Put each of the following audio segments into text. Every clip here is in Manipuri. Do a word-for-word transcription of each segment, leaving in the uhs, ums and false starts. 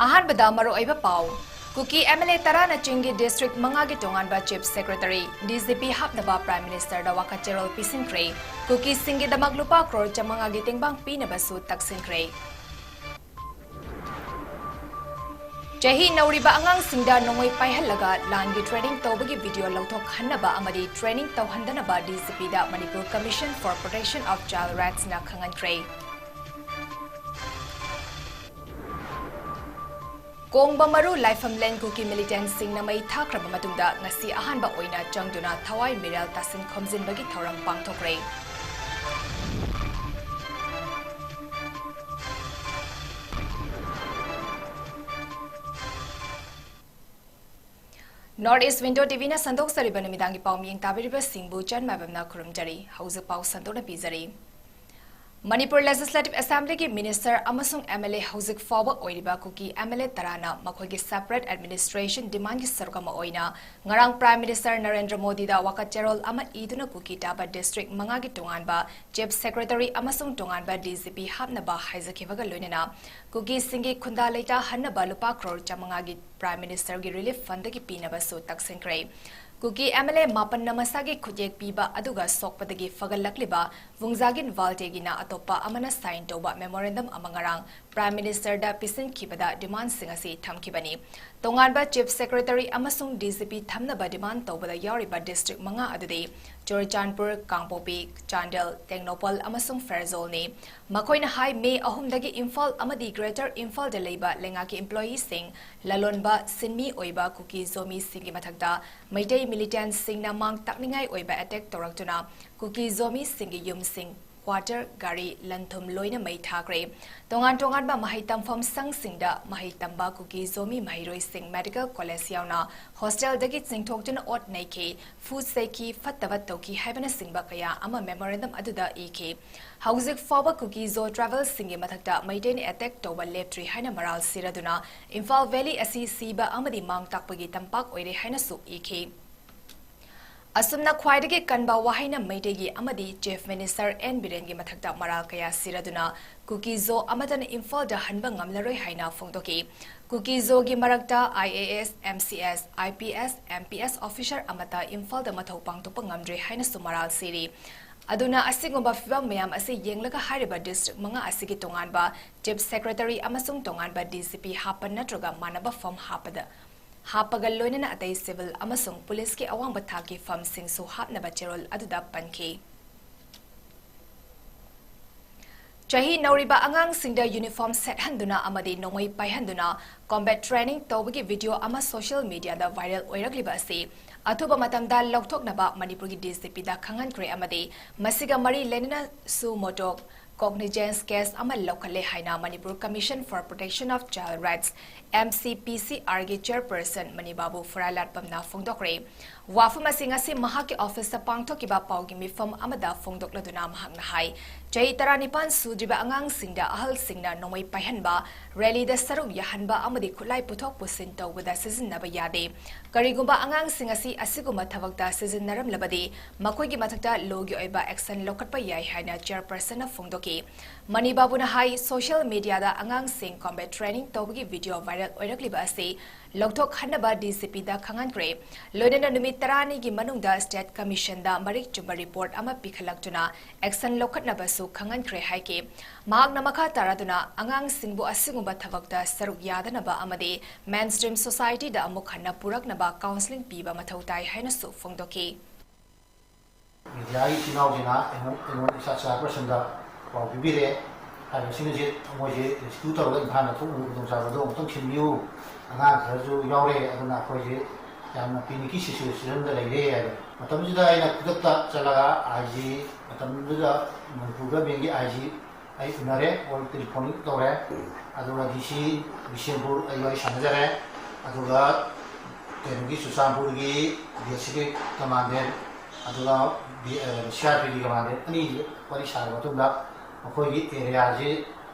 ꯑꯍꯥꯟꯕꯗ ꯃꯔꯨꯑꯣꯏꯕ ꯄꯥꯎ꯫ ꯀꯨꯀꯤ MLA ꯇꯔꯥꯅ ꯆꯤꯡꯒꯤ district ꯃꯉꯥꯒꯤ ꯇꯣꯉꯥꯟꯕ Chief Secretary, DGP ꯍꯥꯞꯅꯕ Prime Ministerꯗ ꯋꯥꯀꯠ ꯆꯦꯔꯣꯜ ꯄꯤꯁꯤꯟꯈ꯭ꯔꯦ꯫ ꯀꯨꯀꯤꯁꯤꯡꯒꯤꯗꯃꯛ ꯂꯨꯄꯥ ꯀ꯭ꯔꯣꯔ ꯆꯥꯃꯉꯥꯒꯤ ꯇꯦꯡꯕꯥꯡ ꯄꯤꯅꯕꯁꯨ ꯇꯛꯁꯤꯟꯈ꯭ꯔꯦ꯫ ꯆꯍꯤ ꯅꯧꯔꯤꯕ ꯑꯉꯥꯡꯁꯤꯡꯗ ꯅꯣꯡꯃꯩ ꯄꯥꯏꯍꯜꯂꯒ ꯂꯥꯟꯒꯤ training ꯇꯧꯕꯒꯤ video ꯂꯧꯊꯣꯛꯍꯟꯅꯕ ꯑꯃꯗꯤ training ꯇꯧꯍꯟꯗꯅꯕ DGPꯗ Manipur Commission for Protection of Child Rightsꯅ ꯈꯪꯍꯟꯈ꯭ꯔꯦ꯫ ꯀꯣꯡꯕ ꯃꯔꯨ ꯂꯥꯏꯐꯝꯂꯦꯟ ꯀꯨꯀꯤ militantꯁꯤꯡꯅ ꯃꯩ ꯊꯥꯈ꯭ꯔꯕ ꯃꯇꯨꯡꯗ ꯉꯁꯤ ꯑꯍꯥꯟꯕ ꯑꯣꯏꯅ ꯆꯪꯗꯨꯅ ꯊꯋꯥꯏ ꯃꯤꯔꯦꯜ ꯇꯥꯁꯤꯟ ꯈꯣꯝꯖꯤꯟꯕꯒꯤ ꯊꯧꯔꯝ ꯄꯥꯡꯊꯣꯛꯈ꯭ꯔꯦ꯫ North East Window TVꯅ ꯁꯟꯗꯣꯛꯆꯔꯤꯕ ꯅꯨꯃꯤꯗꯥꯡꯒꯤ ꯄꯥꯎ ꯃꯤꯌꯦꯡ ꯇꯥꯕꯤꯔꯤꯕꯁꯤꯡꯕꯨ ꯆꯟꯃꯥꯏꯕꯝꯅ ꯈꯨꯔꯨꯝꯖꯔꯤ꯫ ꯍꯧꯖꯤꯛ ꯄꯥꯎ ꯁꯟꯗꯣꯛꯅ ꯄꯤꯖꯔꯤ꯫ ꯃꯅꯤꯄꯨꯔ Legislative Assemblyꯒꯤ minister ꯑꯃꯁꯨꯡ MLA ꯍꯧꯖꯤꯛ ꯐꯥꯎꯕ ꯑꯣꯏꯔꯤꯕ ꯀꯨꯀꯤ MLA ꯇꯔꯥꯅ ꯃꯈꯣꯏꯒꯤ separate administration demandꯒꯤ ꯁꯔꯨꯛ ꯑꯃ ꯑꯣꯏꯅ ꯉꯔꯥꯡ Prime Minister ꯅꯔꯦꯟꯗ꯭ꯔ ꯃꯣꯗꯤꯗ ꯋꯥꯀꯠ ꯆꯦꯔꯣꯜ ꯑꯃ ꯏꯗꯨꯅ ꯀꯨꯀꯤ ꯇꯥꯕ district ꯃꯉꯥꯒꯤ ꯇꯣꯉꯥꯟꯕ Chief Secretary ꯑꯃꯁꯨꯡ ꯇꯣꯉꯥꯟꯕ DGP ꯍꯥꯞꯅꯕ ꯍꯥꯏꯖꯈꯤꯕꯒ ꯂꯣꯏꯅꯅ ꯀꯨꯀꯤꯁꯤꯡꯒꯤ ꯈꯨꯟꯗꯥ ꯂꯩꯇꯥ ꯍꯟꯅꯕ ꯂꯨꯄꯥ ꯀ꯭ꯔꯣꯔ ꯆꯥꯃꯉꯥꯒꯤ Prime Ministerꯒꯤ relief fundꯗꯒꯤ ꯄꯤꯅꯕꯁꯨ ꯇꯛꯁꯤꯟꯈ꯭ꯔꯦ꯫ ꯀꯨꯀꯤ MLA ꯃꯥꯄꯟꯅ ꯃꯁꯥꯒꯤ ꯈꯨꯠꯌꯦꯛ ꯄꯤꯕ ꯑꯗꯨꯒ ꯁꯣꯛꯄꯗꯒꯤ ꯐꯒꯠꯂꯛꯂꯤꯕ ꯋꯨꯡꯖꯥꯒꯤꯟ ꯋꯥꯜꯇꯦꯒꯤꯅ ꯑꯇꯣꯞꯄ ꯑꯃꯅ sign ꯇꯧꯕ memorandum ꯑꯃ ꯉꯔꯥꯡ Prime Ministerꯗ ꯄꯤꯁꯤꯟꯈꯤꯕꯗ demandꯁꯤꯡ ꯑꯁꯤ ꯊꯝꯈꯤꯕꯅꯤ꯫ ꯇꯣꯉꯥꯟꯕ Chief Secretary ꯑꯃꯁꯨꯡ DGP ꯊꯝꯅꯕ demand ꯇꯧꯕꯗ ꯌꯥꯎꯔꯤꯕ district ꯃꯉꯥ ꯑꯗꯨꯗꯤ ꯆꯨꯔꯆꯥꯟꯄꯨꯔ, ꯀꯥꯡꯄꯣꯛꯄꯤ, ꯆꯥꯟꯗꯦꯜ, ꯇꯦꯡꯅꯧꯄꯜ ꯑꯃꯁꯨꯡ ꯐꯦꯔꯖꯣꯜꯅꯤ꯫ ꯃꯈꯣꯏꯅ ꯍꯥꯏ, ꯃꯦ ꯑꯍꯨꯝꯗꯒꯤ ꯏꯝꯐꯥꯜ ꯑꯃꯗꯤ Greater ꯏꯝꯐꯥꯜꯗ ꯂꯩꯕ ꯂꯩꯉꯥꯛꯀꯤ employeeꯁꯤꯡ, ꯂꯂꯣꯟꯕ, ꯁꯤꯟꯃꯤ ꯑꯣꯏꯕ ꯀꯨꯀꯤ ꯖꯣꯃꯤꯁꯤꯡꯒꯤ ꯃꯊꯛꯇ ꯃꯩꯇꯩ militantꯁꯤꯡꯅ ꯃꯥꯡ ꯇꯥꯛꯅꯤꯡꯉꯥꯏ ꯑꯣꯏꯕ attack ꯇꯧꯔꯛꯇꯨꯅ ꯀꯨꯀꯤ ꯖꯣꯃꯤꯁꯤꯡꯒꯤ ꯌꯨꯝꯁꯤꯡ, quarter, ꯒꯥꯔꯤ, ꯂꯟ ꯊꯨꯝ ꯂꯣꯏꯅ ꯃꯩ ꯊꯥꯈ꯭ꯔꯦ꯫ ꯇꯣꯉꯥꯟ ꯇꯣꯉꯥꯟꯕ ꯃꯍꯩ ꯇꯝꯐꯝ ꯁꯪꯁꯤꯡꯗ ꯃꯍꯩ ꯇꯝꯕ ꯀꯨꯀꯤ ꯖꯣꯃꯤ ꯃꯍꯩꯔꯣꯏꯁꯤꯡ, medical college ꯌꯥꯎꯅ hostelꯗꯒꯤ ꯆꯤꯡꯊꯣꯛꯇꯨꯅ ꯑꯣꯠ ꯅꯩꯈꯤ, ꯐꯨ ꯆꯩꯈꯤ, ꯐꯠꯇꯕ ꯇꯧꯈꯤ ꯍꯥꯏꯕꯅꯆꯤꯡꯕ ꯀꯌꯥ ꯑꯃ memorandum ꯑꯗꯨꯗ ꯏꯈꯤ꯫ ꯍꯧꯖꯤꯛ ꯐꯥꯎꯕ ꯀꯨꯀꯤ ꯖꯣ tribal ꯁꯤꯡꯒꯤ ꯃꯊꯛꯇ ꯃꯩꯇꯩꯅ attack ꯇꯧꯕ ꯂꯦꯞꯇ꯭ꯔꯤ ꯍꯥꯏꯅ ꯃꯔꯥꯜ ꯁꯤꯔꯗꯨꯅ ꯏꯝꯐꯥꯜ valley ꯑꯁꯤ ꯁꯤꯕ ꯑꯃꯗꯤ ꯃꯥꯡ ꯇꯥꯛꯄꯒꯤ ꯇꯝꯄꯥꯛ ꯑꯣꯏꯔꯦ ꯍꯥꯏꯅꯁꯨ ꯏꯈꯤ꯫ ꯑꯁꯨꯝꯅ ꯈ꯭ꯋꯥꯏꯗꯒꯤ ꯀꯟꯕ ꯋꯥꯍꯩꯅ ꯃꯩꯇꯩꯒꯤ ꯑꯃꯗꯤ Chief Minister ꯑꯦꯟ ꯕꯤꯔꯦꯟꯒꯤ ꯃꯊꯛꯇ ꯃꯔꯥꯜ ꯀꯌꯥ ꯁꯤꯔꯗꯨꯅ ꯀꯨꯀꯤ-ꯖꯣ ꯑꯃꯠꯇꯅ ꯏꯝꯐꯥꯜꯗ ꯍꯟꯕ ꯉꯝꯂꯔꯣꯏ ꯍꯥꯏꯅ ꯐꯣꯡꯗꯣꯛꯈꯤ꯫ ꯀꯨꯀꯤ-ꯖꯣꯒꯤ ꯃꯔꯛꯇ IAS, MCS, IPS, MPS officer ꯑꯃꯠꯇ ꯏꯝꯐꯥꯜꯗ ꯃꯊꯧ ꯄꯥꯡꯊꯣꯛꯄ ꯉꯝꯗ꯭ꯔꯦ ꯍꯥꯏꯅꯁꯨ ꯃꯔꯥꯜ ꯁꯤꯔꯤ꯫ ꯑꯗꯨꯅ ꯑꯁꯤꯒꯨꯝꯕ ꯐꯤꯕꯝ ꯃꯌꯥꯝ ꯑꯁꯤ ꯌꯦꯡꯂꯒ ꯍꯥꯏꯔꯤꯕ district ꯃꯉꯥ ꯑꯁꯤꯒꯤ ꯇꯣꯉꯥꯟꯕ Chief Secretary ꯑꯃꯁꯨꯡ ꯇꯣꯉꯥꯟꯕ DCP ꯍꯥꯞꯄ ꯅꯠꯇ꯭ꯔꯒ ꯃꯥꯟꯅꯕ ꯐꯝ ꯍꯥꯞꯄꯗ ꯍꯥꯞꯄꯒ ꯂꯣꯏꯅꯅ ꯑꯇꯩ civil ꯑꯃꯁꯨꯡ police ꯀꯤ ꯑꯋꯥꯡꯕ ꯊꯥꯛꯀꯤ ꯐꯝꯁꯤꯡꯁꯨ ꯍꯥꯞꯅꯕ ꯆꯦꯔꯣꯜ ꯑꯗꯨꯗ ꯄꯟꯈꯤ꯫ ꯆꯍꯤ ꯅꯧꯔꯤꯕ ꯑꯉꯥꯡꯁꯤꯡꯗ uniform ꯁꯦꯠꯍꯟꯗꯨꯅ ꯑꯃꯗꯤ ꯅꯣꯡꯃꯩ ꯄꯥꯏꯍꯟꯗꯨꯅ combat training ꯇꯧꯕꯒꯤ video ꯑꯃ social media ꯗ viral ꯑꯣꯏꯔꯛꯂꯤꯕ ꯑꯁꯤ ꯑꯊꯨꯕ ꯃꯇꯝꯗ ꯂꯧꯊꯣꯛꯅꯕ ꯃꯅꯤꯄꯨꯔꯒꯤ DCP ꯗ ꯈꯪꯍꯟꯈ꯭ꯔꯦ ꯑꯃꯗꯤ ꯃꯁꯤꯒ ꯃꯔꯤ ꯂꯩꯅꯅ suo moto cognizance case ꯑꯃ ꯂꯧꯈꯠꯂꯦ ꯍꯥꯏꯅ Manipur Commission for Protection of Child Rights, MCPCR ꯒꯤ chairperson ꯃꯅꯤꯕꯥꯕꯨ ꯐꯨꯔꯥꯂꯥꯠꯄꯝꯅ ꯐꯣꯡꯗꯣꯛꯈ꯭ꯔꯦ꯫ ꯋꯥꯐꯝ ꯑꯁꯤ ꯉꯁꯤ ꯃꯍꯥꯛꯀꯤ office ꯇ ꯄꯥꯡꯊꯣꯛꯈꯤꯕ ꯄꯥꯎꯒꯤ ꯃꯤꯐꯝ ꯑꯃꯗ ꯐꯣꯡꯗꯣꯛꯂꯗꯨꯅ ꯃꯍꯥꯛꯅ ꯍꯥꯏ, ꯆꯍꯤ ꯇꯔꯥꯅꯤꯄꯥꯟ ꯁꯨꯗ꯭ꯔꯤꯕ ꯑꯉꯥꯡꯁꯤꯡꯗ ꯑꯍꯜꯁꯤꯡꯅ ꯅꯣꯡꯃꯩ ꯄꯥꯏꯍꯟꯕ, rally ꯗ ꯁꯔꯨꯛ ꯌꯥꯍꯟꯕ ꯑꯃꯗꯤ ꯈꯨꯠꯂꯥꯏ ꯄꯨꯊꯣꯛ ꯄꯨꯁꯤꯟ ꯇꯧꯕꯗ ꯁꯤꯖꯤꯟꯅꯕ ꯌꯥꯗꯦ꯫ ꯀꯔꯤꯒꯨꯝꯕ ꯑꯉꯥꯡꯁꯤꯡ ꯑꯁꯤ ꯑꯁꯤꯒꯨꯝꯕ ꯊꯕꯛꯇ ꯁꯤꯖꯤꯟꯅꯔꯝꯂꯕꯗꯤ ꯃꯈꯣꯏꯒꯤ ꯃꯊꯛꯇ law ꯒꯤ ꯑꯣꯏꯕ action ꯂꯧꯈꯠꯄ ꯌꯥꯏ ꯍꯥꯏꯅ chairperson ꯅ ꯐꯣꯡꯗꯣꯛꯈꯤ꯫ ꯃꯅꯤꯕꯥꯕꯨꯅ ꯍꯥꯏ, social media ꯗ ꯑꯉꯥꯡꯁꯤꯡ combat training ꯇꯧꯕꯒꯤ video viral ꯑꯣꯏꯔꯛꯂꯤꯕ ꯑꯁꯤ ꯂꯧꯊꯣꯛꯍꯟꯅꯕ DCP ꯗ ꯈꯪꯍꯟꯈ꯭ꯔꯦ꯫ ꯂꯣꯏꯅꯅ ꯅꯨꯃꯤꯠ ꯇꯔꯥꯅꯤꯒꯤ ꯃꯅꯨꯡꯗ State Commission ꯗ ꯃꯔꯤꯛ ꯆꯨꯝꯕ report ꯑꯃ ꯄꯤꯈꯠꯂꯛꯇꯨꯅ action ꯂꯧꯈꯠꯅꯕꯁꯨ ꯈꯪꯍꯟꯈ꯭ꯔꯦ ꯍꯥꯏꯈꯤ꯫ ꯃꯍꯥꯛꯅ ꯃꯈꯥ ꯇꯥꯔꯗꯨꯅ ꯑꯉꯥꯡꯁꯤꯡꯕꯨ ꯑꯁꯤꯒꯨꯝꯕ ꯊꯕꯛꯇ ꯁꯔꯨꯛ ꯌꯥꯗꯅꯕ ꯑꯃꯗꯤ mainstream society ꯗ ꯑꯃꯨꯛ ꯍꯟꯅ ꯄꯨꯔꯛꯅꯕ counselling ꯄꯤꯕ ꯃꯊꯧ ꯇꯥꯏ ꯍꯥꯏꯅꯁꯨ ꯐꯣꯡꯗꯣꯛꯈꯤ꯫ Media ꯒꯤ ꯏꯆꯤꯟ ꯏꯅꯥꯎꯁꯤꯡꯅ ꯑꯩꯉꯣꯟ-, ꯑꯩꯉꯣꯟꯗ ꯏꯁꯥ chairperson ꯗ ꯄꯥꯎ ꯄꯤꯕꯤꯔꯦ꯫ ꯍꯥꯏꯔꯤꯕꯁꯤꯡ ꯑꯁꯤ ꯃꯣꯏꯁꯦ rescue ꯇꯧꯔꯒ ꯏꯝꯐꯥꯜꯗ ꯊꯣꯛꯅꯕꯒꯤ ꯈꯨꯗꯣꯡꯆꯥꯕꯗꯣ ꯑꯃꯨꯛꯇꯪ ꯁꯤꯟꯕꯤꯌꯨ꯫ ꯑꯉꯥꯡ ꯈꯔꯁꯨ ꯌꯥꯎꯔꯦ, ꯑꯗꯨꯅ ꯑꯩꯈꯣꯏꯁꯦ ꯌꯥꯝꯅ panic ꯀꯤ situation ꯗ ꯂꯩꯔꯦ ꯍꯥꯏꯔꯦ꯫ ꯃꯇꯝꯗꯨꯗ ꯑꯩꯅ ꯈꯨꯗꯛꯇ ꯆꯠꯂꯒ IG, ꯃꯇꯝꯗꯨꯗ ꯃꯅꯤꯄꯨꯔ government ꯀꯤ IG ꯑꯩ ꯎꯅꯔꯦ, call telephonic ꯇꯧꯔꯦ꯫ ꯑꯗꯨꯒ DC ꯕꯤꯁꯦꯝꯄꯨꯔ ꯑꯩ ꯋꯥꯔꯤ ꯁꯥꯟꯅꯖꯔꯦ꯫ ꯑꯗꯨꯒ ꯀꯩꯅꯣꯒꯤ ꯆꯨꯔꯆꯥꯟꯄꯨꯔꯒꯤ BSF ꯀꯤ commandant, ꯑꯗꯨꯒ ꯕꯤ-, ꯑ, CRPF ꯀꯤ commandant ꯑꯅꯤ ꯋꯥꯔꯤ ꯁꯥꯔꯕ ꯃꯇꯨꯡꯗ ꯃꯈꯣꯏꯒꯤ area ꯁꯤ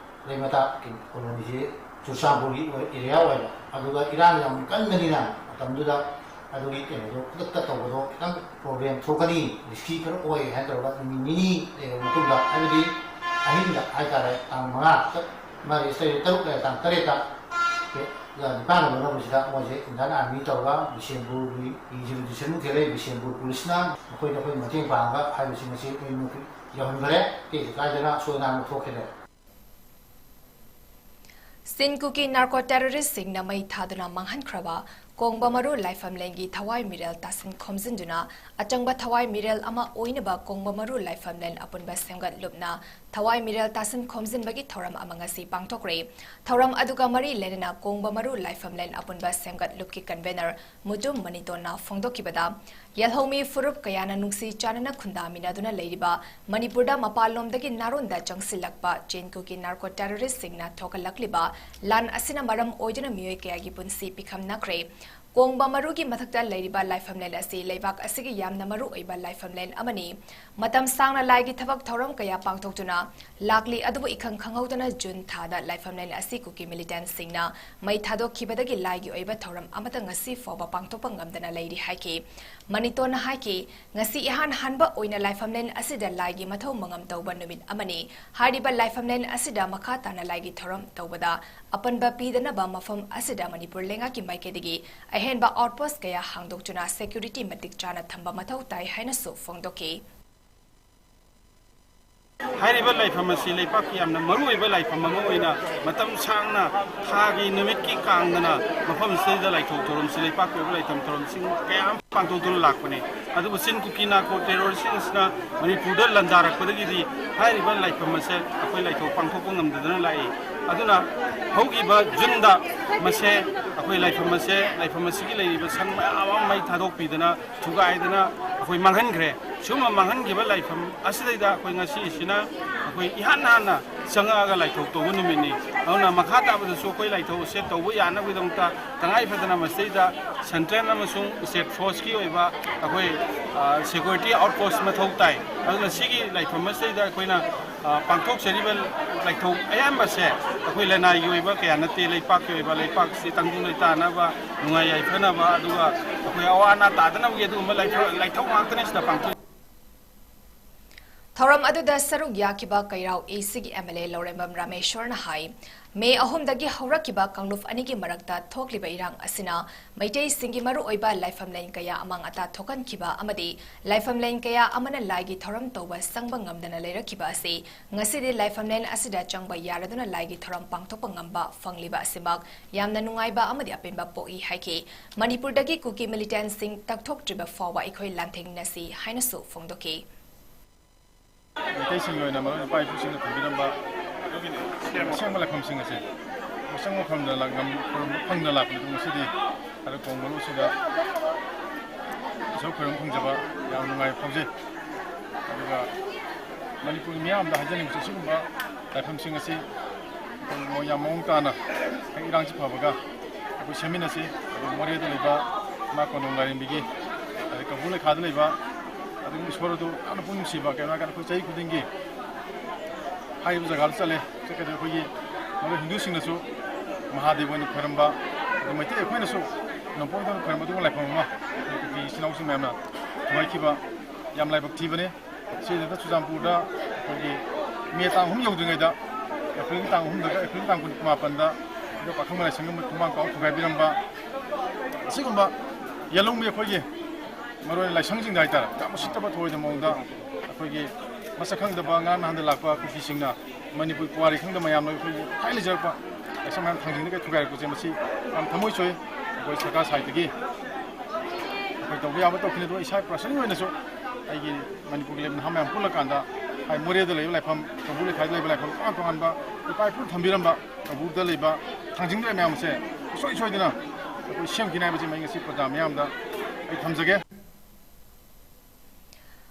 ꯂꯩꯃꯇꯥꯛ colony ꯁꯤ ꯆꯨꯔꯆꯥꯟꯄꯨꯔꯒꯤ area ꯑꯣꯏꯕ, ꯑꯗꯨꯒ ꯏꯔꯥꯡ ꯌꯥꯝ ꯀꯟꯕꯅꯤꯅ ꯃꯇꯝꯗꯨꯗ ꯑꯗꯨꯒꯤ ꯀꯩꯅꯣꯗꯣ ꯈꯨꯗꯛꯇ ꯇꯧꯕꯗꯣ ꯈꯤꯇꯪ ꯄ꯭ꯔꯣꯕ꯭ꯂꯦꯝ ꯊꯣꯛꯀꯅꯤ, ꯔꯤꯁꯀꯤ ꯈꯔ ꯑꯣꯏ ꯍꯥꯏꯅ ꯇꯧꯔꯒ ꯅꯨꯃꯤꯠ ꯅꯤꯅꯤ ꯂꯩꯔꯕ ꯃꯇꯨꯡꯗ, ꯍꯥꯏꯕꯗꯤ ꯑꯍꯤꯡꯗ ꯍꯥꯏꯇꯥꯔꯦ, ꯇꯥꯡ ꯃꯉꯥ, ꯃꯥ ꯔꯦꯖꯤꯁꯇꯔ ꯇꯔꯨꯛ ꯂꯩꯔꯦ, ꯇꯥꯡ ꯇꯔꯦꯠꯇ ꯅꯤꯄꯥꯟ ꯂꯣꯟꯅꯕꯁꯤꯗ ꯃꯣꯏꯁꯦ ꯏꯟꯗꯤꯌꯥꯟ ꯑꯥꯔꯃꯤ ꯇꯧꯔꯒ ꯕꯤꯁꯦꯝꯄꯨꯔꯒꯤ ꯖꯨꯔꯤꯗꯤꯁꯟꯃꯨꯛ ꯊꯦꯠꯂꯛꯏ, ꯕꯤꯁꯦꯝꯄꯨꯔ ꯄꯨꯂꯤꯁꯅ ꯃꯈꯣꯏꯗ ꯑꯩꯈꯣꯏ ꯃꯇꯦꯡ ꯄꯥꯡꯉꯒ ꯍꯥꯏꯕꯁꯤꯡ ꯑꯁꯤ ꯑꯩꯈꯣꯏ ꯌꯧꯍꯟꯈꯔꯦ꯫ ꯀꯩꯁꯨ ꯀꯥꯏꯗꯅ ꯑꯁꯣꯏ ꯑꯉꯥꯝ ꯊꯣꯛꯈꯤꯗ꯭ꯔꯦ꯫ ꯆꯤꯟ ꯀꯨꯀꯤ ꯅꯥꯔꯀꯣ ꯇꯦꯔꯣꯔꯤꯁꯁꯤꯡꯅ ꯃꯩ ꯊꯥꯗꯨꯅ ꯃꯥꯡꯍꯟꯈ꯭ꯔꯕ ꯀꯣꯡꯕ ꯃꯔꯨ ꯂꯥꯏꯐꯝꯂꯦꯟꯒꯤ ꯊꯋꯥꯏ ꯃꯤꯔꯦꯜ ꯇꯥꯁꯤꯟ ꯈꯣꯝꯖꯤꯟꯗꯨꯅ ꯑꯆꯪꯕ ꯊꯋꯥꯏ ꯃꯤꯔꯦꯜ ꯑꯃ ꯑꯣꯏꯅꯕ ꯀꯣꯡꯕ ꯃꯔꯨ ꯂꯥꯏꯐꯝꯂꯦꯟ ꯑꯄꯨꯟꯕ ꯁꯦꯝꯒꯠꯂꯨꯞꯅ ꯊꯋꯥꯏ ꯃꯤꯔꯦꯜ ꯇꯥꯁꯤꯟ ꯈꯣꯝꯖꯤꯟꯕꯒꯤ ꯊꯧꯔꯝ ꯑꯃ ꯉꯁꯤ ꯄꯥꯡꯊꯣꯛꯈ꯭ꯔꯦ꯫ ꯊꯧꯔꯝ ꯑꯗꯨꯒ ꯃꯔꯤ ꯂꯩꯅꯅ ꯀꯣꯡꯕ ꯃꯔꯨ ꯂꯥꯏꯐꯝꯂꯦꯟ ꯑꯄꯨꯟꯕ ꯁꯦꯝꯒꯠꯂꯨꯞꯀꯤ ꯀꯟꯚꯦꯅꯔ ꯃꯨꯇꯨꯝ ꯃꯅꯤꯇꯣꯟꯅ ꯐꯣꯡꯗꯣꯛꯈꯤꯕꯗ, ꯌꯦꯜꯍꯧꯃꯤ ꯐꯨꯔꯨꯞ ꯀꯌꯥꯅ ꯅꯨꯡꯁꯤ ꯆꯥꯟꯅꯅ ꯈꯨꯟꯗꯥꯃꯤꯟꯅꯗꯨꯅ ꯂꯩꯔꯤꯕ ꯃꯅꯤꯄꯨꯔꯗ ꯃꯄꯥꯟꯂꯣꯝꯗꯒꯤ ꯅꯥꯔꯣꯟꯗ ꯆꯪꯁꯤꯜꯂꯛꯄ ꯆꯤꯟ ꯀꯨꯀꯤ ꯅꯥꯔꯀꯣ ꯇꯦꯔꯣꯔꯤꯁꯁꯤꯡꯅ ꯊꯣꯛꯍꯜꯂꯛꯂꯤꯕ ꯂꯥꯟ ꯑꯁꯤꯅ ꯃꯔꯝ ꯑꯣꯏꯗꯨꯅ ꯃꯤꯑꯣꯏ ꯀꯌꯥꯒꯤ ꯄꯨꯟꯁꯤ ꯄꯤꯈꯝꯅꯈ꯭ꯔꯦ꯫ ꯀꯣꯡꯕ ꯃꯔꯨꯒꯤ ꯃꯊꯛꯇ ꯂꯩꯔꯤꯕ ꯂꯥꯏꯐꯝꯂꯦꯟ ꯑꯁꯤ ꯂꯩꯕꯥꯛ ꯑꯁꯤꯒꯤ ꯌꯥꯝꯅ ꯃꯔꯨ ꯑꯣꯏꯕ ꯂꯥꯏꯐꯝꯂꯦꯟ ꯑꯃꯅꯤ꯫ ꯃꯇꯝ ꯁꯥꯡꯅ ꯂꯥꯏꯒꯤ ꯊꯕꯛ ꯊꯧꯔꯝ ꯀꯌꯥ ꯄꯥꯡꯊꯣꯛꯇꯨꯅ ꯂꯥꯛꯂꯤ, ꯑꯗꯨꯕꯨ ꯏꯈꯪ ꯈꯪꯍꯧꯗꯅ ꯖꯨꯟ ꯊꯥꯗ ꯂꯥꯏꯐꯝꯂꯦꯟ ꯑꯁꯤ ꯀꯨꯀꯤ ꯃꯤꯂꯤꯇꯦꯟꯁꯤꯡꯅ ꯃꯩ ꯊꯥꯗꯣꯛꯈꯤꯕꯗꯒꯤ ꯂꯥꯏꯒꯤ ꯑꯣꯏꯕ ꯊꯧꯔꯝ ꯑꯃꯠꯇ ꯉꯁꯤ ꯐꯥꯎꯕ ꯄꯥꯡꯊꯣꯛꯄ ꯉꯝꯗꯅ ꯂꯩꯔꯤ ꯍꯥꯏꯈꯤ꯫ ꯃꯅꯤꯇꯣꯟꯅ ꯍꯥꯏꯈꯤ, ꯉꯁꯤ ꯏꯍꯥꯟ ꯍꯥꯟꯕ ꯑꯣꯏꯅ ꯂꯥꯏꯐꯝꯂꯦꯟ ꯑꯁꯤꯗ ꯂꯥꯏꯒꯤ ꯃꯊꯧ ꯃꯉꯝ ꯇꯧꯕ ꯅꯨꯃꯤꯠ ꯑꯃꯅꯤ꯫ ꯍꯥꯏꯔꯤꯕ ꯂꯥꯏꯐꯝꯂꯦꯟ ꯑꯁꯤꯗ ꯃꯈꯥ ꯇꯥꯅ ꯂꯥꯏꯒꯤ ꯊꯧꯔꯝ ꯇꯧꯕꯗ ꯑꯄꯟꯕ ꯄꯤꯗꯅꯕ ꯃꯐꯝ ꯑꯁꯤꯗ ꯃꯅꯤꯄꯨꯔ ꯂꯩꯉꯥꯛꯀꯤ ꯃꯥꯏꯀꯩꯗꯒꯤ ꯑꯍꯦꯟꯕ ꯑꯥꯎꯠꯄꯣꯁ ꯀꯌꯥ ꯍꯥꯡꯗꯣꯛꯇꯨꯅ ꯁꯦꯀ꯭ꯌꯨꯔꯤꯇꯤ ꯃꯇꯤꯛ ꯆꯥꯅ ꯊꯝꯕ ꯃꯊꯧ ꯇꯥꯏ ꯍꯥꯏꯅꯁꯨ ꯐꯣꯡꯗꯣꯛꯈꯤ꯫ ꯍꯥꯏꯔꯤꯕ ꯂꯥꯏꯐꯝ ꯑꯁꯤ ꯂꯩꯄꯥꯛꯀꯤ ꯌꯥꯝꯅ ꯃꯔꯨꯑꯣꯏꯕ ꯂꯥꯏꯐꯝ ꯑꯃ ꯑꯣꯏꯅ ꯃꯇꯝ ꯁꯥꯡꯅ ꯊꯥꯒꯤ ꯅꯨꯃꯤꯠꯀꯤ ꯀꯥꯡꯗꯅ ꯃꯐꯝ ꯑꯁꯤꯗ ꯂꯥꯏꯊꯣꯛ ꯊꯧꯔꯝꯁꯤ, ꯂꯩꯄꯥꯛꯀꯤ ꯑꯣꯏꯕ ꯂꯥꯏꯊꯣꯛ ꯊꯧꯔꯝꯁꯤꯡ ꯀꯌꯥ ꯑꯃ ꯄꯥꯡꯊꯣꯛꯇꯨꯅ ꯂꯥꯛꯄꯅꯤ꯫ ꯑꯗꯨꯕꯨ ꯆꯤꯟ ꯀꯨꯀꯤ ꯅꯥꯔꯀꯣ ꯇꯦꯔꯣꯔꯤꯁꯁꯤꯡ ꯑꯁꯤꯅ ꯃꯅꯤꯄꯨꯔꯗ ꯂꯥꯟꯗꯥꯔꯛꯄꯗꯒꯤꯗꯤ ꯍꯥꯏꯔꯤꯕ ꯂꯥꯏꯐꯝ ꯑꯁꯦ ꯑꯩꯈꯣꯏ ꯂꯥꯏꯊꯣꯛ ꯄꯥꯡꯊꯣꯛꯄ ꯉꯝꯗꯗꯅ ꯂꯥꯛꯏ꯫ ꯑꯗꯨꯅ ꯍꯧꯈꯤꯕ ꯖꯨꯟꯗ ꯃꯁꯦ ꯑꯩꯈꯣꯏ ꯂꯥꯏꯐꯝ ꯑꯁꯦ, ꯂꯥꯏꯐꯝ ꯑꯁꯤꯒꯤ ꯂꯩꯔꯤꯕ ꯁꯪ ꯃꯌꯥꯝ ꯑꯃ ꯃꯩ ꯊꯥꯗꯣꯛꯄꯤꯗꯅ ꯊꯨꯒꯥꯏꯗꯅ ꯑꯩꯈꯣꯏ ꯃꯥꯡꯍꯟꯈ꯭ꯔꯦ꯫ ꯁꯤꯒꯨꯝꯕ ꯃꯥꯡꯍꯟꯈꯤꯕ ꯂꯥꯏꯐꯝ ꯑꯁꯤꯗꯩꯗ ꯑꯩꯈꯣꯏ ꯉꯁꯤꯁꯤꯅ ꯑꯩꯈꯣꯏ ꯏꯍꯥꯟ ꯍꯥꯟꯅ ꯆꯪꯉꯛꯑꯒ ꯂꯥꯏꯊꯣꯛ ꯇꯧꯕ ꯅꯨꯃꯤꯠꯅꯤ꯫ ꯑꯗꯨꯅ ꯃꯈꯥ ꯇꯥꯕꯗꯁꯨ ꯑꯩꯈꯣꯏ ꯂꯥꯏꯊꯣꯛ ꯑꯁꯦ ꯇꯧꯕ ꯌꯥꯅꯕꯒꯤꯗꯃꯛꯇ ꯇꯉꯥꯏ ꯐꯗꯅ ꯃꯁꯤꯗꯩꯗ ꯁꯦꯟꯇ꯭ꯔꯦꯜ ꯑꯃꯁꯨꯡ ꯁ꯭ꯇꯦꯠ ꯐꯣꯔꯁꯀꯤ ꯑꯣꯏꯕ ꯑꯩꯈꯣꯏ ꯁꯦꯀ꯭ꯌꯨꯔꯤꯇꯤ ꯑꯥꯎꯠꯄꯣꯁ ꯃꯊꯧ ꯇꯥꯏ꯫ ꯑꯗꯨꯅ ꯁꯤꯒꯤ ꯂꯥꯏꯐꯝ ꯑꯁꯤꯗꯩꯗ ꯑꯩꯈꯣꯏꯅ ꯄꯥꯡꯊꯣꯛꯆꯔꯤꯕ ꯂꯥꯏꯊꯧ ꯑꯌꯥꯝꯕꯁꯦ ꯑꯩꯈꯣꯏ ꯂꯅꯥꯏꯒꯤ ꯑꯣꯏꯕ ꯀꯌꯥ ꯅꯠꯇꯦ, ꯂꯩꯄꯥꯛꯀꯤ ꯑꯣꯏꯕ, ꯂꯩꯄꯥꯛꯁꯤ ꯇꯪꯗꯨ ꯂꯩꯇꯥꯅꯕ, ꯅꯨꯡꯉꯥꯏ ꯌꯥꯏꯐꯅꯕ, ꯑꯗꯨꯒ ꯑꯩꯈꯣꯏ ꯑꯋꯥ ꯑꯅꯥ ꯇꯥꯗꯅꯕꯒꯤ ꯑꯗꯨꯒꯨꯝꯕ ꯂꯥꯏꯊꯧ, ꯂꯥꯏꯊꯧ ꯉꯥꯛꯇꯅꯤ ꯁꯤꯗ ꯄꯥꯡꯊꯣꯛꯏ꯫ ꯊꯧꯔꯝ ꯑꯗꯨꯗ ꯁꯔꯨꯛ ꯌꯥꯈꯤꯕ ꯀꯩꯔꯥꯎ ꯑꯦꯁꯤꯒꯤ ꯑꯦꯝ ꯑꯦꯜ ꯑꯦ ꯂꯧꯔꯦꯝꯕꯝ ꯔꯥꯃꯦꯁꯣꯔꯅ ꯍꯥꯏ, ꯃꯦ ꯑꯍꯨꯝꯗꯒꯤ ꯍꯧꯔꯛꯈꯤꯕ ꯀꯥꯡꯂꯨꯞ ꯑꯅꯤꯒꯤ ꯃꯔꯛꯇ ꯊꯣꯛꯂꯤꯕ ꯏꯔꯥꯡ ꯑꯁꯤꯅ ꯃꯩꯇꯩꯁꯤꯡꯒꯤ ꯃꯔꯨꯑꯣꯏꯕ ꯂꯥꯏꯐꯝꯂꯦꯟ ꯀꯌꯥ ꯑꯃꯥꯡ ꯑꯇꯥ ꯊꯣꯛꯍꯟꯈꯤꯕ ꯑꯃꯗꯤ ꯂꯥꯏꯐꯝꯂꯦꯟ ꯀꯌꯥ ꯑꯃꯅ ꯂꯥꯏꯒꯤ ꯊꯧꯔꯝ ꯇꯧꯕ ꯁꯪꯕ ꯉꯝꯗꯅ ꯂꯩꯔꯛꯈꯤꯕ ꯑꯁꯤ ꯉꯁꯤꯗꯤ ꯂꯥꯏꯐꯝꯂꯦꯟ ꯑꯁꯤꯗ ꯆꯪꯕ ꯌꯥꯔꯗꯨꯅ ꯂꯥꯏꯒꯤ ꯊꯧꯔꯝ ꯄꯥꯡꯊꯣꯛꯄ ꯉꯝꯕ ꯐꯪꯂꯤꯕ ꯑꯁꯤꯃꯛ ꯌꯥꯝꯅ ꯅꯨꯡꯉꯥꯏꯕ ꯑꯃꯗꯤ ꯑꯄꯦꯟꯕ ꯄꯣꯛꯏ ꯍꯥꯏꯈꯤ꯫ ꯃꯅꯤꯄꯨꯔꯗꯒꯤ ꯀꯨꯀꯤ ꯃꯤꯂꯤꯇꯦꯟꯁꯤꯡ ꯇꯛꯊꯣꯛꯇ꯭ꯔꯤꯕ ꯐꯥꯎꯕ ꯑꯩꯈꯣꯏ ꯂꯥꯟꯊꯦꯡꯅꯁꯤ ꯍꯥꯏꯅꯁꯨ ꯐꯣꯡꯗꯣꯛꯈꯤ꯫ ꯃꯩꯇꯩꯁꯤꯡꯒꯤ ꯑꯣꯏꯅ ꯃꯔꯨꯞ ꯏꯄꯥ ꯏꯄꯨꯁꯤꯡꯅ ꯊꯝꯕꯤꯔꯝꯕ ꯑꯁꯦꯡꯕ ꯂꯥꯏꯐꯝꯁꯤꯡ ꯑꯁꯦ ꯃꯁꯪ ꯃꯐꯝꯗ ꯂꯥꯛ-, ꯉꯝ-, ꯐꯪꯗꯅ ꯂꯥꯛꯄꯅꯤ꯫ ꯑꯗꯨ ꯉꯁꯤꯗꯤ ꯍꯔꯥꯎ ꯀꯨꯝꯍꯩ ꯑꯁꯤꯗ ꯏꯁꯣꯔ ꯈꯣꯏꯔꯝ ꯐꯪꯖꯕ ꯌꯥꯝ ꯅꯨꯡꯉꯥꯏꯕ ꯐꯥꯎꯖꯩ꯫ ꯑꯗꯨꯒ ꯃꯅꯤꯄꯨꯔꯒꯤ ꯃꯤꯌꯥꯝꯗ ꯍꯥꯏꯖꯅꯤꯡꯕꯁꯦ, ꯑꯁꯤꯒꯨꯝꯕ ꯂꯥꯏꯐꯝꯁꯤꯡ ꯑꯁꯤ ꯑꯩꯈꯣꯏ ꯌꯥꯝ ꯃꯑꯣꯡ ꯇꯥꯅ ꯍꯦꯛ ꯏꯔꯥꯡꯁꯤ ꯐꯕꯒ ꯑꯩꯈꯣꯏ ꯁꯦꯝꯃꯤꯟꯅꯁꯤ꯫ ꯑꯗꯨ ꯃꯣꯔꯦꯗ ꯂꯩꯕ ꯏꯃꯥ ꯀꯣꯅꯨꯡ ꯂꯥꯏꯔꯦꯝꯕꯤꯒꯤ, ꯑꯗꯩ ꯀꯧꯕ꯭ꯔꯨ ꯂꯩꯈꯥꯗ ꯂꯩꯕ, ꯑꯗꯨꯒ ꯏꯁꯣꯔ ꯑꯗꯨ ꯌꯥꯝꯅ ꯄꯨꯛꯅꯤꯡ ꯅꯨꯡꯁꯤꯕ꯫ ꯀꯩꯒꯤꯅꯣ ꯍꯥꯏꯔꯀꯥꯟꯗ ꯑꯩꯈꯣꯏ ꯆꯍꯤ ꯈꯨꯗꯤꯡꯒꯤ ꯍꯥꯏꯔꯤꯕ ꯖꯒꯥꯗ ꯆꯠꯂꯦ꯫ ꯆꯠꯀꯗꯕ ꯑꯩꯈꯣꯏꯒꯤ ꯃꯔꯨ ꯍꯤꯟꯗꯨꯁꯤꯡꯅꯁꯨ ꯃꯍꯥꯗꯦꯕ ꯑꯣꯏꯅ ꯈꯣꯏꯔꯝꯕ, ꯑꯗꯨ ꯃꯩꯇꯩ ꯑꯩꯈꯣꯏꯅꯁꯨ ꯅꯣꯡꯄꯣꯛ ꯅꯤꯡꯊꯧꯅ ꯈꯣꯏꯔꯝꯕ ꯑꯗꯨꯒꯨꯝꯕ ꯂꯥꯏꯐꯝ ꯑꯃ ꯑꯩꯈꯣꯏ ꯀꯨꯀꯤ ꯏꯆꯤꯟ ꯏꯅꯥꯎꯁꯤꯡ ꯃꯌꯥꯝꯅ ꯊꯨꯒꯥꯏꯈꯤꯕ ꯌꯥꯝ ꯂꯥꯏꯕꯛ ꯊꯤꯕꯅꯤ꯫ ꯁꯤꯗ ꯆꯨꯔꯆꯥꯟꯄꯨꯔꯗ ꯑꯩꯈꯣꯏꯒꯤ ꯃꯦ ꯇꯥꯡ ꯑꯍꯨꯝ ꯌꯧꯗ꯭ꯔꯤꯉꯩꯗ, ꯑꯦꯄ꯭ꯔꯤꯜꯒꯤ ꯇꯥꯡ ꯑꯍꯨꯝꯗꯒ ꯑꯦꯄ꯭ꯔꯤꯜ ꯇꯥꯡ ꯀꯨꯟ ꯃꯥꯄꯟꯗ ꯁꯤꯗ ꯄꯥꯈꯪꯕ ꯂꯥꯏꯁꯪ ꯑꯃ ꯊꯣꯡꯕꯥꯡ ꯀꯥꯎ ꯊꯨꯒꯥꯏꯕꯤꯔꯝꯕ, ꯑꯁꯤꯒꯨꯝꯕ ꯌꯦꯜꯍꯧꯃꯤ ꯑꯩꯈꯣꯏꯒꯤ ꯃꯔꯨꯑꯣꯏꯅ ꯂꯥꯏꯁꯪꯁꯤꯡꯗ ꯍꯥꯏꯇꯥꯔꯦ, ꯌꯥꯝ ꯎꯁꯤꯠꯇꯕ ꯊꯧꯑꯣꯏꯗꯕ ꯃꯑꯣꯡꯗ ꯑꯩꯈꯣꯏꯒꯤ ꯃꯁꯛ ꯈꯪꯗꯕ ꯉꯔꯥꯡ ꯅꯍꯥꯟꯗ ꯂꯥꯛꯄ ꯀꯨꯀꯤꯁꯤꯡꯅ ꯃꯅꯤꯄꯨꯔ ꯄꯨꯋꯥꯔꯤ ꯈꯪꯗꯕ ꯃꯌꯥꯝꯅ ꯑꯩꯈꯣꯏꯒꯤ ꯊꯥꯏꯅ ꯂꯩꯖꯔꯛꯄ ꯂꯥꯏꯁꯪ ꯃꯌꯥꯝ ꯊꯥꯡꯖꯤꯡꯗ ꯀꯩ ꯊꯨꯒꯥꯏꯔꯛꯄꯁꯦ, ꯃꯁꯤ ꯌꯥꯝ ꯊꯃꯣꯏ ꯁꯣꯏ꯫ ꯑꯩꯈꯣꯏ ꯁꯔꯀꯥꯔ ꯁꯥꯏꯠꯇꯒꯤ ꯑꯩꯈꯣꯏ ꯇꯧꯕ ꯌꯥꯕ ꯇꯧꯈꯤꯅꯤ꯫ ꯑꯗꯨꯒ ꯏꯁꯥ ꯄꯔꯁꯅꯦꯜ ꯑꯣꯏꯅꯁꯨ ꯑꯩꯒꯤ ꯃꯅꯤꯄꯨꯔꯒꯤ ꯂꯩꯕ ꯅꯍꯥ ꯃꯌꯥꯝ ꯄꯨꯜꯂꯀꯥꯟꯗ, ꯍꯥꯏ, ꯃꯣꯔꯦꯗ ꯂꯩꯕ ꯂꯥꯏꯐꯝ, ꯀꯧꯕ꯭ꯔꯨ ꯂꯩꯈꯥꯏꯗ ꯂꯩꯕ ꯂꯥꯏꯐꯝ ꯇꯣꯉꯥꯟ ꯇꯣꯉꯥꯟꯕ ꯏꯄꯥ ꯏꯄꯨꯅ ꯊꯝꯕꯤꯔꯝꯕ ꯀꯧꯕ꯭ꯔꯨꯗ ꯂꯩꯕ, ꯊꯥꯡꯖꯤꯡꯗ ꯂꯩꯕ ꯃꯌꯥꯝꯁꯦ ꯁꯨꯡꯁꯣꯏ ꯁꯣꯏꯗꯅ ꯑꯩꯈꯣꯏ ꯁꯦꯝꯈꯤꯅꯤ ꯍꯥꯏꯕꯁꯤꯃ ꯑꯩ ꯉꯁꯤ ꯄ꯭ꯔꯖꯥ ꯃꯤꯌꯥꯝꯗ ꯑꯩ ꯊꯝꯖꯒꯦ꯫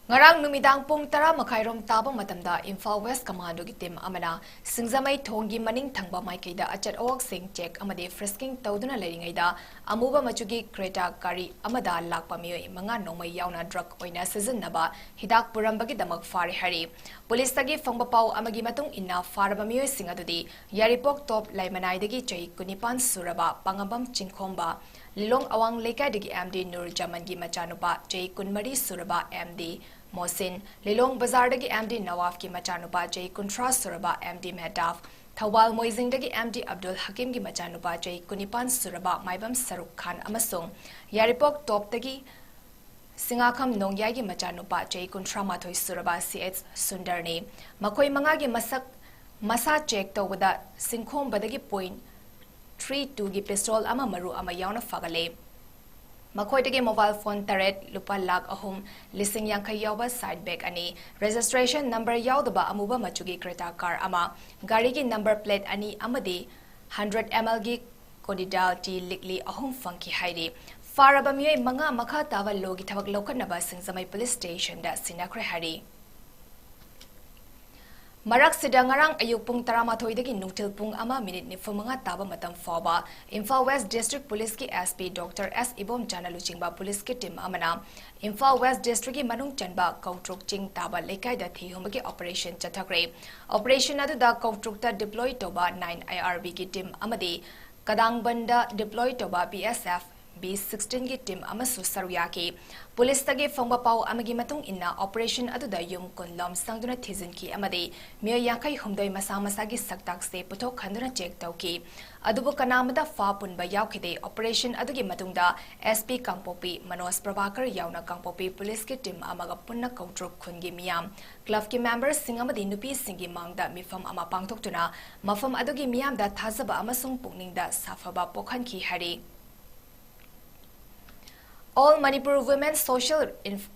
ꯉꯔꯥꯡ ꯅꯨꯃꯤꯗꯥꯡ ꯄꯨꯡ ꯇꯔꯥ ꯃꯈꯥꯏꯔꯣꯝ ꯇꯥꯕ ꯃꯇꯝꯗ ꯏꯝꯐꯥꯜ ꯋꯦꯁ ꯀꯃꯥꯟꯗꯣꯒꯤ ꯇꯤꯝ ꯑꯃꯅ ꯁꯤꯡꯖꯃꯩ ꯊꯣꯡꯒꯤ ꯃꯅꯤꯡ ꯊꯪꯕ ꯃꯥꯏꯀꯩꯗ ꯑꯆꯠ ꯑꯋꯥꯛꯁꯤꯡ ꯆꯦꯛ ꯑꯃꯗꯤ ꯐ꯭ꯔꯤꯁꯀꯤꯡ ꯇꯧꯗꯨꯅ ꯂꯩꯔꯤꯉꯩꯗ ꯑꯃꯨꯕ ꯃꯆꯨꯒꯤ ꯀ꯭ꯔꯦꯇꯥ ꯒꯥꯔꯤ ꯑꯃꯗ ꯂꯥꯛꯄ ꯃꯤꯑꯣꯏ ꯃꯉꯥ ꯅꯣꯡꯃꯩ ꯌꯥꯎꯅ ꯗ꯭ꯔꯒ ꯑꯣꯏꯅ ꯁꯤꯖꯤꯟꯅꯕ ꯍꯤꯗꯥꯛ ꯄꯨꯔꯝꯕꯒꯤꯗꯃꯛ ꯐꯥꯔꯦ ꯍꯥꯏꯔꯤ꯫ ꯄꯨꯂꯤꯁꯇꯒꯤ ꯐꯪꯕ ꯄꯥꯎ ꯑꯃꯒꯤ ꯃꯇꯨꯡ ꯏꯟꯅ ꯐꯥꯔꯕ ꯃꯤꯑꯣꯏꯁꯤꯡ ꯑꯗꯨꯗꯤ ꯌꯥꯏꯔꯤꯄꯣꯛ ꯇꯣꯞ ꯂꯩꯃꯅꯥꯏꯗꯒꯤ ꯆꯍꯤ ꯀꯨꯟꯅꯤꯄꯥꯟ ꯁꯨꯔꯕ ꯄꯥꯉꯝꯕꯝ ꯆꯤꯡꯈꯣꯝꯕ, ꯂꯤꯂꯣꯡ ꯑꯋꯥꯡ ꯂꯩꯀꯥꯏꯗꯒꯤ ꯑꯦꯝ ꯗꯤ ꯅꯨꯔꯖꯃꯟꯒꯤ ꯃꯆꯥꯅꯨꯄꯥ ꯆꯍꯤ ꯀꯨꯟꯃꯔꯤ ꯁꯨꯔꯕ ꯑꯦꯝ ꯗꯤ ꯃꯣꯁꯤꯟ, ꯂꯤꯂꯣꯡ ꯕꯖꯥꯔꯗꯒꯤ ꯑꯦꯝ ꯗꯤ ꯅꯋꯥꯐꯀꯤ ꯃꯆꯥꯅꯨꯄꯥ ꯆꯍꯤ ꯀꯨꯟꯊ꯭ꯔꯥ ꯁꯨꯔꯕ ꯑꯦꯝ ꯗꯤ ꯃꯦꯍꯇꯥꯐ, ꯊꯧꯕꯥꯜ ꯃꯣꯏꯖꯤꯡꯗꯒꯤ ꯑꯦꯝ ꯗꯤ ꯑꯕꯗꯨꯜ ꯍꯀꯤꯝꯒꯤ ꯃꯆꯥꯅꯨꯄꯥ ꯆꯍꯤ ꯀꯨꯟꯅꯤꯄꯥꯟ ꯁꯨꯔꯕ ꯃꯥꯏꯕꯝ ꯁꯔꯨꯛ ꯈꯥꯟ ꯑꯃꯁꯨꯡ ꯌꯥꯏꯔꯤꯄꯣꯛ ꯇꯣꯞꯇꯒꯤ ꯁꯤꯡꯉꯥꯈꯝ ꯅꯣꯡꯌꯥꯏꯒꯤ ꯃꯆꯥꯅꯨꯄꯥ ꯆꯍꯤ ꯀꯨꯟꯊ꯭ꯔꯥ ꯃꯥꯊꯣꯏ ꯁꯨꯔꯕ ꯁꯤ ꯑꯩꯆ ꯁꯨꯟꯗꯔꯅꯤ꯫ ꯃꯈꯣꯏ ꯃꯉꯥꯒꯤ ꯃꯁꯛ ꯃꯁꯥ ꯆꯦꯛ ꯇꯧꯕꯗ ꯁꯤꯡꯈꯣꯝꯕꯗꯒꯤ ꯄꯣꯏꯟ ꯊ꯭ꯔꯤ ꯇꯨꯒꯤ ꯄꯤꯁꯇꯣꯜ ꯑꯃ ꯃꯔꯨ ꯑꯃ ꯌꯥꯎꯅ ꯐꯥꯒꯠꯂꯦ꯫ ꯃꯈꯣꯏꯗꯒꯤ ꯃꯣꯕꯥꯏꯜ ꯐꯣꯟ ꯇꯔꯦꯠ, ꯂꯨꯄꯥ ꯂꯥꯈ ꯑꯍꯨꯝ, ꯂꯤꯁꯤꯡ ꯌꯥꯡꯈꯩ ꯌꯥꯎꯕ ꯁꯥꯏꯠ ꯕꯦꯒ ꯑꯅꯤ, ꯔꯦꯖꯤꯁꯇ꯭ꯔꯦꯁꯟ ꯅꯝꯕꯔ ꯌꯥꯎꯗꯕ ꯑꯃꯨꯕ ꯃꯆꯨꯒꯤ ꯀ꯭ꯔꯦꯇꯥ ꯀꯥꯔ ꯑꯃ, ꯒꯥꯔꯤꯒꯤ ꯅꯝꯕꯔ ꯄ꯭ꯂꯦꯠ ꯑꯅꯤ ꯑꯃꯗꯤ ꯍꯟꯗ꯭ꯔꯦꯠ ꯑꯦꯝ ꯑꯦꯜꯒꯤ ꯀꯣꯅꯤꯗꯥꯜ ꯇꯤ ꯂꯤꯛꯂꯤ ꯑꯍꯨꯝ ꯐꯪꯈꯤ ꯍꯥꯏꯔꯤ꯫ ꯐꯥꯔꯕ ꯃꯤꯑꯣꯏ ꯃꯉꯥ ꯃꯈꯥ ꯇꯥꯕ ꯂꯣꯒꯤ ꯊꯕꯛ ꯂꯧꯈꯠꯅꯕ ꯁꯤꯡꯖꯃꯩ ꯄꯨꯂꯤꯁ ꯁ꯭ꯇꯦꯁꯟꯗ ꯁꯤꯟꯅꯈ꯭ꯔꯦ ꯍꯥꯏꯔꯤ꯫ ꯃꯔꯛꯁꯤꯗ ꯉꯔꯥꯡ ꯑꯌꯨꯛ ꯄꯨꯡ ꯇꯔꯥꯃꯥꯊꯣꯏꯗꯒꯤ ꯅꯨꯡꯊꯤꯜ ꯄꯨꯡ ꯑꯃ ꯃꯤꯅꯤꯠ ꯅꯤꯐꯨ ꯃꯉꯥ ꯇꯥꯕ ꯃꯇꯝ ꯐꯥꯎꯕ ꯏꯝꯐꯥꯜ ꯋꯦꯁ ꯗꯤꯁꯇ꯭ꯔꯤꯛ ꯄꯨꯂꯤꯁꯀꯤ ꯑꯦꯁ ꯄꯤ ꯗꯣꯛꯇꯔ ꯑꯦꯁ ꯏꯕꯣꯝꯆꯥꯅ ꯂꯨꯆꯤꯡꯕ ꯄꯨꯂꯤꯁꯀꯤ ꯇꯤꯝ ꯑꯃꯅ ꯏꯝꯐꯥꯜ ꯋꯦꯁ ꯗꯤꯁꯇ꯭ꯔꯤꯛꯀꯤ ꯃꯅꯨꯡ ꯆꯟꯕ ꯀꯧꯇ꯭ꯔꯨꯛ ꯆꯤꯡ ꯇꯥꯕ ꯂꯩꯀꯥꯏꯗ ꯊꯤꯍꯨꯝꯕꯒꯤ ꯑꯣꯄꯔꯦꯁꯟ ꯆꯠꯊꯈ꯭ꯔꯦ꯫ ꯑꯣꯄꯔꯦꯁꯟ ꯑꯗꯨꯗ ꯀꯧꯇ꯭ꯔꯨꯛꯇ ꯗꯤꯄ꯭ꯂꯣꯏ ꯇꯧꯕ ꯅꯥꯏꯟ ꯑꯥꯏ ꯑꯥꯔ ꯕꯤꯒꯤ ꯇꯤꯝ ꯑꯃꯗꯤ ꯀꯗꯥꯡꯕꯟꯗ ꯗꯤꯄ꯭ꯂꯣꯏ ꯇꯧꯕ ꯕꯤ ꯑꯦꯁ ꯑꯦꯐ ꯕꯤ ꯁꯤꯛꯁꯇꯤꯟꯒꯤ ꯇꯤꯝ ꯑꯃꯁꯨ ꯁꯔꯨꯛ ꯌꯥꯈꯤ꯫ ꯄꯨꯂꯤꯁꯇꯒꯤ ꯐꯪꯕ ꯄꯥꯎ ꯑꯃꯒꯤ ꯃꯇꯨꯡ ꯏꯟꯅ, ꯑꯣꯄꯔꯦꯁꯟ ꯑꯗꯨꯗ ꯌꯨꯝ ꯀꯨꯟ ꯂꯣꯝ ꯆꯪꯗꯨꯅ ꯊꯤꯖꯤꯟꯈꯤ ꯑꯃꯗꯤ ꯃꯤꯑꯣꯏ ꯌꯥꯡꯈꯩ ꯍꯨꯝꯗꯣꯏ ꯃꯁꯥ ꯃꯁꯥꯒꯤ ꯁꯛꯇꯥꯛꯁꯦ ꯄꯨꯊꯣꯛꯍꯟꯗꯨꯅ ꯆꯦꯛ ꯇꯧꯈꯤ꯫ ꯑꯗꯨꯕꯨ ꯀꯅꯥ ꯑꯃꯠꯇ ꯐꯥ ꯄꯨꯟꯕ ꯌꯥꯎꯈꯤꯗꯦ꯫ ꯑꯣꯄꯔꯦꯁꯟ ꯑꯗꯨꯒꯤ ꯃꯇꯨꯡꯗ ꯑꯦꯁ ꯄꯤ ꯀꯥꯡꯄꯣꯛꯄꯤ ꯃꯅꯣꯖ ꯄ꯭ꯔꯚꯥꯀꯔ ꯌꯥꯎꯅ ꯀꯥꯡꯄꯣꯛꯄꯤ ꯄꯨꯂꯤꯁꯀꯤ ꯇꯤꯝ ꯑꯃꯒ ꯄꯨꯟꯅ ꯀꯧꯇ꯭ꯔꯨꯛ ꯈꯨꯟꯒꯤ ꯃꯤꯌꯥꯝ, ꯀ꯭ꯂꯕꯀꯤ ꯃꯦꯝꯕꯔꯁꯤꯡ ꯑꯃꯗꯤ ꯅꯨꯄꯤꯁꯤꯡꯒꯤ ꯃꯥꯡꯗ ꯃꯤꯐꯝ ꯑꯃ ꯄꯥꯡꯊꯣꯛꯇꯨꯅ ꯃꯐꯝ ꯑꯗꯨꯒꯤ ꯃꯤꯌꯥꯝꯗ ꯊꯥꯖꯕ ꯑꯃꯁꯨꯡ ꯄꯨꯛꯅꯤꯡꯗ ꯁꯥꯐꯕ ꯄꯣꯛꯍꯟꯈꯤ ꯍꯥꯏꯔꯤ꯫ All Manipur Women Social Inf-,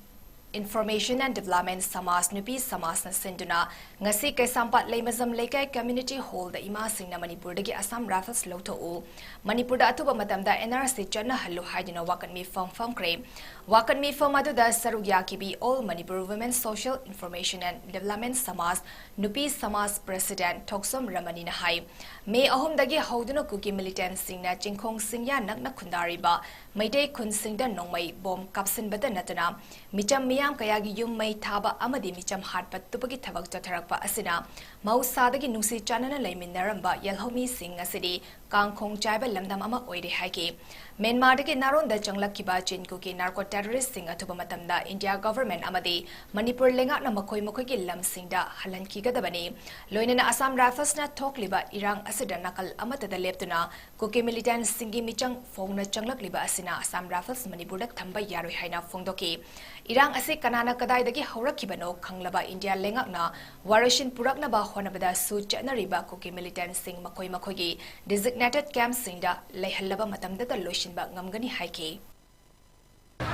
Information and Development ꯁꯃꯥꯖ, ꯅꯨꯄꯤ ꯁꯃꯥꯖꯅ ꯁꯤꯟꯗꯨꯅ ꯉꯁꯤ ꯀꯩꯁꯥꯝꯄꯥꯠ ꯂꯩꯃꯖꯝ ꯂꯩꯀꯥꯏ Community Hallꯗ ꯏꯃꯥꯁꯤꯡꯅ ꯃꯅꯤꯄꯨꯔꯗꯒꯤ ꯑꯁꯥꯝ Rifles ꯂꯧꯊꯣꯛꯎ, ꯃꯅꯤꯄꯨꯔꯗ ꯑꯊꯨꯕ ꯃꯇꯝꯗ N R C ꯆꯠꯅꯍꯜꯂꯨ ꯍꯥꯏꯗꯨꯅ ꯋꯥꯀꯠ ꯃꯤꯐꯝ ꯐꯝꯈ꯭ꯔꯦ꯫ ꯋꯥꯀꯠ ꯃꯤꯐꯝ ꯑꯗꯨꯗ ꯁꯔꯨꯛ ꯌꯥꯈꯤꯕꯤ All Manipur Women Social Information and Development ꯁꯃꯥꯖ, ꯅꯨꯄꯤ ꯁꯃꯥꯖ President ꯊꯣꯛꯁꯣꯝ ꯔꯃꯅꯤꯅ ꯍꯥꯏ, ꯃꯦ ꯑꯍꯨꯝꯗꯒꯤ ꯍꯧꯗꯨꯅ ꯀꯨꯀꯤ militantꯁꯤꯡꯅ ꯆꯤꯡꯈꯣꯡ ꯆꯤꯡꯌꯥ ꯅꯛꯅ ꯈꯨꯟꯗꯥꯔꯤꯕ ꯃꯩꯇꯩ ꯈꯨꯟꯁꯤꯡꯗ ꯅꯣꯡꯃꯩ ꯕꯣꯝ ꯀꯥꯞꯁꯤꯟꯕꯗ ꯅꯠꯇꯅ ꯃꯤꯆꯝ ꯃꯤꯌꯥꯝ ꯀꯌꯥꯒꯤ ꯌꯨꯝ ꯃꯩ ꯊꯥꯕ ꯑꯃꯗꯤ ꯃꯤꯆꯝ ꯍꯥꯠꯄ ꯇꯨꯞꯄꯒꯤ ꯊꯕꯛ ꯆꯠꯊꯔꯛꯄ ꯑꯁꯤꯅ ꯃꯍꯧꯁꯥꯗꯒꯤ ꯅꯨꯡꯁꯤ ꯆꯥꯟꯅꯅ ꯂꯩꯃꯤꯟꯅꯔꯝꯕ ꯌꯦꯜꯍꯧꯃꯤꯁꯤꯡ ꯉꯁꯤꯗꯤ ꯀꯥꯡꯈꯣꯡ ꯆꯥꯏꯕ ꯂꯝꯗꯝ ꯑꯃ ꯑꯣꯏꯔꯦ ꯍꯥꯏꯈꯤ꯫ ꯃ꯭ꯌꯥꯟꯃꯥꯔꯗꯒꯤ ꯅꯥꯔꯣꯟꯗ ꯆꯪꯂꯛꯈꯤꯕ ꯆꯤꯟ ꯀꯨꯀꯤ narco terroristꯁꯤꯡ ꯑꯊꯨꯕ ꯃꯇꯝꯗ ꯏꯟꯗꯤꯌꯥ government ꯑꯃꯗꯤ ꯃꯅꯤꯄꯨꯔ ꯂꯩꯉꯥꯛꯅ ꯃꯈꯣꯏ ꯃꯈꯣꯏꯒꯤ ꯂꯝꯁꯤꯡꯗ ꯍꯜꯍꯟꯈꯤꯒꯗꯕꯅꯤ꯫ ꯂꯣꯏꯅꯅ Assam Riflesꯅ ꯊꯣꯛꯂꯤꯕ ꯏꯔꯥꯡ ꯑꯁꯤꯗ ꯅꯥꯀꯜ ꯑꯃꯠꯇꯗ ꯂꯦꯞꯇꯨꯅ ꯀꯨꯀꯤ militantꯁꯤꯡꯒꯤ ꯃꯤꯆꯪ ꯐꯣꯡꯅ ꯆꯪꯂꯛꯂꯤꯕ ꯑꯁꯤꯅ Assam Rifles ꯃꯅꯤꯄꯨꯔꯗ ꯊꯝꯕ ꯌꯥꯔꯣꯏ ꯍꯥꯏꯅ ꯐꯣꯡꯗꯣꯛꯈꯤ꯫ ꯏꯔꯥꯡ ꯑꯁꯤ ꯀꯅꯥꯅ ꯀꯗꯥꯏꯗꯒꯤ ꯍꯧꯔꯛꯈꯤꯕꯅꯣ ꯈꯪꯂꯕ ꯏꯟꯗꯤꯌꯥ ꯂꯩꯉꯥꯛꯅ ꯋꯥꯔꯣꯏꯁꯤꯟ ꯄꯨꯔꯛꯅꯕ ꯍꯣꯠꯅꯕꯗꯁꯨ ꯆꯠꯅꯔꯤꯕ ꯀꯨꯀꯤ militantꯁꯤꯡ ꯃꯈꯣꯏ ꯃꯈꯣꯏꯒꯤ designated campꯁꯤꯡꯗ ꯂꯩꯍꯜꯂꯕ ꯃꯇꯝꯗꯇ ꯂꯣꯏꯁꯤꯟꯕ ꯉꯝꯒꯅꯤ ꯍꯥꯏꯈꯤ꯫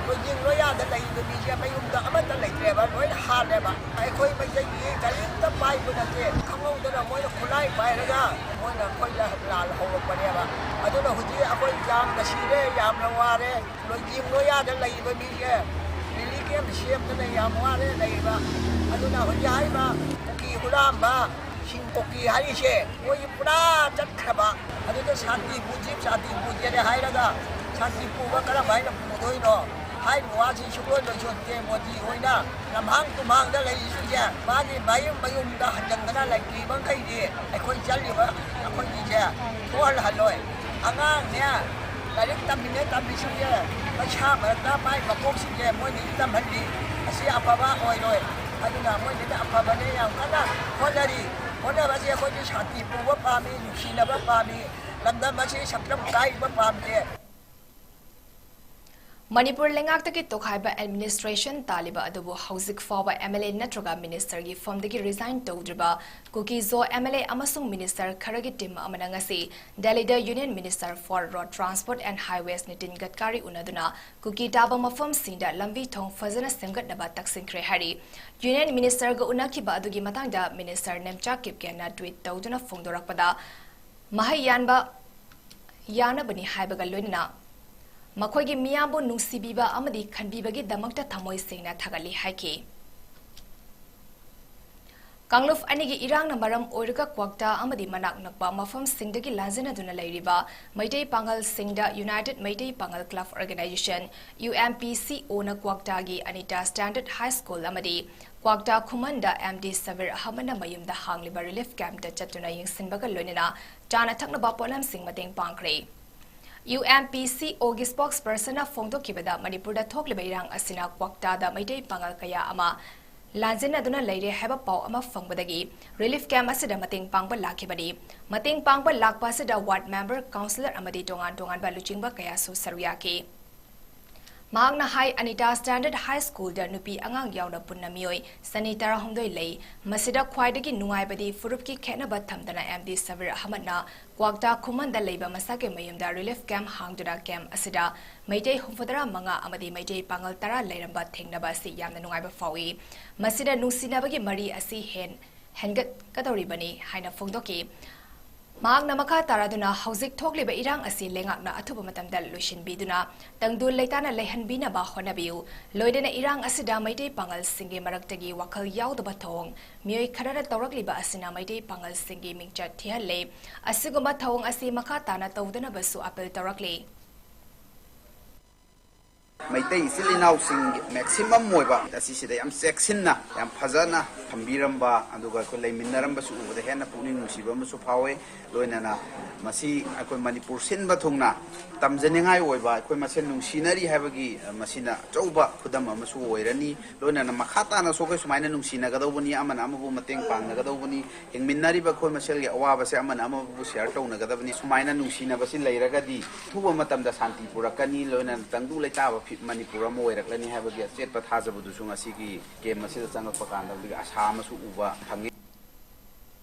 ꯂꯣꯏꯖꯤꯡ ꯂꯣꯏꯌꯥꯗ ꯂꯩꯕ ꯃꯤꯁꯦ ꯃꯌꯨꯝꯗ ꯑꯃꯠꯇ ꯂꯩꯇ꯭ꯔꯦꯕ, ꯂꯣꯏꯅ ꯍꯥꯠꯂꯦꯕ꯫ ꯑꯩꯈꯣꯏ ꯃꯩꯇꯩꯒꯤ ꯀꯔꯤꯝꯇ ꯄꯥꯏꯕ ꯅꯠꯇꯦ, ꯈꯪꯍꯧꯗꯅ ꯃꯣꯏꯅ ꯈꯨꯠꯂꯥꯏ ꯄꯥꯏꯔꯒ ꯃꯣꯏꯅ ꯑꯩꯈꯣꯏꯗ ꯂꯥꯜ ꯍꯧꯔꯛꯄꯅꯦꯕ꯫ ꯑꯗꯨꯅ ꯍꯧꯖꯤꯛ ꯑꯩꯈꯣꯏ ꯌꯥꯝꯅ ꯁꯤꯔꯦ, ꯌꯥꯝꯅ ꯋꯥꯔꯦ꯫ ꯂꯣꯏꯖꯤꯡ ꯂꯣꯏꯌꯥꯗ ꯂꯩꯕ ꯃꯤꯁꯦ relief camp ꯁꯦꯝꯗꯅ ꯌꯥꯝ ꯋꯥꯔꯦ ꯂꯩꯕ꯫ ꯑꯗꯨꯅ ꯍꯧꯖꯤꯛ ꯍꯥꯏꯔꯤꯕ ꯀꯨꯀꯤ ꯍꯨꯔꯥꯟꯕ, ꯁꯤꯡ ꯀꯨꯀꯤ ꯍꯥꯏꯔꯤꯁꯦ ꯃꯣꯏꯒꯤ ꯄꯨꯔꯥ ꯆꯠꯈ꯭ꯔꯕ꯫ ꯑꯗꯨꯗ ꯁꯥꯟꯇꯤ ꯄꯨꯖꯤꯞ, ꯁꯥꯟꯇꯤ ꯄꯨꯖꯦꯅ ꯍꯥꯏꯔꯒ ꯁꯥꯟꯇꯤ ꯄꯨꯕ ꯀꯔꯝ ꯍꯥꯏꯅ ꯄꯨꯗꯣꯏꯅꯣ? ꯍꯥꯏꯔꯤꯕ ꯋꯥꯁꯤ ꯁꯨꯡꯂꯣꯏ ꯂꯣꯏꯁꯤꯟꯗꯦ꯫ ꯃꯣꯗꯤ ꯍꯣꯏꯅ ꯂꯝꯍꯥꯡ ꯇꯨꯝꯍꯥꯡꯗ ꯂꯩꯔꯤꯁꯤꯡꯁꯦ ꯃꯥꯒꯤ ꯃꯌꯨꯝ ꯃꯌꯨꯝꯗ ꯍꯟꯖꯤꯟꯗꯅ ꯂꯩꯇ꯭ꯔꯤꯕ ꯃꯈꯩꯗꯤ ꯑꯩꯈꯣꯏ ꯆꯠꯂꯤꯕ ꯑꯩꯈꯣꯏꯒꯤꯁꯦ ꯊꯣꯛꯍꯜꯍꯜꯂꯣꯏ꯫ ꯑꯉꯥꯡꯅꯦ ꯂꯥꯏꯔꯤꯛ ꯇꯝꯃꯤꯅꯦ ꯇꯝꯃꯤꯁꯤꯡꯁꯦ ꯄꯩꯁꯥ ꯃꯔꯛꯇ ꯃꯥꯏ ꯃꯀꯣꯛꯁꯤꯡꯁꯦ ꯃꯣꯏꯅ ꯇꯝꯍꯜꯂꯤ꯫ ꯑꯁꯤ ꯑꯐꯕ ꯑꯣꯏꯔꯣꯏ꯫ ꯑꯗꯨꯅ ꯃꯣꯏꯒꯤꯗꯤ ꯑꯐꯕꯅꯦ, ꯌꯥꯝ ꯀꯟꯅ ꯍꯣꯠꯅꯔꯤ꯫ ꯍꯣꯠꯅꯕꯁꯦ ꯑꯩꯈꯣꯏꯗꯤ ꯁꯥꯟꯇꯤ ꯄꯨꯕ ꯄꯥꯝꯃꯤ, ꯅꯨꯡꯁꯤꯅꯕ ꯄꯥꯝꯃꯤ꯫ ꯂꯝꯗꯝ ꯑꯁꯤ ꯁꯛꯇꯝ ꯀꯥꯏꯕ ꯄꯥꯝꯗꯦ꯫ ꯃꯅꯤꯄꯨꯔ ꯂꯩꯉꯥꯛꯇꯒꯤ ꯇꯣꯈꯥꯏꯕ ꯑꯦꯗꯃꯤꯅꯤꯁꯇ꯭ꯔꯦꯁꯟ ꯇꯥꯜꯂꯤꯕ ꯑꯗꯨꯕꯨ ꯍꯧꯖꯤꯛ ꯐꯥꯎꯕ ꯑꯦꯝ ꯑꯦꯜ ꯑꯦ ꯅꯠꯇ꯭ꯔꯒ ꯃꯤꯅꯤꯁꯇꯔꯒꯤ ꯐꯝꯗꯒꯤ ꯔꯤꯖꯥꯏꯟ ꯇꯧꯗ꯭ꯔꯤꯕ ꯀꯨꯀꯤ-ꯖꯣ ꯑꯦꯝ ꯑꯦꯜ ꯑꯦ ꯑꯃꯁꯨꯡ ꯃꯤꯅꯤꯁꯇꯔ ꯈꯔꯒꯤ ꯇꯤꯝ ꯑꯃꯅ ꯉꯁꯤ ꯗꯦꯜꯂꯤꯗ Union Minister for Road Transport and Highways Nitin ꯒꯗꯀꯥꯔꯤ ꯎꯅꯗꯨꯅ ꯀꯨꯀꯤ ꯇꯥꯕ ꯃꯐꯝꯁꯤꯡꯗ ꯂꯝꯕꯤ ꯊꯣꯡ ꯐꯖꯅ ꯁꯦꯝꯒꯠꯅꯕ ꯇꯛꯁꯤꯟꯈ꯭ꯔꯦ ꯍꯥꯏꯔꯤ꯫ ꯌꯨꯅꯤꯌꯟ ꯃꯤꯅꯤꯁꯇꯔꯒ ꯎꯅꯈꯤꯕ ꯑꯗꯨꯒꯤ ꯃꯇꯥꯡꯗ ꯃꯤꯅꯤꯁꯇꯔ ꯅꯦꯝꯆꯥ ꯀꯤꯞꯒꯦꯟꯅ ꯇ꯭ꯋꯤꯠ ꯇꯧꯗꯨꯅ ꯐꯣꯡꯗꯣꯔꯛꯄꯗ, ꯃꯍꯩ ꯌꯥꯟꯕ ꯌꯥꯅꯕꯅꯤ ꯍꯥꯏꯕꯒ ꯂꯣꯏꯅꯅ ꯃꯈꯣꯏꯒꯤ ꯃꯤꯌꯥꯝꯕꯨ ꯅꯨꯡꯁꯤꯕꯤꯕ ꯑꯃꯗꯤ ꯈꯟꯕꯤꯕꯒꯤꯗꯃꯛꯇ ꯊꯃꯣꯏ ꯁꯦꯡꯅ ꯊꯥꯒꯠꯂꯤ ꯍꯥꯏꯈꯤ꯫ ꯀꯥꯡꯂꯨꯞ ꯑꯅꯤꯒꯤ ꯏꯔꯥꯡꯅ ꯃꯔꯝ ꯑꯣꯏꯔꯒ ꯀ꯭ꯋꯥꯛꯇꯥ ꯑꯃꯗꯤ ꯃꯅꯥꯛ ꯅꯛꯄ ꯃꯐꯝꯁꯤꯡꯗꯒꯤ ꯂꯥꯟꯖꯦꯟꯅꯗꯨꯅ ꯂꯩꯔꯤꯕ Meitei ꯄꯥꯉꯜꯁꯤꯡꯗ United Meitei Pangal Club Organization, UMPCO ꯅ ꯀ꯭ꯋꯥꯛꯇꯥꯒꯤ ꯑꯅꯤꯇꯥ Standard High School ꯑꯃꯗꯤ ꯀ꯭ꯋꯥꯛꯇꯥ ꯈꯨꯃꯟꯗ ꯑꯦꯝ ꯗꯤ ꯁꯕꯤꯔ ꯑꯍꯃꯗꯅ ꯃꯌꯨꯝꯗ ꯍꯥꯡꯂꯤꯕ ꯔꯤꯂꯤꯐ ꯀꯦꯝꯞꯇ ꯆꯠꯇꯨꯅ ꯌꯦꯡꯁꯤꯟꯕꯒ ꯂꯣꯏꯅꯅ ꯆꯥꯅ ꯊꯛꯅꯕ ꯄꯣꯠꯂꯝꯁꯤꯡ ꯃꯇꯦꯡ ꯄꯥꯡꯈ꯭ꯔꯦ꯫ UMPCO ꯒꯤ spokesperson ꯅ ꯐꯣꯡꯗꯣꯛꯈꯤꯕꯗ, ꯃꯅꯤꯄꯨꯔꯗ ꯊꯣꯛꯂꯤꯕ ꯏꯔꯥꯡ ꯑꯁꯤꯅ ꯀ꯭ꯋꯥꯛꯇꯥꯗ ꯃꯩꯇꯩ ꯄꯥꯉꯜ ꯀꯌꯥ ꯑꯃ ꯂꯥꯟꯖꯦꯟꯅꯗꯨꯅ ꯂꯩꯔꯦ ꯍꯥꯏꯕ ꯄꯥꯎ ꯑꯃ ꯐꯪꯕꯗꯒꯤ ꯔꯤꯂꯤꯐ ꯀꯦꯝꯞ ꯑꯁꯤꯗ ꯃꯇꯦꯡ ꯄꯥꯡꯕ ꯂꯥꯛꯈꯤꯕꯅꯤ꯫ ꯃꯇꯦꯡ ꯄꯥꯡꯕ ꯂꯥꯛꯄ ꯑꯁꯤꯗ ꯋꯥꯔꯗ ꯃꯦꯝꯕꯔ, ꯀꯥꯎꯟꯁꯤꯂꯔ ꯑꯃꯗꯤ ꯇꯣꯉꯥꯟ ꯇꯣꯉꯥꯟꯕ ꯂꯨꯆꯤꯡꯕ ꯀꯌꯥꯁꯨ ꯁꯔꯨꯛ ꯌꯥꯈꯤ꯫ ꯃꯍꯥꯛꯅ ꯍꯥꯏ, ꯑꯅꯤꯇꯥ Standard High School ꯗ ꯅꯨꯄꯤ ꯑꯉꯥꯡ ꯌꯥꯎꯅ ꯄꯨꯟꯅ ꯃꯤꯑꯣꯏ ꯆꯅꯤ ꯇꯔꯥꯍꯨꯝꯗꯣꯏ ꯂꯩ꯫ ꯃꯁꯤꯗ ꯈ꯭ꯋꯥꯏꯗꯒꯤ ꯅꯨꯡꯉꯥꯏꯕꯗꯤ ꯐꯨꯔꯨꯞꯀꯤ ꯈꯦꯠꯅꯕ ꯊꯝꯗꯅ ꯑꯦꯝ ꯗꯤ ꯁꯕꯤꯔ ꯑꯍꯃꯗꯅ ꯀ꯭ꯋꯥꯛꯇꯥ ꯈꯨꯃꯟꯗ ꯂꯩꯕ ꯃꯁꯥꯒꯤ ꯃꯌꯨꯝꯗ ꯔꯤꯂꯤꯐ ꯀꯦꯝꯞ ꯍꯥꯡꯗꯨꯅ ꯀꯦꯝꯞ ꯑꯁꯤꯗ ꯃꯩꯇꯩ ꯍꯨꯝꯐꯨꯇꯔꯥ ꯃꯉꯥ ꯑꯃꯗꯤ ꯃꯩꯇꯩ ꯄꯥꯉꯜ ꯇꯔꯥ ꯂꯩꯔꯝꯕ ꯊꯦꯡꯅꯕ ꯑꯁꯤ ꯌꯥꯝꯅ ꯅꯨꯡꯉꯥꯏꯕ ꯐꯥꯎꯏ꯫ ꯃꯁꯤꯅ ꯅꯨꯡꯁꯤꯅꯕꯒꯤ ꯃꯔꯤ ꯑꯁꯤ ꯍꯦꯟ ꯍꯦꯟꯒꯠꯀꯗꯧꯔꯤꯕꯅꯤ ꯍꯥꯏꯅ ꯐꯣꯡꯗꯣꯛꯈꯤ꯫ ꯃꯍꯥꯛꯅ ꯃꯈꯥ ꯇꯥꯔꯗꯨꯅ, ꯍꯧꯖꯤꯛ ꯊꯣꯛꯂꯤꯕ ꯏꯔꯥꯡ ꯑꯁꯤ ꯂꯩꯉꯥꯛꯅ ꯑꯊꯨꯕ ꯃꯇꯝꯗ ꯂꯣꯏꯁꯤꯟꯕꯤꯗꯨꯅ ꯇꯪꯗꯨ ꯂꯩꯇꯥꯅ ꯂꯩꯍꯟꯕꯤꯅꯕ ꯍꯣꯠꯅꯕꯤꯌꯨ꯫ ꯂꯣꯏꯅꯅ ꯏꯔꯥꯡ ꯑꯁꯤꯗ ꯃꯩꯇꯩ ꯄꯥꯉꯜꯁꯤꯡꯒꯤ ꯃꯔꯛꯇꯒꯤ ꯋꯥꯈꯜ ꯌꯥꯎꯗꯕ ꯊꯧꯑꯣꯡ ꯃꯤꯑꯣꯏ ꯈꯔꯅ ꯇꯧꯔꯛꯂꯤꯕ ꯑꯁꯤꯅ ꯃꯩꯇꯩ ꯄꯥꯉꯜꯁꯤꯡꯒꯤ ꯃꯤꯡꯆꯠ ꯊꯤꯍꯜꯂꯦ꯫ ꯑꯁꯤꯒꯨꯝꯕ ꯊꯧꯑꯣꯡ ꯑꯁꯤ ꯃꯈꯥ ꯇꯥꯅ ꯇꯧꯗꯅꯕꯁꯨ ꯑꯥꯄꯤꯜ ꯇꯧꯔꯛꯂꯤ꯫ ꯃꯩꯇꯩ ꯏꯆꯤꯜ ꯏꯅꯥꯎꯁꯤꯡꯒꯤ ꯃꯦꯛꯁꯤꯃꯝ ꯑꯣꯏꯕ ꯑꯁꯤꯁꯤꯗ ꯌꯥꯝ ꯆꯦꯛꯁꯤꯟꯅ, ꯌꯥꯝ ꯐꯖꯅ ꯊꯝꯕꯤꯔꯝꯕ, ꯑꯗꯨꯒ ꯑꯩꯈꯣꯏ ꯂꯩꯃꯤꯟꯅꯔꯝꯕꯁꯨ ꯎꯕꯗ ꯍꯦꯟꯅ ꯄꯨꯛꯅꯤꯡ ꯅꯨꯡꯁꯤꯕ ꯑꯃꯁꯨ ꯐꯥꯎꯋꯦ꯫ ꯂꯣꯏꯅꯅ ꯃꯁꯤ ꯑꯩꯈꯣꯏ ꯃꯅꯤꯄꯨꯔ ꯁꯤꯟꯕ ꯊꯨꯡꯅ ꯇꯝꯖꯅꯤꯡꯉꯥꯏ ꯑꯣꯏꯕ, ꯑꯩꯈꯣꯏ ꯃꯁꯦꯟ ꯅꯨꯡꯁꯤꯅꯔꯤ ꯍꯥꯏꯕꯒꯤ, ꯑ, ꯃꯁꯤꯅ ꯑꯆꯧꯕ ꯈꯨꯗꯝ ꯑꯃꯁꯨ ꯑꯣꯏꯔꯅꯤ꯫ ꯂꯣꯏꯅꯅ ꯃꯈꯥ ꯇꯥꯅꯁꯨ ꯑꯩꯈꯣꯏ ꯁꯨꯃꯥꯏꯅ ꯅꯨꯡꯁꯤꯅꯒꯗꯧꯕꯅꯤ, ꯑꯃꯅ ꯑꯃꯕꯨ ꯃꯇꯦꯡ ꯄꯥꯡꯅꯒꯗꯧꯕꯅꯤ, ꯍꯤꯡꯃꯤꯟꯅꯔꯤꯕ ꯑꯩꯈꯣꯏ ꯃꯁꯦꯜꯒꯤ ꯑꯋꯥꯕꯁꯦ ꯑꯃꯅ ꯑꯃꯕꯨ share ꯇꯧꯅꯒꯗꯕꯅꯤ꯫ ꯁꯨꯃꯥꯏꯅ ꯅꯨꯡꯁꯤꯅꯕꯁꯤ ꯂꯩꯔꯒꯗꯤ ꯑꯊꯨꯕ ꯃꯇꯝꯗ ꯁꯥꯟꯇꯤ ꯄꯨꯔꯛꯀꯅꯤ, ꯂꯣꯏꯅꯅ ꯇꯪꯗꯨ ꯂꯩꯇꯥꯕ ꯐꯤ-, ꯃꯅꯤꯄꯨꯔ ꯑꯃ ꯑꯣꯏꯔꯛꯂꯅꯤ ꯍꯥꯏꯕꯒꯤ ꯑꯆꯦꯠꯄ ꯊꯥꯖꯕꯗꯨꯁꯨ ꯉꯁꯤꯒꯤ camp ꯑꯁꯤꯗ ꯆꯪꯂꯛꯄ ꯀꯥꯟꯗ ꯑꯗꯨꯒꯤ ꯑꯁꯥ ꯑꯃꯁꯨ ꯎꯕ ꯐꯪꯉꯤ꯫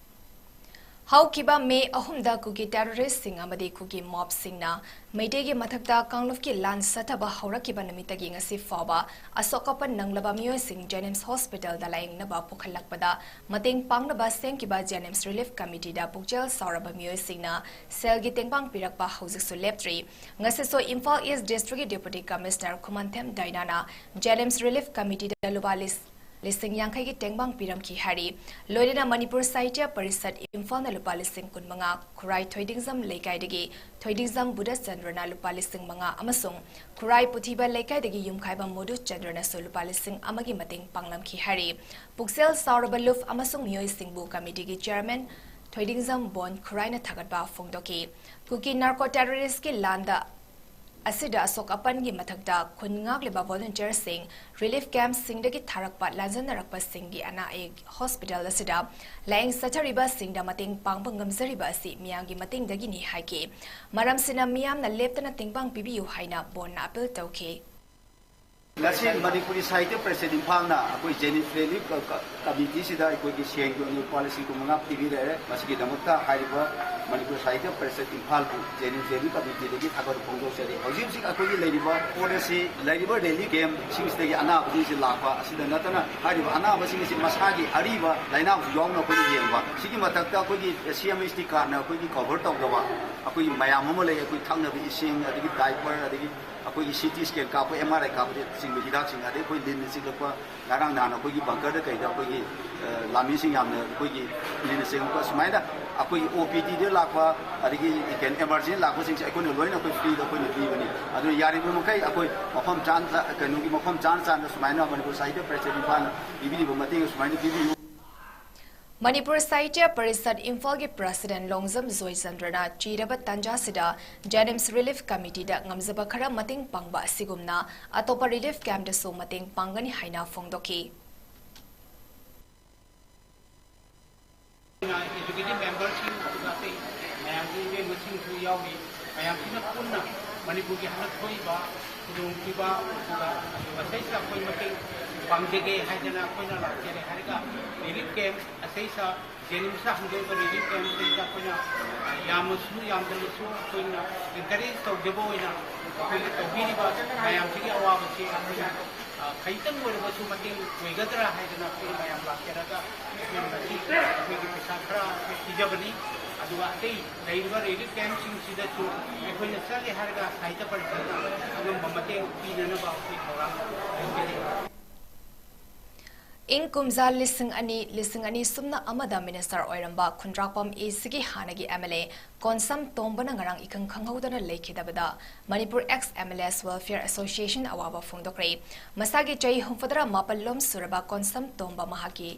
ꯍꯧꯈꯤꯕ ꯃꯦ ꯑꯍꯨꯝꯗ ꯀꯨꯀꯤ terroristꯁꯤꯡ ꯑꯃꯗꯤ ꯀꯨꯀꯤ mobꯁꯤꯡꯅ ꯃꯩꯇꯩꯒꯤ ꯃꯊꯛꯇ ꯀꯥꯡꯂꯨꯞꯀꯤ ꯂꯥꯟ ꯆꯠꯊꯕ ꯍꯧꯔꯛꯈꯤꯕ ꯅꯨꯃꯤꯠꯇꯒꯤ ꯉꯁꯤ ꯐꯥꯎꯕ ꯑꯁꯣꯛ ꯑꯄꯟ ꯅꯪꯂꯕ ꯃꯤꯑꯣꯏꯁꯤꯡ JNIMS hospitalꯗ ꯂꯥꯌꯦꯡꯅꯕ ꯄꯨꯈꯠꯂꯛꯄꯗ ꯃꯇꯦꯡ ꯄꯥꯡꯅꯕ ꯁꯦꯝꯈꯤꯕ JNIMS Relief Committeeꯗ ꯄꯨꯛꯆꯦꯜ ꯆꯥꯎꯔꯕ ꯃꯤꯑꯣꯏꯁꯤꯡꯅ ꯁꯦꯜꯒꯤ ꯇꯦꯡꯕꯥꯡ ꯄꯤꯔꯛꯄ ꯍꯧꯖꯤꯛꯁꯨ ꯂꯦꯞꯇ꯭ꯔꯤ꯫ ꯉꯁꯤꯁꯨ ꯏꯝꯐꯥꯜ East Districtꯀꯤ Deputy Commissioner ꯈꯨꯃꯟꯊꯦꯝ ꯗꯥꯏꯅꯥꯅ JNIMS Relief Committeeꯗ ꯂꯨꯄꯥ ꯂꯤꯁ-, ꯂꯤꯁꯤꯡ ꯌꯥꯡꯈꯩꯒꯤ ꯇꯦꯡꯕꯥꯡ ꯄꯤꯔꯝꯈꯤ ꯍꯥꯏꯔꯤ꯫ ꯂꯣꯏꯅꯅ ꯃꯅꯤꯄꯨꯔ ꯁꯥꯍꯤꯇ꯭ꯌ ꯄꯔꯤꯁꯠ ꯏꯝꯐꯥꯜꯅ ꯂꯨꯄꯥ ꯂꯤꯁꯤꯡ ꯀꯨꯟꯃꯉꯥ, ꯈꯨꯔꯥꯏ ꯊꯣꯏꯗꯤꯡꯖꯝ ꯂꯩꯀꯥꯏꯗꯒꯤ ꯊꯣꯏꯗꯤꯡꯖꯝ ꯕꯨꯙꯆꯟꯗ꯭ꯔꯅ ꯂꯨꯄꯥ ꯂꯤꯁꯤꯡ ꯃꯉꯥ ꯑꯃꯁꯨꯡ ꯈꯨꯔꯥꯏ ꯄꯨꯊꯤꯕ ꯂꯩꯀꯥꯏꯗꯒꯤ ꯌꯨꯝꯈꯥꯏꯕꯝ ꯃꯣꯗꯨꯆꯟꯗ꯭ꯔꯅꯁꯨ ꯂꯨꯄꯥ ꯂꯤꯁꯤꯡ ꯑꯃꯒꯤ ꯃꯇꯦꯡ ꯄꯥꯡꯂꯝꯈꯤ ꯍꯥꯏꯔꯤ꯫ ꯄꯨꯛꯆꯦꯜ ꯆꯥꯎꯔꯕ ꯂꯨꯞ ꯑꯃꯁꯨꯡ ꯃꯤꯑꯣꯏꯁꯤꯡꯕꯨ committeeꯒꯤ chairman ꯊꯣꯏꯗꯤꯡꯖꯝ ꯕꯣꯟ ꯈꯨꯔꯥꯏꯅ ꯊꯥꯒꯠꯄ ꯐꯣꯡꯗꯣꯛꯈꯤ꯫ ꯀꯨꯀꯤ narco terroristꯀꯤ ꯂꯥꯟꯗ ꯑꯁꯤꯗ ꯑꯁꯣꯛ ꯑꯄꯟꯒꯤ ꯃꯊꯛꯇ ꯈꯨꯟ ꯉꯥꯛꯂꯤꯕ volunteerꯁꯤꯡ, relief campꯁꯤꯡꯗꯒꯤ ꯊꯥꯔꯛꯄ ꯂꯥꯟꯖꯟꯅꯔꯛꯄꯁꯤꯡꯒꯤ ꯑꯅꯥ ꯑꯌꯦꯛ hospital ꯑꯁꯤꯗ ꯂꯥꯌꯦꯡ ꯆꯠꯊꯔꯤꯕꯁꯤꯡꯗ ꯃꯇꯦꯡ ꯄꯥꯡꯕ ꯉꯝꯖꯔꯤꯕ ꯑꯁꯤ ꯃꯤꯌꯥꯝꯒꯤ ꯃꯇꯦꯡꯗꯒꯤꯅꯤ ꯍꯥꯏꯈꯤ꯫ ꯃꯔꯝꯁꯤꯅ ꯃꯤꯌꯥꯝꯅ ꯂꯦꯞꯇꯅ ꯇꯦꯡꯕꯥꯡ ꯄꯤꯕꯤꯌꯨ ꯍꯥꯏꯅ ꯕꯣꯟꯅ appeal ꯇꯧꯈꯤ꯫ ꯉꯁꯤ ꯃꯅꯤꯄꯨꯔꯤ ꯁꯥꯍꯤꯇ꯭ꯌ ꯄꯔꯤꯁꯠ ꯏꯝꯐꯥꯜꯅ ꯑꯩꯈꯣꯏ JNIMS Relief ꯀ-, ꯀ-, Committeeꯁꯤꯗ ꯑꯩꯈꯣꯏꯒꯤ ꯁꯦꯟꯒꯤ ꯑꯣꯏꯅ ꯂꯨꯄꯥ ꯂꯤꯁꯤꯡ ꯀꯨꯟꯃꯉꯥ ꯄꯤꯕꯤꯔꯛꯑꯦ꯫ ꯃꯁꯤꯒꯤꯗꯃꯛꯇ ꯍꯥꯏꯔꯤꯕ ꯃꯅꯤꯄꯨꯔ ꯁꯥꯍꯤꯇ꯭ꯌ ꯄꯔꯤꯁꯠ ꯏꯝꯐꯥꯜꯕꯨ JNIMS Relief Committeeꯗꯒꯤ ꯊꯥꯒꯠꯄ ꯐꯣꯡꯗꯣꯛꯆꯔꯤ꯫ ꯍꯧꯖꯤꯛ ꯍꯧꯖꯤꯛ ꯑꯩꯈꯣꯏꯒꯤ ꯂꯩꯔꯤꯕ ꯄꯣꯠ ꯑꯁꯤ ꯂꯩꯔꯤꯕ relief campꯁꯤꯡꯁꯤꯗꯒꯤ ꯑꯅꯥꯕꯁꯤꯡꯁꯤ ꯂꯥꯛꯄ ꯑꯁꯤꯗ ꯅꯠꯇꯅ ꯍꯥꯏꯔꯤꯕ ꯑꯅꯥꯕꯁꯤꯡ ꯑꯁꯤ ꯃꯁꯥꯒꯤ ꯑꯔꯤꯕ ꯂꯥꯏꯅꯥꯁꯨ ꯌꯥꯎꯅ ꯑꯩꯈꯣꯏꯅ ꯌꯦꯡꯕ꯫ ꯁꯤꯒꯤ ꯃꯊꯛꯇ ꯑꯩꯈꯣꯏꯒꯤ CMHT cardꯅ ꯑꯩꯈꯣꯏꯒꯤ cover ꯇꯧꯗꯕ ꯑꯩꯈꯣꯏꯒꯤ ꯃꯌꯥꯝ ꯑꯃ ꯂꯩ꯫ ꯑꯩꯈꯣꯏ ꯊꯛꯅꯕ ꯏꯁꯤꯡ, ꯑꯗꯒꯤ diaper, ꯑꯗꯒꯤ ꯑꯩꯈꯣꯏꯒꯤ CT scan ꯀꯥꯞꯄ, MRI ꯀꯥꯞꯄꯅꯆꯤꯡꯕ ꯍꯤꯗꯥꯛꯁꯤꯡ, ꯑꯗꯩ ꯑꯩꯈꯣꯏ ꯂꯤꯟꯅ ꯆꯤꯛꯂꯛꯄ, ꯉꯔꯥꯡ ꯅꯍꯥꯟ ꯑꯩꯈꯣꯏꯒꯤ bunkerꯗ ꯀꯩꯗ ꯑꯩꯈꯣꯏꯒꯤ, ꯑ, ꯂꯥꯟꯃꯤꯁꯤꯡ ꯌꯥꯝꯅ ꯑꯩꯈꯣꯏꯒꯤ ꯂꯤꯟꯅ ꯆꯤꯛꯂꯛꯄ, ꯁꯨꯃꯥꯏꯅ ꯑꯩꯈꯣꯏꯒꯤ OPDꯗ ꯂꯥꯛꯄ, ꯑꯗꯒꯤ ꯀꯩꯅꯣ emergency ꯂꯥꯛꯄꯁꯤꯡꯁꯦ ꯑꯩꯈꯣꯏꯅ ꯂꯣꯏꯅ ꯑꯩꯈꯣꯏ freeꯗ ꯑꯩꯈꯣꯏꯅ ꯄꯤꯕꯅꯤ꯫ ꯑꯗꯨꯅ ꯌꯥꯔꯤꯕ ꯃꯈꯩ ꯑꯩꯈꯣꯏ ꯃꯐꯝ ꯆꯥꯅ ꯆꯥ-, ꯀꯩꯅꯣꯒꯤ ꯃꯐꯝ ꯆꯥꯅ ꯆꯥꯅ ꯁꯨꯃꯥꯏꯅ ꯃꯅꯤꯄꯨꯔ ꯁꯥꯍꯤꯇ꯭ꯌ ꯄꯔꯤꯁꯠ ꯏꯝꯐꯥꯜꯅ ꯄꯤꯕꯤꯔꯤꯕ ꯃꯇꯦꯡ ꯁꯨꯃꯥꯏꯅ ꯄꯤꯕꯤꯌꯨ꯫ ꯃꯅꯤꯄꯨꯔ ꯁꯥꯍꯤꯇ꯭ꯌ ꯄꯔꯤꯁꯠ ꯏꯝꯐꯥꯜꯒꯤ ꯄ꯭ꯔꯁꯤꯗꯦꯟꯠ ꯂꯣꯡꯖꯝ ꯖꯣꯏꯆꯟꯗ꯭ꯔꯅ ꯆꯤꯔꯕ ꯇꯥꯟꯖꯥꯁꯤꯗ ꯖꯦꯅꯤꯝꯁ ꯔꯤꯂꯤꯐ ꯀꯃꯤꯇꯤꯗ ꯉꯝꯖꯕ ꯈꯔ ꯃꯇꯦꯡ ꯄꯥꯡꯕ ꯑꯁꯤꯒꯨꯝꯅ ꯑꯇꯣꯞꯄ ꯔꯤꯂꯤꯐ ꯀꯦꯝꯞꯇꯁꯨ ꯃꯇꯦꯡ ꯄꯥꯡꯒꯅꯤ ꯍꯥꯏꯅ ꯐꯣꯡꯗꯣꯛꯈꯤ꯫ ꯑꯦꯛꯖꯤꯀ꯭ꯌꯨꯇꯤꯚ ꯃꯦꯝꯕꯔꯁꯤꯡ ꯑꯗꯨꯒ ꯑꯇꯩ ꯃꯌꯥꯝꯒꯤ ꯏꯕꯦꯝꯃꯁꯤꯡꯁꯨ ꯌꯥꯎꯔꯤ꯫ ꯃꯌꯥꯝꯁꯤꯅ ꯄꯨꯟꯅ ꯃꯅꯤꯄꯨꯔꯒꯤ ꯍꯟꯗꯛ ꯊꯣꯛꯏꯕ ꯈꯨꯗꯣꯡꯊꯤꯕ ꯑꯗꯨꯒ ꯃꯁꯤꯗꯩꯁꯤꯗ ꯑꯩꯈꯣꯏ ꯃꯇꯦꯡ ꯄꯥꯡꯖꯒꯦ ꯍꯥꯏꯗꯅ ꯑꯩꯈꯣꯏꯅ ꯂꯥꯛꯆꯔꯦ ꯍꯥꯏꯔꯒ ꯔꯤꯂꯤꯐ ꯀꯦꯝꯞ ꯑꯁꯤꯗ ꯖꯦꯅꯤꯝꯁꯇ ꯍꯥꯡꯗꯣꯛꯏꯕ ꯔꯤꯂꯤꯐ ꯀꯦꯝꯞꯁꯤꯗ ꯑꯩꯈꯣꯏꯅ ꯌꯥꯝꯃꯁꯨ ꯌꯥꯝꯗ꯭ꯔꯕꯁꯨ ꯑꯩꯈꯣꯏꯅ ꯑꯦꯟꯀꯔꯦꯖ ꯇꯧꯖꯕ ꯑꯣꯏꯅ ꯑꯩꯈꯣꯏꯅ ꯇꯧꯕꯤꯔꯤꯕ ꯃꯌꯥꯝꯁꯤꯒꯤ ꯑꯋꯥꯕꯁꯤ ꯑꯩꯈꯣꯏꯅ, ꯑ, ꯈꯖꯤꯛꯇꯪ ꯑꯣꯏꯔꯕꯁꯨ ꯃꯇꯦꯡ ꯑꯣꯏꯒꯗ꯭ꯔꯥ ꯍꯥꯏꯗꯅ ꯑꯩꯈꯣꯏ ꯃꯌꯥꯝ ꯂꯥꯛꯆꯔꯒ ꯑꯩꯈꯣꯏ ꯉꯁꯤ ꯑꯩꯈꯣꯏꯒꯤ ꯄꯩꯁꯥ ꯈꯔ ꯄꯤꯖꯕꯅꯤ꯫ ꯑꯗꯨꯒ ꯑꯇꯩ ꯂꯩꯔꯤꯕ ꯔꯤꯂꯤꯐ ꯀꯦꯝꯞꯁꯤꯡꯁꯤꯗꯁꯨ ꯑꯩꯈꯣꯏꯅ ꯆꯠꯂꯦ ꯍꯥꯏꯔꯒ ꯁꯥꯍꯤꯇ꯭ꯌ ꯄꯔꯤꯁꯠꯅ ꯑꯉꯝꯕ ꯃꯇꯦꯡ ꯄꯤꯅꯅꯕ ꯑꯩꯈꯣꯏ ꯊꯧꯔꯥꯡ ꯂꯧꯖꯔꯤ꯫ ꯏꯪ ꯀꯨꯝꯖꯥ ꯂꯤꯁꯤꯡ ꯑꯅꯤ, ꯂꯤꯁꯤꯡ ꯑꯅꯤ ꯁꯨꯞꯅ ꯑꯃꯗ ꯃꯤꯅꯤꯁꯇꯔ ꯑꯣꯏꯔꯝꯕ ꯈꯨꯟꯗ꯭ꯔꯥꯛꯄꯝ ꯑꯦꯁꯤꯒꯤ ꯍꯥꯟꯅꯒꯤ ꯑꯦꯝ ꯑꯦꯜ ꯑꯦ ꯀꯣꯟꯁꯝ ꯇꯣꯝꯕꯅ ꯉꯔꯥꯡ ꯏꯈꯪ ꯈꯪꯍꯧꯗꯅ ꯂꯩꯈꯤꯗꯕꯗ ꯃꯅꯤꯄꯨꯔ ꯑꯦꯛꯁ ꯑꯦꯝ ꯑꯦꯜ ꯑꯦꯁ ꯋꯦꯜꯐꯤꯌꯔ ꯑꯦꯁꯣꯁꯤꯌꯦꯁꯟ ꯑꯋꯥꯕ ꯐꯣꯡꯗꯣꯛꯈ꯭ꯔꯦ꯫ ꯃꯁꯥꯒꯤ ꯆꯍꯤ ꯍꯨꯝꯐꯨꯇꯔꯥ ꯃꯥꯄꯜ ꯂꯣꯝ ꯁꯨꯔꯕ ꯀꯣꯟꯁꯝ ꯇꯣꯝꯕ ꯃꯍꯥꯛꯀꯤ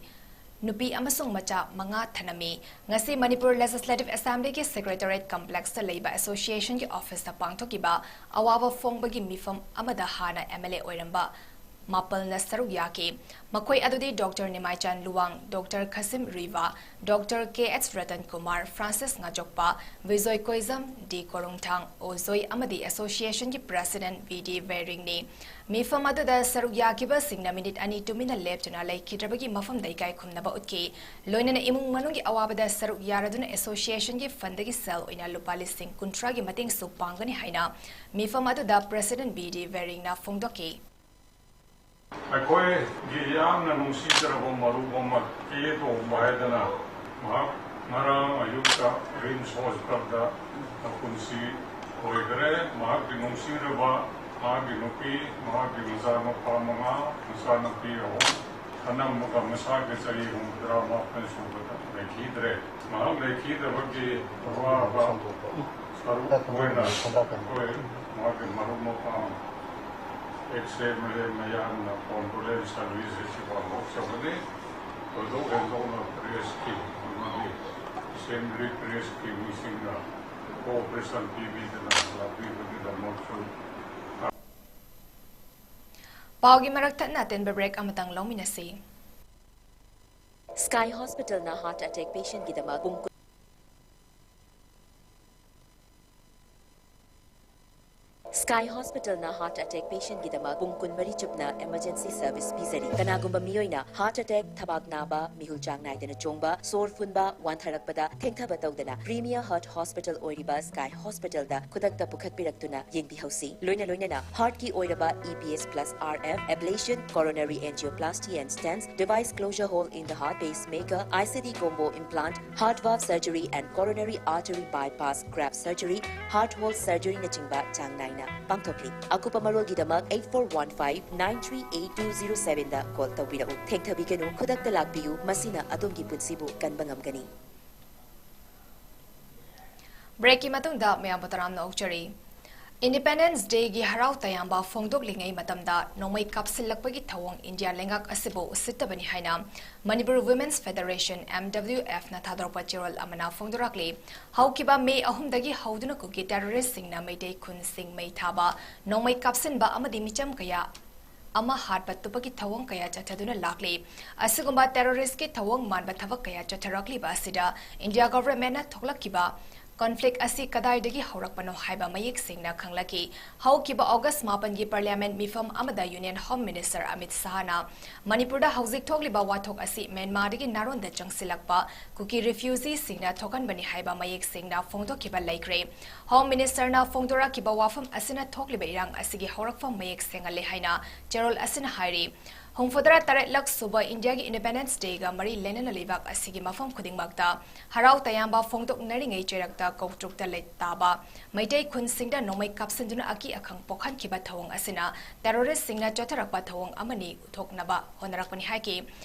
ꯅꯨꯄꯤ ꯑꯃꯁꯨꯡ ꯃꯆꯥ ꯃꯉꯥ ꯊꯅꯝꯃꯤ꯫ ꯉꯁꯤ ꯃꯅꯤꯄꯨꯔ ꯂꯦꯖꯤꯁꯂꯦꯇꯤꯚ ꯑꯦꯁꯦꯝꯕ꯭ꯂꯤꯒꯤ ꯁꯦꯀ꯭ꯔꯦꯇꯦꯔꯤꯌꯦꯠ ꯀꯝꯄ꯭ꯂꯦꯛꯁꯇ ꯂꯩꯕ ꯑꯦꯁꯣꯁꯤꯌꯦꯁꯟꯒꯤ ꯑꯣꯐꯤꯁꯇ ꯄꯥꯡꯊꯣꯛꯈꯤꯕ ꯑꯋꯥꯕ ꯐꯣꯡꯕꯒꯤ ꯃꯤꯐꯝ ꯑꯃꯗ ꯍꯥꯟꯅ ꯑꯦꯝ ꯑꯦꯜ ꯑꯦ ꯑꯣꯏꯔꯝꯕ ꯃꯥꯄꯜꯅ ꯁꯔꯨꯛ ꯌꯥꯈꯤ꯫ ꯃꯈꯣꯏ ꯑꯗꯨꯗꯤ ꯗꯣꯛꯇꯔ ꯅꯤꯃꯥꯏꯆꯥꯟ ꯂꯨꯋꯥꯡ, ꯗꯣꯛꯇꯔ ꯈꯁꯤꯝ ꯔꯤꯚꯥ, ꯗꯣꯛꯇꯔ ꯀꯦ ꯑꯦꯆ ꯔꯇꯟ ꯀꯨꯃꯥꯔ, ꯐ꯭ꯔꯥꯟꯁꯤꯁ ꯉꯥꯖꯣꯛꯄ, ꯕꯤꯖꯣꯏ ꯀꯣꯏꯖꯝ, ꯗꯤ ꯀꯣꯔꯨꯡꯊꯥꯡ ꯑꯣꯖꯣꯏ ꯑꯃꯗꯤ ꯑꯦꯁꯣꯁꯤꯌꯦꯁꯟꯒꯤ ꯄ꯭ꯔꯁꯤꯗꯦꯟꯠ ꯕꯤ ꯗꯤ ꯕꯦꯔꯤꯡꯅꯤ꯫ ꯃꯤꯐꯝ ꯑꯗꯨꯗ ꯁꯔꯨꯛ ꯌꯥꯈꯤꯕꯁꯤꯡꯅ ꯃꯤꯅꯤꯠ ꯑꯅꯤ ꯇꯨꯃꯤꯟꯅ ꯂꯦꯞꯇꯨꯅ ꯂꯩꯈꯤꯗ꯭ꯔꯕꯒꯤ ꯃꯐꯝꯗ ꯏꯀꯥꯏ ꯈꯨꯝꯅꯕ ꯎꯠꯈꯤ꯫ ꯂꯣꯏꯅꯅ ꯏꯃꯨꯡ ꯃꯅꯨꯡꯒꯤ ꯑꯋꯥꯕꯗ ꯁꯔꯨꯛ ꯌꯥꯔꯗꯨꯅ ꯑꯦꯁꯣꯁꯤꯌꯦꯁꯟꯒꯤ ꯐꯟꯗꯒꯤ ꯁꯦꯜ ꯑꯣꯏꯅ ꯂꯨꯄꯥ ꯂꯤꯁꯤꯡ ꯀꯨꯟꯊ꯭ꯔꯥꯒꯤ ꯃꯇꯦꯡꯁꯨ ꯄꯥꯡꯒꯅꯤ ꯍꯥꯏꯅ ꯃꯤꯐꯝ ꯑꯗꯨꯗ ꯄ꯭ꯔꯁꯤꯗꯦꯟꯠ ꯕꯤ ꯗꯤ ꯕꯦꯔꯤꯡꯅ ꯐꯣꯡꯗꯣꯛꯈꯤ꯫ ꯑꯩꯈꯣꯏꯒꯤ ꯌꯥꯝꯅ ꯅꯨꯡꯁꯤꯖꯔꯕ ꯃꯔꯨꯞ ꯑꯃ ꯀꯦ ꯇꯣꯝꯕ ꯍꯥꯏꯗꯅ ꯃꯍꯥꯛ ꯉꯔꯥꯡ ꯑꯌꯨꯛꯇ ꯔꯤꯝꯁ ꯍꯣꯁꯄꯤꯇꯥꯜꯗ ꯃꯄꯨꯟꯁꯤ ꯑꯣꯏꯈ꯭ꯔꯦ꯫ ꯃꯍꯥꯛꯀꯤ ꯅꯨꯡꯁꯤꯔꯕ ꯃꯍꯥꯛꯀꯤ ꯅꯨꯄꯤ, ꯃꯍꯥꯛꯀꯤ ꯃꯆꯥꯅꯨꯄꯥ ꯃꯉꯥ, ꯃꯆꯥꯅꯨꯄꯤ ꯑꯍꯨꯝ, ꯊꯅꯝꯃꯒ ꯃꯁꯥꯒꯤ ꯆꯍꯤ ꯍꯨꯝꯐꯨꯇꯔꯥ ꯃꯥꯄꯜ ꯁꯨꯕꯗ ꯂꯩꯈꯤꯗ꯭ꯔꯦ꯫ ꯃꯍꯥꯛ ꯂꯩꯈꯤꯗꯕꯒꯤ ꯑꯋꯥꯕ ꯁꯔꯨꯛ ꯑꯣꯏꯅ ꯑꯩꯈꯣꯏ ꯃꯍꯥꯛꯀꯤ ꯃꯔꯨꯞ ꯃꯄꯥꯡ, ꯑꯦꯛꯁ ꯑꯦꯝ ꯑꯦꯜ ꯑꯦ ꯃꯌꯥꯝꯅ ꯀꯣꯟꯗꯣꯂꯦꯟꯁ ꯁꯔꯚꯤꯁ ꯑꯁꯤ ꯄꯥꯡꯊꯣꯛꯆꯕꯅꯤ꯫ ꯊꯣꯏꯗꯣꯛ ꯍꯦꯟꯗꯣꯛꯅ ꯄ꯭ꯔꯦꯁꯀꯤ ꯑꯃꯗꯤ ꯑꯦꯁꯦꯝꯕ꯭ꯂꯤ ꯄ꯭ꯔꯦꯁꯀꯤ ꯃꯤꯁꯤꯡꯅ ꯀꯣꯑꯣꯄꯔꯦꯁꯟ ꯄꯤꯕꯤꯗꯅ ꯂꯥꯛꯄꯤꯕꯒꯤꯗꯃꯛꯁꯨ꯫ ꯄꯥꯎꯒꯤ ꯃꯔꯛ ꯊꯠꯅ ꯑꯇꯦꯟꯕ ꯕ꯭ꯔꯦꯛ ꯑꯃꯇꯪ ꯂꯧꯃꯤꯟꯅꯁꯤ꯫ Sky Hospitalꯅ heart attack patientꯒꯤꯗꯃꯛ ꯄꯨꯡ ꯀꯨꯟ Sky Hospitalꯅ heart attack patientꯒꯤꯗꯃꯛ ꯄꯨꯡ ꯀꯨꯟꯃꯔꯤ ꯆꯨꯞꯅ emergency service ꯄꯤꯖꯔꯤ꯫ ꯀꯅꯥꯒꯨꯝꯕ ꯃꯤꯑꯣꯏꯅ heart attack, ꯊꯕꯥꯛ ꯅꯥꯕ, ꯃꯤꯍꯨꯜ ꯆꯥꯡ ꯅꯥꯏꯗꯅ ꯆꯣꯡꯕ, ꯁꯣꯔ ꯐꯨꯟꯕ, ꯋꯥꯟꯊꯔꯛꯄꯗ ꯊꯦꯡꯊꯕ ꯇꯧꯗꯅ Premier Heart Hospital ꯑꯣꯏꯔꯤꯕ Sky Hospitalꯗ ꯈꯨꯗꯛꯇ ꯄꯨꯈꯠꯄꯤꯔꯛꯇꯨꯅ ꯌꯦꯡꯕꯤꯍꯧꯁꯤ꯫ ꯂꯣꯏꯅ ꯂꯣꯏꯅꯅ heartꯀꯤ ꯑꯣꯏꯔꯕ E P S plus R F, ablation, coronary angioplasty and stents, device closure hole in the heart, pacemaker, I C D combo implant, heart valve surgery and coronary artery bypass graft surgery, heart hole surgeryꯅꯆꯤꯡꯕ ꯆꯥꯡ ꯅꯥꯏꯅ ꯄꯥꯡꯊꯣꯛꯂꯤ꯫ ꯑꯀꯨꯞꯄ ꯃꯔꯣꯜꯒꯤꯗꯃꯛ eight four one five nine three eight two zero sevenꯗ call ꯇꯧꯕꯤꯔꯛꯎ꯫ ꯊꯦꯡꯊꯕꯤꯒꯅꯨ, ꯈꯨꯗꯛꯇ ꯂꯥꯛꯄꯤꯌꯨ, ꯃꯁꯤꯅ ꯑꯗꯣꯝꯒꯤ ꯄꯨꯟꯁꯤꯕꯨ ꯀꯟꯕ ꯉꯝꯒꯅꯤ꯫ ꯕ꯭ꯔꯦꯛꯀꯤ ꯃꯇꯨꯡꯗ ꯃꯌꯥꯝꯕꯨ ꯇꯔꯥꯝꯅ ꯑꯣꯛꯆꯔꯤ꯫ Independence Dayꯒꯤ ꯍꯔꯥꯎ ꯇꯌꯥꯝꯕ ꯐꯣꯡꯗꯣꯛꯂꯤꯉꯩ ꯃꯇꯝꯗ ꯅꯣꯡꯃꯩ ꯀꯥꯞꯁꯤꯜꯂꯛꯄꯒꯤ ꯊꯧꯑꯣꯡ ꯏꯟꯗꯤꯌꯥ ꯂꯩꯉꯥꯛ ꯑꯁꯤꯕꯨ ꯎꯁꯤꯠꯇꯕꯅꯤ ꯍꯥꯏꯅ Manipur Women's Federation, M W Fꯅ ꯊꯥꯗꯣꯔꯛꯄ ꯆꯦꯔꯣꯜ ꯑꯃꯅ ꯐꯣꯡꯗꯣꯔꯛꯂꯤ꯫ ꯍꯧꯈꯤꯕ ꯃꯦ ꯑꯍꯨꯝꯗꯒꯤ ꯍꯧꯗꯨꯅ ꯀꯨꯀꯤ terroristꯁꯤꯡꯅ ꯃꯩꯇꯩ ꯈꯨꯟꯁꯤꯡ ꯃꯩ ꯊꯥꯕ, ꯅꯣꯡꯃꯩ ꯀꯥꯞꯁꯤꯟꯕ ꯑꯃꯗꯤ ꯃꯤꯆꯝ ꯀꯌꯥ ꯑꯃ ꯍꯥꯠꯄ ꯇꯨꯞꯄꯒꯤ ꯊꯧꯑꯣꯡ ꯀꯌꯥ ꯆꯠꯊꯗꯨꯅ ꯂꯥꯛꯂꯤ꯫ ꯑꯁꯤꯒꯨꯝꯕ terroristꯀꯤ ꯊꯧꯑꯣꯡ ꯃꯥꯟꯕ ꯊꯕꯛ ꯀꯌꯥ ꯆꯠꯊꯔꯛꯂꯤꯕ ꯑꯁꯤꯗ India governmentꯅ ꯊꯣꯛꯂꯛꯈꯤꯕ conflict ꯑꯁꯤ ꯀꯗꯥꯏꯗꯒꯤ ꯍꯧꯔꯛꯄꯅꯣ ꯍꯥꯏꯕ ꯃꯌꯦꯛ ꯁꯦꯡꯅ ꯈꯪꯂꯛꯈꯤ꯫ ꯍꯧꯈꯤꯕ August ꯃꯥꯄꯟꯒꯤ Parliament ꯃꯤꯐꯝ ꯑꯃꯗ Union Home Minister Amit Shahꯅ ꯃꯅꯤꯄꯨꯔꯗ ꯍꯧꯖꯤꯛ ꯊꯣꯛꯂꯤꯕ ꯋꯥꯊꯣꯛ ꯑꯁꯤ ꯃ꯭ꯌꯥꯟꯃꯥꯔꯗꯒꯤ ꯅꯥꯔꯣꯟꯗ ꯆꯪꯁꯤꯜꯂꯛꯄ ꯀꯨꯀꯤ refugeeꯁꯤꯡꯅ ꯊꯣꯛꯍꯟꯕꯅꯤ ꯍꯥꯏꯕ ꯃꯌꯦꯛ ꯁꯦꯡꯅ ꯐꯣꯡꯗꯣꯛꯈꯤꯕ ꯂꯩꯈ꯭ꯔꯦ꯫ Home Ministerꯅ ꯐꯣꯡꯗꯣꯔꯛꯈꯤꯕ ꯋꯥꯐꯝ ꯑꯁꯤꯅ ꯊꯣꯛꯂꯤꯕ ꯏꯔꯥꯡ ꯑꯁꯤꯒꯤ ꯍꯧꯔꯛꯐꯝ ꯃꯌꯦꯛ ꯁꯦꯡꯍꯜꯂꯦ ꯍꯥꯏꯅ ꯆꯦꯔꯣꯜ ꯑꯁꯤꯅ ꯍꯥꯏꯔꯤ꯫ ꯍꯨꯝꯐꯨꯇꯔꯥ ꯇꯔꯦꯠꯂꯛ ꯁꯨꯕ ꯏꯟꯗꯤꯌꯥꯒꯤ Independence Dayꯒ ꯃꯔꯤ ꯂꯩꯅꯅ ꯂꯩꯕꯥꯛ ꯑꯁꯤꯒꯤ ꯃꯐꯝ ꯈꯨꯗꯤꯡꯃꯛꯇ ꯍꯔꯥꯎ ꯇꯌꯥꯝꯕ ꯐꯣꯡꯗꯣꯛꯅꯔꯤꯉꯩ ꯆꯩꯔꯛꯇ ꯀꯧꯇ꯭ꯔꯨꯛꯇ ꯂꯩ ꯇꯥꯕ ꯃꯩꯇꯩ ꯈꯨꯟꯁꯤꯡꯗ ꯅꯣꯡꯃꯩ ꯀꯥꯞꯁꯤꯟꯗꯨꯅ ꯑꯀꯤ ꯑꯈꯪ ꯄꯣꯛꯍꯟꯈꯤꯕ ꯊꯧꯑꯣꯡ ꯑꯁꯤꯅ terroristꯁꯤꯡꯅ ꯆꯠꯊꯔꯛꯄ ꯊꯧꯑꯣꯡ ꯑꯃꯅꯤ ꯎꯠꯊꯣꯛꯅꯕ ꯍꯣꯠꯅꯔꯛꯄꯅꯤ ꯍꯥꯏꯈꯤ꯫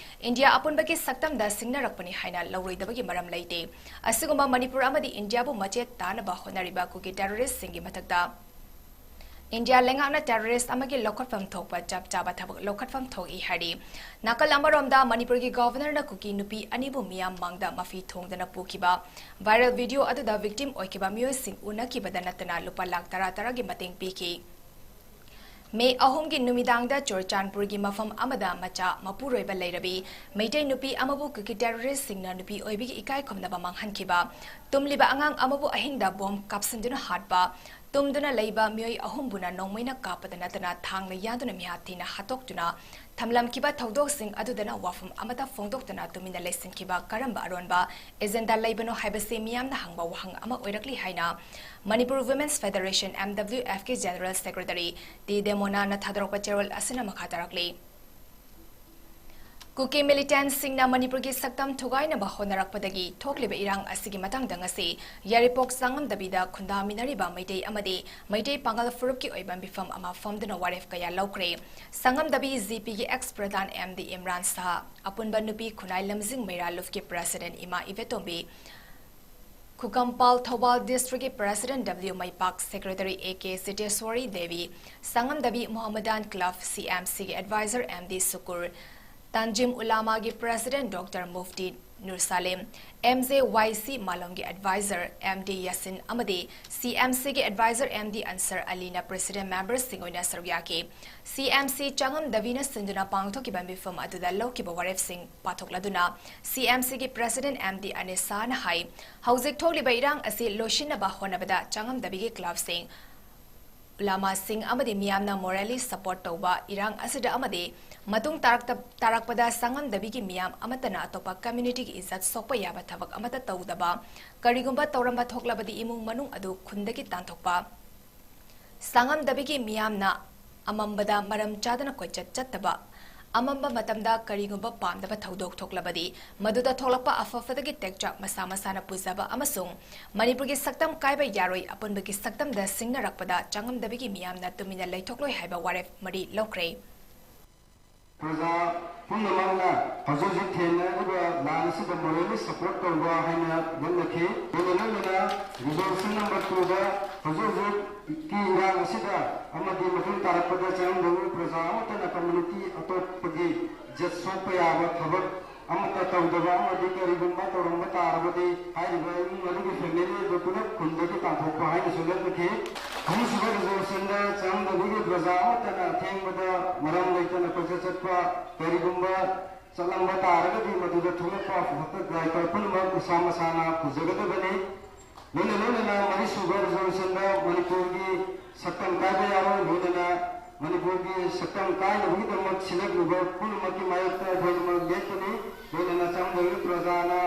ꯏꯟꯗꯤꯌꯥ ꯑꯄꯨꯟꯕꯒꯤ ꯁꯛꯇꯝꯗ ꯁꯤꯡꯅꯔꯛꯄꯅꯤ ꯍꯥꯏꯅ ꯂꯧꯔꯣꯏꯗꯕꯒꯤ ꯃꯔꯝ ꯂꯩꯇꯦ꯫ ꯑꯁꯤꯒꯨꯝꯕ ꯃꯅꯤꯄꯨꯔ ꯑꯃꯗꯤ ꯏꯟꯗꯤꯌꯥꯕꯨ ꯃꯆꯦꯠ ꯇꯥꯅꯕ ꯍꯣꯠꯅꯔꯤꯕ ꯀꯨꯀꯤ terroristꯁꯤꯡꯒꯤ ꯃꯊꯛꯇ ꯏꯟꯗꯤꯌꯥ ꯂꯩꯉꯥꯛꯅ terrorist ꯑꯃꯒꯤ ꯂꯧꯈꯠꯐꯝ ꯊꯣꯛꯄ ꯆꯞ ꯆꯥꯕ ꯊꯕꯛ ꯂꯧꯈꯠꯐꯝ ꯊꯣꯛꯏ ꯍꯥꯏꯔꯤ꯫ ꯅꯥꯀꯜ ꯑꯃꯔꯣꯝꯗ, ꯃꯅꯤꯄꯨꯔꯒꯤ Governorꯅ ꯀꯨꯀꯤ ꯅꯨꯄꯤ ꯑꯅꯤꯕꯨ ꯃꯤꯌꯥꯝ ꯃꯥꯡꯗ ꯃꯐꯤ ꯊꯣꯡꯗꯅ ꯄꯨꯈꯤꯕ viral video ꯑꯗꯨꯗ victim ꯑꯣꯏꯈꯤꯕ ꯃꯤꯑꯣꯏꯁꯤꯡ ꯎꯅꯈꯤꯕꯗ ꯅꯠꯇꯅ ꯂꯨꯄꯥ ꯂꯥꯈ ꯇꯔꯥ ꯇꯔꯥꯒꯤ ꯃꯇꯦꯡ ꯄꯤꯈꯤ꯫ ꯃꯦ ꯑꯍꯨꯝꯒꯤ ꯅꯨꯃꯤꯗꯥꯡꯗ ꯆꯨꯔꯆꯥꯟꯄꯨꯔꯒꯤ ꯃꯐꯝ ꯑꯃꯗ ꯃꯆꯥ ꯃꯄꯨꯔꯣꯏꯕ ꯂꯩꯔꯕꯤ ꯃꯩꯇꯩ ꯅꯨꯄꯤ ꯑꯃꯕꯨ ꯀꯨꯀꯤ terroristꯁꯤꯡꯅ ꯅꯨꯄꯤ ꯑꯣꯏꯕꯤꯒꯤ ꯏꯀꯥꯏ ꯈꯨꯝꯅꯕ ꯃꯥꯡꯍꯟꯈꯤꯕ, ꯇꯨꯝꯂꯤꯕ ꯑꯉꯥꯡ ꯑꯃꯕꯨ ꯑꯍꯤꯡꯗ bomb ꯀꯥꯞꯁꯤꯟꯗꯨꯅ ꯍꯥꯠꯄ, ꯇꯨꯝꯗꯨꯅ ꯂꯩꯕ ꯃꯤꯑꯣꯏ ꯑꯍꯨꯝꯕꯨꯅ ꯅꯣꯡꯃꯩꯅ ꯀꯥꯞꯄꯗ ꯅꯠꯇꯅ ꯊꯥꯡꯅ ꯌꯥꯟꯗꯨꯅ ꯃꯤꯍꯥꯠ ꯊꯤꯅ ꯍꯥꯠꯇꯣꯛꯇꯨꯅ ꯊꯝꯂꯝꯈꯤꯕ ꯊꯧꯗꯣꯛꯁꯤꯡ ꯑꯗꯨꯗꯅ ꯋꯥꯐꯝ ꯑꯃꯠꯇ ꯐꯣꯡꯗꯣꯛꯇꯅ ꯇꯨꯃꯤꯟꯅ ꯂꯩꯁꯤꯟꯈꯤꯕ ꯀꯔꯝꯕ ꯑꯔꯣꯟꯕ agenda ꯂꯩꯕꯅꯣ ꯍꯥꯏꯕꯁꯤ ꯃꯤꯌꯥꯝꯅ ꯍꯪꯕ ꯋꯥꯍꯪ ꯑꯃ ꯑꯣꯏꯔꯛꯂꯤ ꯍꯥꯏꯅ Manipur Women's Federation, MWFꯀꯤ General Secretary ꯇꯤ ꯗꯦꯃꯣꯅꯥꯅ ꯊꯥꯗꯣꯔꯛꯄ ꯆꯦꯔꯣꯜ ꯑꯁꯤꯅ ꯃꯈꯥ ꯇꯥꯔꯛꯂꯤ꯫ ꯀꯨꯀꯤ militantꯁꯤꯡꯅ ꯃꯅꯤꯄꯨꯔꯒꯤ ꯁꯛꯇꯝ ꯊꯨꯒꯥꯏꯅꯕ ꯍꯣꯠꯅꯔꯛꯄꯗꯒꯤ ꯊꯣꯛꯂꯤꯕ ꯏꯔꯥꯡ ꯑꯁꯤꯒꯤ ꯃꯇꯥꯡꯗ ꯉꯁꯤ ꯌꯥꯏꯔꯤꯄꯣꯛ ꯆꯥꯉꯝꯗꯕꯤꯗ ꯈꯨꯟꯗꯥꯃꯤꯟꯅꯔꯤꯕ ꯃꯩꯇꯩ ꯑꯃꯗꯤ ꯃꯩꯇꯩ ꯄꯥꯉꯜ ꯐꯨꯔꯨꯞꯀꯤ ꯑꯣꯏꯕ ꯃꯤꯐꯝ ꯑꯃ ꯐꯝꯗꯨꯅ ꯋꯥꯔꯦꯞ ꯀꯌꯥ ꯂꯧꯈ꯭ꯔꯦ꯫ ꯆꯥꯉꯝꯗꯕꯤ ꯖꯤꯄꯤꯒꯤ ex ꯄ꯭ꯔꯙꯥꯟ ꯑꯦꯝ ꯗꯤ ꯏꯝꯔꯥꯟ ꯁꯍꯥ, ꯑꯄꯨꯟꯕ ꯅꯨꯄꯤ ꯈꯨꯟꯅꯥꯏ ꯂꯝꯖꯤꯡ ꯃꯩꯔꯥ ꯂꯨꯞꯀꯤ president ꯏꯃꯥ ꯏꯕꯦꯇꯣꯝꯕꯤ, ꯈꯨꯀꯝꯄꯥꯜ ꯊꯧꯕꯥꯜ districtꯀꯤ president W Meipak, secretary A K Sitesswari Devi, Changamdabi Mohammedan club C M ꯁꯤꯒꯤ advisor M D Sukur, Tanzim ꯎꯂꯥꯃꯥꯒꯤ president doctor Mufti Noor Salim, M J Y C ꯃꯥꯂꯣꯝꯒꯤ advisor ꯑꯦꯝ ꯗꯤ ꯌꯥꯁꯤꯟ ꯑꯃꯗꯤ ꯁꯤ ꯑꯦꯝ ꯁꯤꯒꯤ advisor ꯑꯦꯝ ꯗꯤ ꯑꯟꯁꯔ ꯑꯂꯤꯅ president memberꯁꯤꯡ ꯑꯣꯏꯅ ꯁꯔꯨꯛ ꯌꯥꯈꯤ꯫ ꯁꯤ ꯑꯦꯝ ꯁꯤ ꯆꯥꯉꯝꯗꯕꯤꯅ ꯁꯤꯟꯗꯨꯅ ꯄꯥꯡꯊꯣꯛꯈꯤꯕ ꯃꯤꯐꯝ ꯑꯗꯨꯗ ꯂꯧꯈꯤꯕ ꯋꯥꯔꯦꯞꯁꯤꯡ ꯄꯥꯊꯣꯛꯂꯗꯨꯅ ꯁꯤ ꯑꯦꯝ ꯁꯤꯒꯤ president ꯑꯦꯝ ꯗꯤ ꯑꯅꯤꯁꯥꯅ ꯍꯥꯏ, ꯍꯧꯖꯤꯛ ꯊꯣꯛꯂꯤꯕ ꯏꯔꯥꯡ ꯑꯁꯤ ꯂꯣꯏꯁꯤꯟꯅꯕ ꯍꯣꯠꯅꯕꯗ ꯆꯥꯉꯝꯗꯕꯤꯒꯤ clubꯁꯤꯡ, ꯎꯂꯥꯃꯥꯁꯤꯡ ꯑꯃꯗꯤ ꯃꯤꯌꯥꯝꯅ morally support ꯇꯧꯕ ꯏꯔꯥꯡ ꯑꯁꯤꯗ ꯑꯃꯗꯤ ꯃꯇꯨꯡ ꯇꯥꯔꯛꯇ-, ꯇꯥꯔꯛꯄꯗ ꯆꯥꯉꯝꯗꯕꯤꯒꯤ ꯃꯤꯌꯥꯝ ꯑꯃꯠꯇꯅ ꯑꯇꯣꯞꯄ communityꯒꯤ ꯏꯖꯠ ꯁꯣꯛꯄ ꯌꯥꯕ ꯊꯕꯛ ꯑꯃꯠꯇ ꯇꯧꯗꯕ, ꯀꯔꯤꯒꯨꯝꯕ ꯇꯧꯔꯝꯕ ꯊꯣꯛꯂꯕꯗꯤ ꯏꯃꯨꯡ ꯃꯅꯨꯡ ꯑꯗꯨ ꯈꯨꯟꯗꯒꯤ ꯇꯥꯟꯊꯣꯛꯄ, ꯆꯥꯉꯝꯗꯕꯤꯒꯤ ꯃꯤꯌꯥꯝꯅ ꯑꯃꯝꯕꯗ ꯃꯔꯝ ꯆꯥꯗꯅ ꯀꯣꯏꯆꯠ ꯆꯠꯇꯕ, ꯑꯃꯝꯕ ꯃꯇꯝꯗ ꯀꯔꯤꯒꯨꯝꯕ ꯄꯥꯝꯗꯕ ꯊꯧꯗꯣꯛ ꯊꯣꯛꯂꯕꯗꯤ, ꯃꯗꯨꯗ ꯊꯣꯛꯂꯛꯄ ꯑꯐ ꯐꯠꯇꯒꯤ ꯇꯦꯛꯆꯥꯛ ꯃꯁꯥ ꯃꯁꯥꯅ ꯄꯨꯖꯕ ꯑꯃꯁꯨꯡ ꯃꯅꯤꯄꯨꯔꯒꯤ ꯁꯛꯇꯝ ꯀꯥꯏꯕ ꯌꯥꯔꯣꯏ, ꯑꯄꯨꯟꯕꯒꯤ ꯁꯛꯇꯝꯗ ꯁꯤꯡꯅꯔꯛꯄꯗ ꯆꯥꯉꯝꯗꯕꯤꯒꯤ ꯃꯤꯌꯥꯝꯅ ꯇꯨꯃꯤꯟꯅ ꯂꯩꯊꯣꯛꯂꯣꯏ ꯍꯥꯏꯕ ꯋꯥꯔꯦꯞ ꯃꯔꯤ ꯂꯧꯈ꯭ꯔꯦ꯫ ꯄ꯭ꯔꯖꯥ ꯄꯨꯝꯅꯃꯛꯅ ꯍꯧꯖꯤꯛ ꯍꯧꯖꯤꯛ ꯊꯦꯡꯅꯔꯤꯕ ꯂꯥꯟ ꯑꯁꯤꯗ morally support ꯇꯧꯕ ꯍꯥꯏꯅ ꯂꯧꯅꯈꯤ꯫ ꯂꯣꯏꯅ ꯂꯣꯏꯅꯅ resolution number twoꯗ ꯍꯧꯖꯤꯛ ꯍꯧꯖꯤꯛꯀꯤ ꯏꯔꯥꯡ ꯑꯁꯤꯗ ꯑꯃꯗꯤ ꯃꯇꯨꯡ ꯇꯥꯔꯛꯄꯗ ꯆꯪꯗꯕ ꯄ꯭ꯔꯖꯥ ꯑꯃꯠꯇꯅ ꯀꯝꯃ꯭ꯌꯨꯅꯤꯇꯤ ꯑꯇꯣꯞꯄꯒꯤ ꯖꯠ ꯁꯣꯛꯄ ꯌꯥꯕ ꯊꯕꯛ ꯑꯃꯠꯇ ꯇꯧꯗꯕ ꯑꯃꯗꯤ ꯀꯔꯤꯒꯨꯝꯕ ꯇꯧꯔꯝꯕ ꯇꯥꯔꯕꯗꯤ ꯍꯥꯏꯔꯤꯕ ꯏꯃꯨꯡ ꯑꯗꯨꯒꯤ ꯐꯦꯃꯤꯂꯤ ꯑꯗꯨ ꯄꯨꯂꯞ ꯈꯨꯟꯗꯒꯤ ꯇꯥꯟꯊꯣꯛꯄ ꯍꯥꯏꯅꯁꯨ ꯂꯦꯞꯅꯈꯤ꯫ ꯑꯍꯨꯝꯁꯨꯕ ꯔꯤꯖꯣꯂꯨꯁꯟꯗ ꯆꯪꯗꯕꯒꯤ ꯄ꯭ꯔꯖꯥ ꯑꯃꯠꯇꯅ ꯑꯊꯦꯡꯕꯗ ꯃꯔꯝ ꯂꯩꯇꯅ ꯀꯣꯏꯆꯠ ꯆꯠꯄ, ꯀꯔꯤꯒꯨꯝꯕ ꯆꯠꯂꯝꯕ ꯇꯥꯔꯒꯗꯤ ꯃꯗꯨꯗ ꯊꯣꯛꯂꯛꯄ ꯑꯐꯕ ꯒ꯭ꯔꯥꯏꯇꯔ ꯄꯨꯝꯅꯃꯛ ꯃꯁꯥ ꯃꯁꯥꯅ ꯄꯨꯖꯒꯗꯕꯅꯤ꯫ ꯂꯣꯏꯅ ꯂꯣꯏꯅꯅ ꯃꯔꯤꯁꯨꯕ ꯔꯤꯖꯣꯂꯨꯁꯟꯗ ꯃꯅꯤꯄꯨꯔꯒꯤ ꯁꯛꯇꯝ ꯀꯥꯏꯕ ꯌꯥꯔꯣꯏ, ꯂꯣꯏꯅꯅ ꯃꯅꯤꯄꯨꯔꯒꯤ ꯁꯛꯇꯝ ꯀꯥꯏꯅꯕꯒꯤꯗꯃꯛ ꯁꯤꯜꯂꯛꯂꯤꯕ ꯄꯨꯝꯅꯃꯛꯀꯤ ꯃꯥꯌꯣꯛꯇ ꯑꯩꯈꯣꯏꯅꯃꯛ ꯂꯦꯞꯀꯅꯤ꯫ ꯂꯣꯏꯅꯅ ꯆꯪꯗꯕꯒꯤ ꯄ꯭ꯔꯖꯥꯅ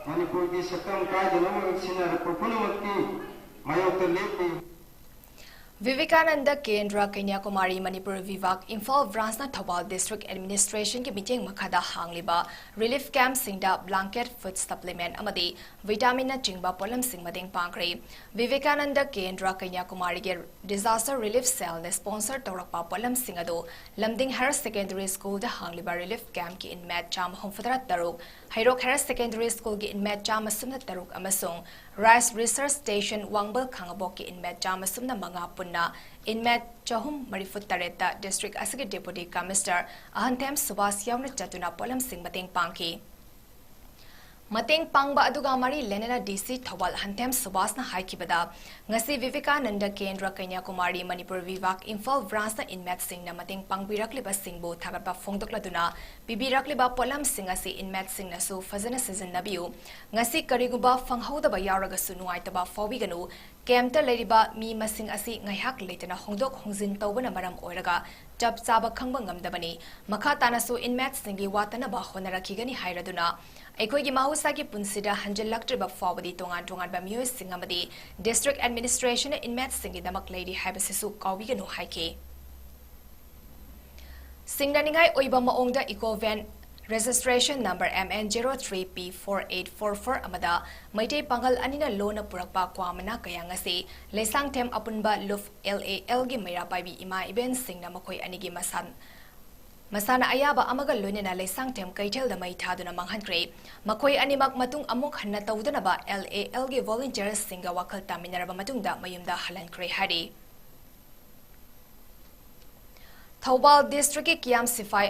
ꯃꯅꯤꯄꯨꯔꯒꯤ ꯁꯛꯇꯝ ꯀꯥꯏꯗꯅꯕ ꯁꯤꯟꯅꯔꯛꯄ ꯄꯨꯝꯅꯃꯛꯀꯤ ꯃꯥꯌꯣꯛꯇ ꯂꯦꯞꯂꯤ꯫ ꯚꯤꯚꯦꯀꯥꯅꯟꯗ ꯀꯦꯟꯗ꯭ꯔ ꯀꯩꯅ꯭ꯌꯥꯀꯨꯃꯥꯔꯤ ꯃꯅꯤꯄꯨꯔ ꯚꯤꯚꯥꯛ ꯏꯝꯐꯥꯜ ꯕ꯭ꯔꯥꯟꯁꯅ ꯊꯧꯕꯥꯜ ꯗꯤꯁꯇ꯭ꯔꯤꯛ ꯑꯦꯗꯃꯤꯅꯤꯁꯇ꯭ꯔꯦꯁꯟꯒꯤ ꯃꯤꯠꯌꯦꯡ ꯃꯈꯥꯗ ꯍꯥꯡꯂꯤꯕ ꯔꯤꯂꯤꯐ ꯀꯦꯝꯞꯁꯤꯡꯗ ꯕ꯭ꯂꯥꯡꯀꯦꯠ, ꯐꯨꯗ ꯁꯄ꯭ꯂꯤꯃꯦꯟ ꯑꯃꯗꯤ ꯚꯤꯇꯥꯃꯤꯟꯅꯆꯤꯡꯕ ꯄꯣꯠꯂꯝꯁꯤꯡ ꯃꯇꯦꯡ ꯄꯥꯡꯈ꯭ꯔꯦ꯫ ꯚꯤꯚꯦꯀꯥꯅꯟꯗ ꯀꯦꯟꯗ꯭ꯔ ꯀꯩꯅ꯭ꯌꯥꯀꯨꯃꯥꯔꯤꯒꯤ ꯗꯤꯖꯥꯁꯇꯔ ꯔꯤꯂꯤꯐ ꯁꯦꯜꯅ ꯁ꯭ꯄꯣꯟꯁꯔ ꯇꯧꯔꯛꯄ ꯄꯣꯠꯂꯝꯁꯤꯡ ꯑꯗꯨ ꯂꯝꯗꯤꯡ ꯍꯥꯌꯔ ꯁꯦꯀꯦꯟꯗꯔꯤ ꯁ꯭ꯀꯨꯜꯗ ꯍꯥꯡꯂꯤꯕ ꯔꯤꯂꯤꯐ ꯀꯦꯝꯞꯀꯤ ꯏꯟꯃꯦꯠ ꯆꯥꯝꯃ ꯍꯨꯝꯐꯨꯇꯔꯥ ꯇꯔꯨꯛ, ꯍꯩꯔꯣꯛ ꯍꯥꯌꯔ ꯁꯦꯀꯦꯟꯗꯔꯤ ꯁ꯭ꯀꯨꯜꯒꯤ ꯏꯟꯃꯦꯠ ꯆꯥꯝꯃ ꯁꯨꯞꯅ ꯇꯔꯨꯛ ꯑꯃꯁꯨꯡ ꯔꯥꯏꯁ ꯔꯤꯁꯔꯁ ꯁ꯭ꯇꯦꯁꯟ ꯋꯥꯡꯕꯜ ꯈꯥꯉꯕꯣꯛꯀꯤ ꯏꯟꯃꯦꯠ ꯆꯥꯝꯃ ꯁꯨꯞꯅ ꯃꯉꯥ ꯄꯨꯟꯅ ꯏꯟꯃꯦꯠ ꯆꯍꯨꯝ ꯃꯔꯤꯐꯨ ꯇꯔꯦꯠꯇ ꯗꯤꯁꯇ꯭ꯔꯤꯛ ꯑꯁꯤꯒꯤ ꯗꯦꯄꯨꯇꯤ ꯀꯃꯤꯁꯅꯔ ꯑꯍꯟꯊꯦꯝ ꯁꯨꯕꯥꯁ ꯌꯥꯎꯅ ꯆꯠꯇꯨꯅ ꯄꯣꯠꯂꯝꯁꯤꯡ ꯃꯇꯦꯡ ꯄꯥꯡꯈꯤ꯫ ꯃꯇꯦꯡ ꯄꯥꯡꯕ ꯑꯗꯨꯒ ꯃꯔꯤ ꯂꯩꯅꯅ ꯗꯤ ꯁꯤ ꯊꯧꯕꯥꯜ ꯑꯍꯟꯊꯦꯝ ꯁꯨꯕꯥꯁꯅ ꯍꯥꯏꯈꯤꯕꯗ, ꯉꯁꯤ ꯚꯤꯚꯦꯀꯥꯅꯟꯗ ꯀꯦꯟꯗ꯭ꯔ ꯀꯩꯅ꯭ꯌꯥꯀꯨꯃꯥꯔꯤ ꯃꯅꯤꯄꯨꯔ ꯚꯤꯚꯥꯛ ꯏꯝꯐꯥꯜ ꯕ꯭ꯔꯥꯟꯁꯅ ꯏꯟꯃꯦꯠꯁꯤꯡꯅ ꯃꯇꯦꯡ ꯄꯥꯡꯕꯤꯔꯛꯂꯤꯕꯁꯤꯡꯕꯨ ꯊꯥꯒꯠꯄ ꯐꯣꯡꯗꯣꯛꯂꯗꯨꯅ, ꯄꯤꯕꯤꯔꯛꯂꯤꯕ ꯄꯣꯠꯂꯝꯁꯤꯡ ꯑꯁꯤ ꯏꯟꯃꯦꯠꯁꯤꯡꯅꯁꯨ ꯐꯖꯅ ꯁꯤꯖꯤꯟꯅꯕꯤꯌꯨ꯫ ꯉꯁꯤ ꯀꯔꯤꯒꯨꯝꯕ ꯐꯪꯍꯧꯗꯕ ꯌꯥꯎꯔꯒꯁꯨ ꯅꯨꯡꯉꯥꯏꯇꯕ ꯐꯥꯎꯕꯤꯒꯅꯨ꯫ ꯀꯦꯝꯞꯇ ꯂꯩꯔꯤꯕ ꯃꯤ ꯃꯁꯤꯡ ꯑꯁꯤ ꯉꯥꯏꯍꯥꯛ ꯂꯩꯇꯅ ꯍꯣꯡꯗꯣꯛ ꯍꯣꯡꯖꯤꯟ ꯇꯧꯕꯅ ꯃꯔꯝ ꯑꯣꯏꯔꯒ ꯆꯞ ꯆꯥꯕ ꯈꯪꯕ ꯉꯝꯗꯕꯅꯤ꯫ ꯃꯈꯥ ꯇꯥꯅꯁꯨ ꯏꯟꯃꯦꯠꯁꯤꯡꯒꯤ ꯋꯥꯠꯇꯅꯕ ꯍꯣꯠꯅꯔꯛꯈꯤꯒꯅꯤ ꯍꯥꯏꯔꯗꯨꯅ, ꯑꯩꯈꯣꯏꯒꯤ ꯃꯍꯧꯁꯥꯒꯤ ꯄꯨꯟꯁꯤꯗ ꯍꯟꯖꯤꯜꯂꯛꯇ꯭ꯔꯤꯕ ꯐꯥꯎꯕꯗꯤ ꯇꯣꯉꯥꯟ ꯇꯣꯉꯥꯟꯕ ꯃꯤꯑꯣꯏꯁꯤꯡ ꯑꯃꯗꯤ ꯗꯤꯁꯇ꯭ꯔꯤꯛ ꯑꯦꯗꯃꯤꯅꯤꯁꯇ꯭ꯔꯦꯁꯟꯅ ꯏꯟꯃꯦꯠꯁꯤꯡꯒꯤꯗꯃꯛ ꯂꯩꯔꯤ ꯍꯥꯏꯕꯁꯤꯁꯨ ꯀꯥꯎꯕꯤꯒꯅꯨ ꯍꯥꯏꯈꯤ꯫ ꯁꯤꯡꯅꯅꯤꯡꯉꯥꯏ ꯑꯣꯏꯕ ꯃꯑꯣꯡꯗ eco van registration number M N zero three P four eight four four ꯑꯃꯗ ꯃꯩꯇꯩ ꯄꯥꯉꯜ ꯑꯅꯤꯅ ꯂꯣꯟꯅ ꯄꯨꯔꯛꯄ ꯀ꯭ꯋꯥ ꯃꯅꯥ ꯀꯌꯥꯡ ꯑꯁꯤ ꯂꯩꯁꯥꯡꯊꯦꯝ ꯑꯄꯨꯟꯕ ꯂꯨꯞ L A L ꯒꯤ ꯃꯩꯔꯥ ꯄꯥꯏꯕꯤ ꯏꯃꯥ ꯏꯕꯦꯟꯁꯤꯡꯅ ꯃꯈꯣꯏ ꯑꯅꯤꯒꯤ ꯃꯁꯥ, ꯃꯁꯥꯅ ꯑꯌꯥꯕ ꯑꯃꯒ ꯂꯣꯏꯅꯅ ꯂꯩꯁꯥꯡꯊꯦꯝ ꯀꯩꯊꯦꯜꯗ ꯃꯩ ꯊꯥꯗꯨꯅ ꯃꯥꯡꯍꯟꯈ꯭ꯔꯦ꯫ ꯃꯈꯣꯏ ꯑꯅꯤꯃꯛ ꯃꯇꯨꯡ ꯑꯃꯨꯛ ꯍꯟꯅ ꯇꯧꯗꯅꯕ L A L ꯒꯤ ꯚꯣꯂꯨꯟꯇꯤꯌꯔꯁꯤꯡꯒ ꯋꯥꯈꯜ ꯇꯥꯃꯤꯟꯅꯔꯕ ꯃꯇꯨꯡꯗ ꯃꯌꯨꯝꯗ ꯍꯜꯍꯟꯈ꯭ꯔꯦ ꯍꯥꯏꯔꯤ꯫ ꯊꯧꯕꯥꯜ ꯗꯤꯁꯇ꯭ꯔꯤꯛꯀꯤ ꯀꯤꯌꯥꯝ ꯁꯤꯐꯥꯏ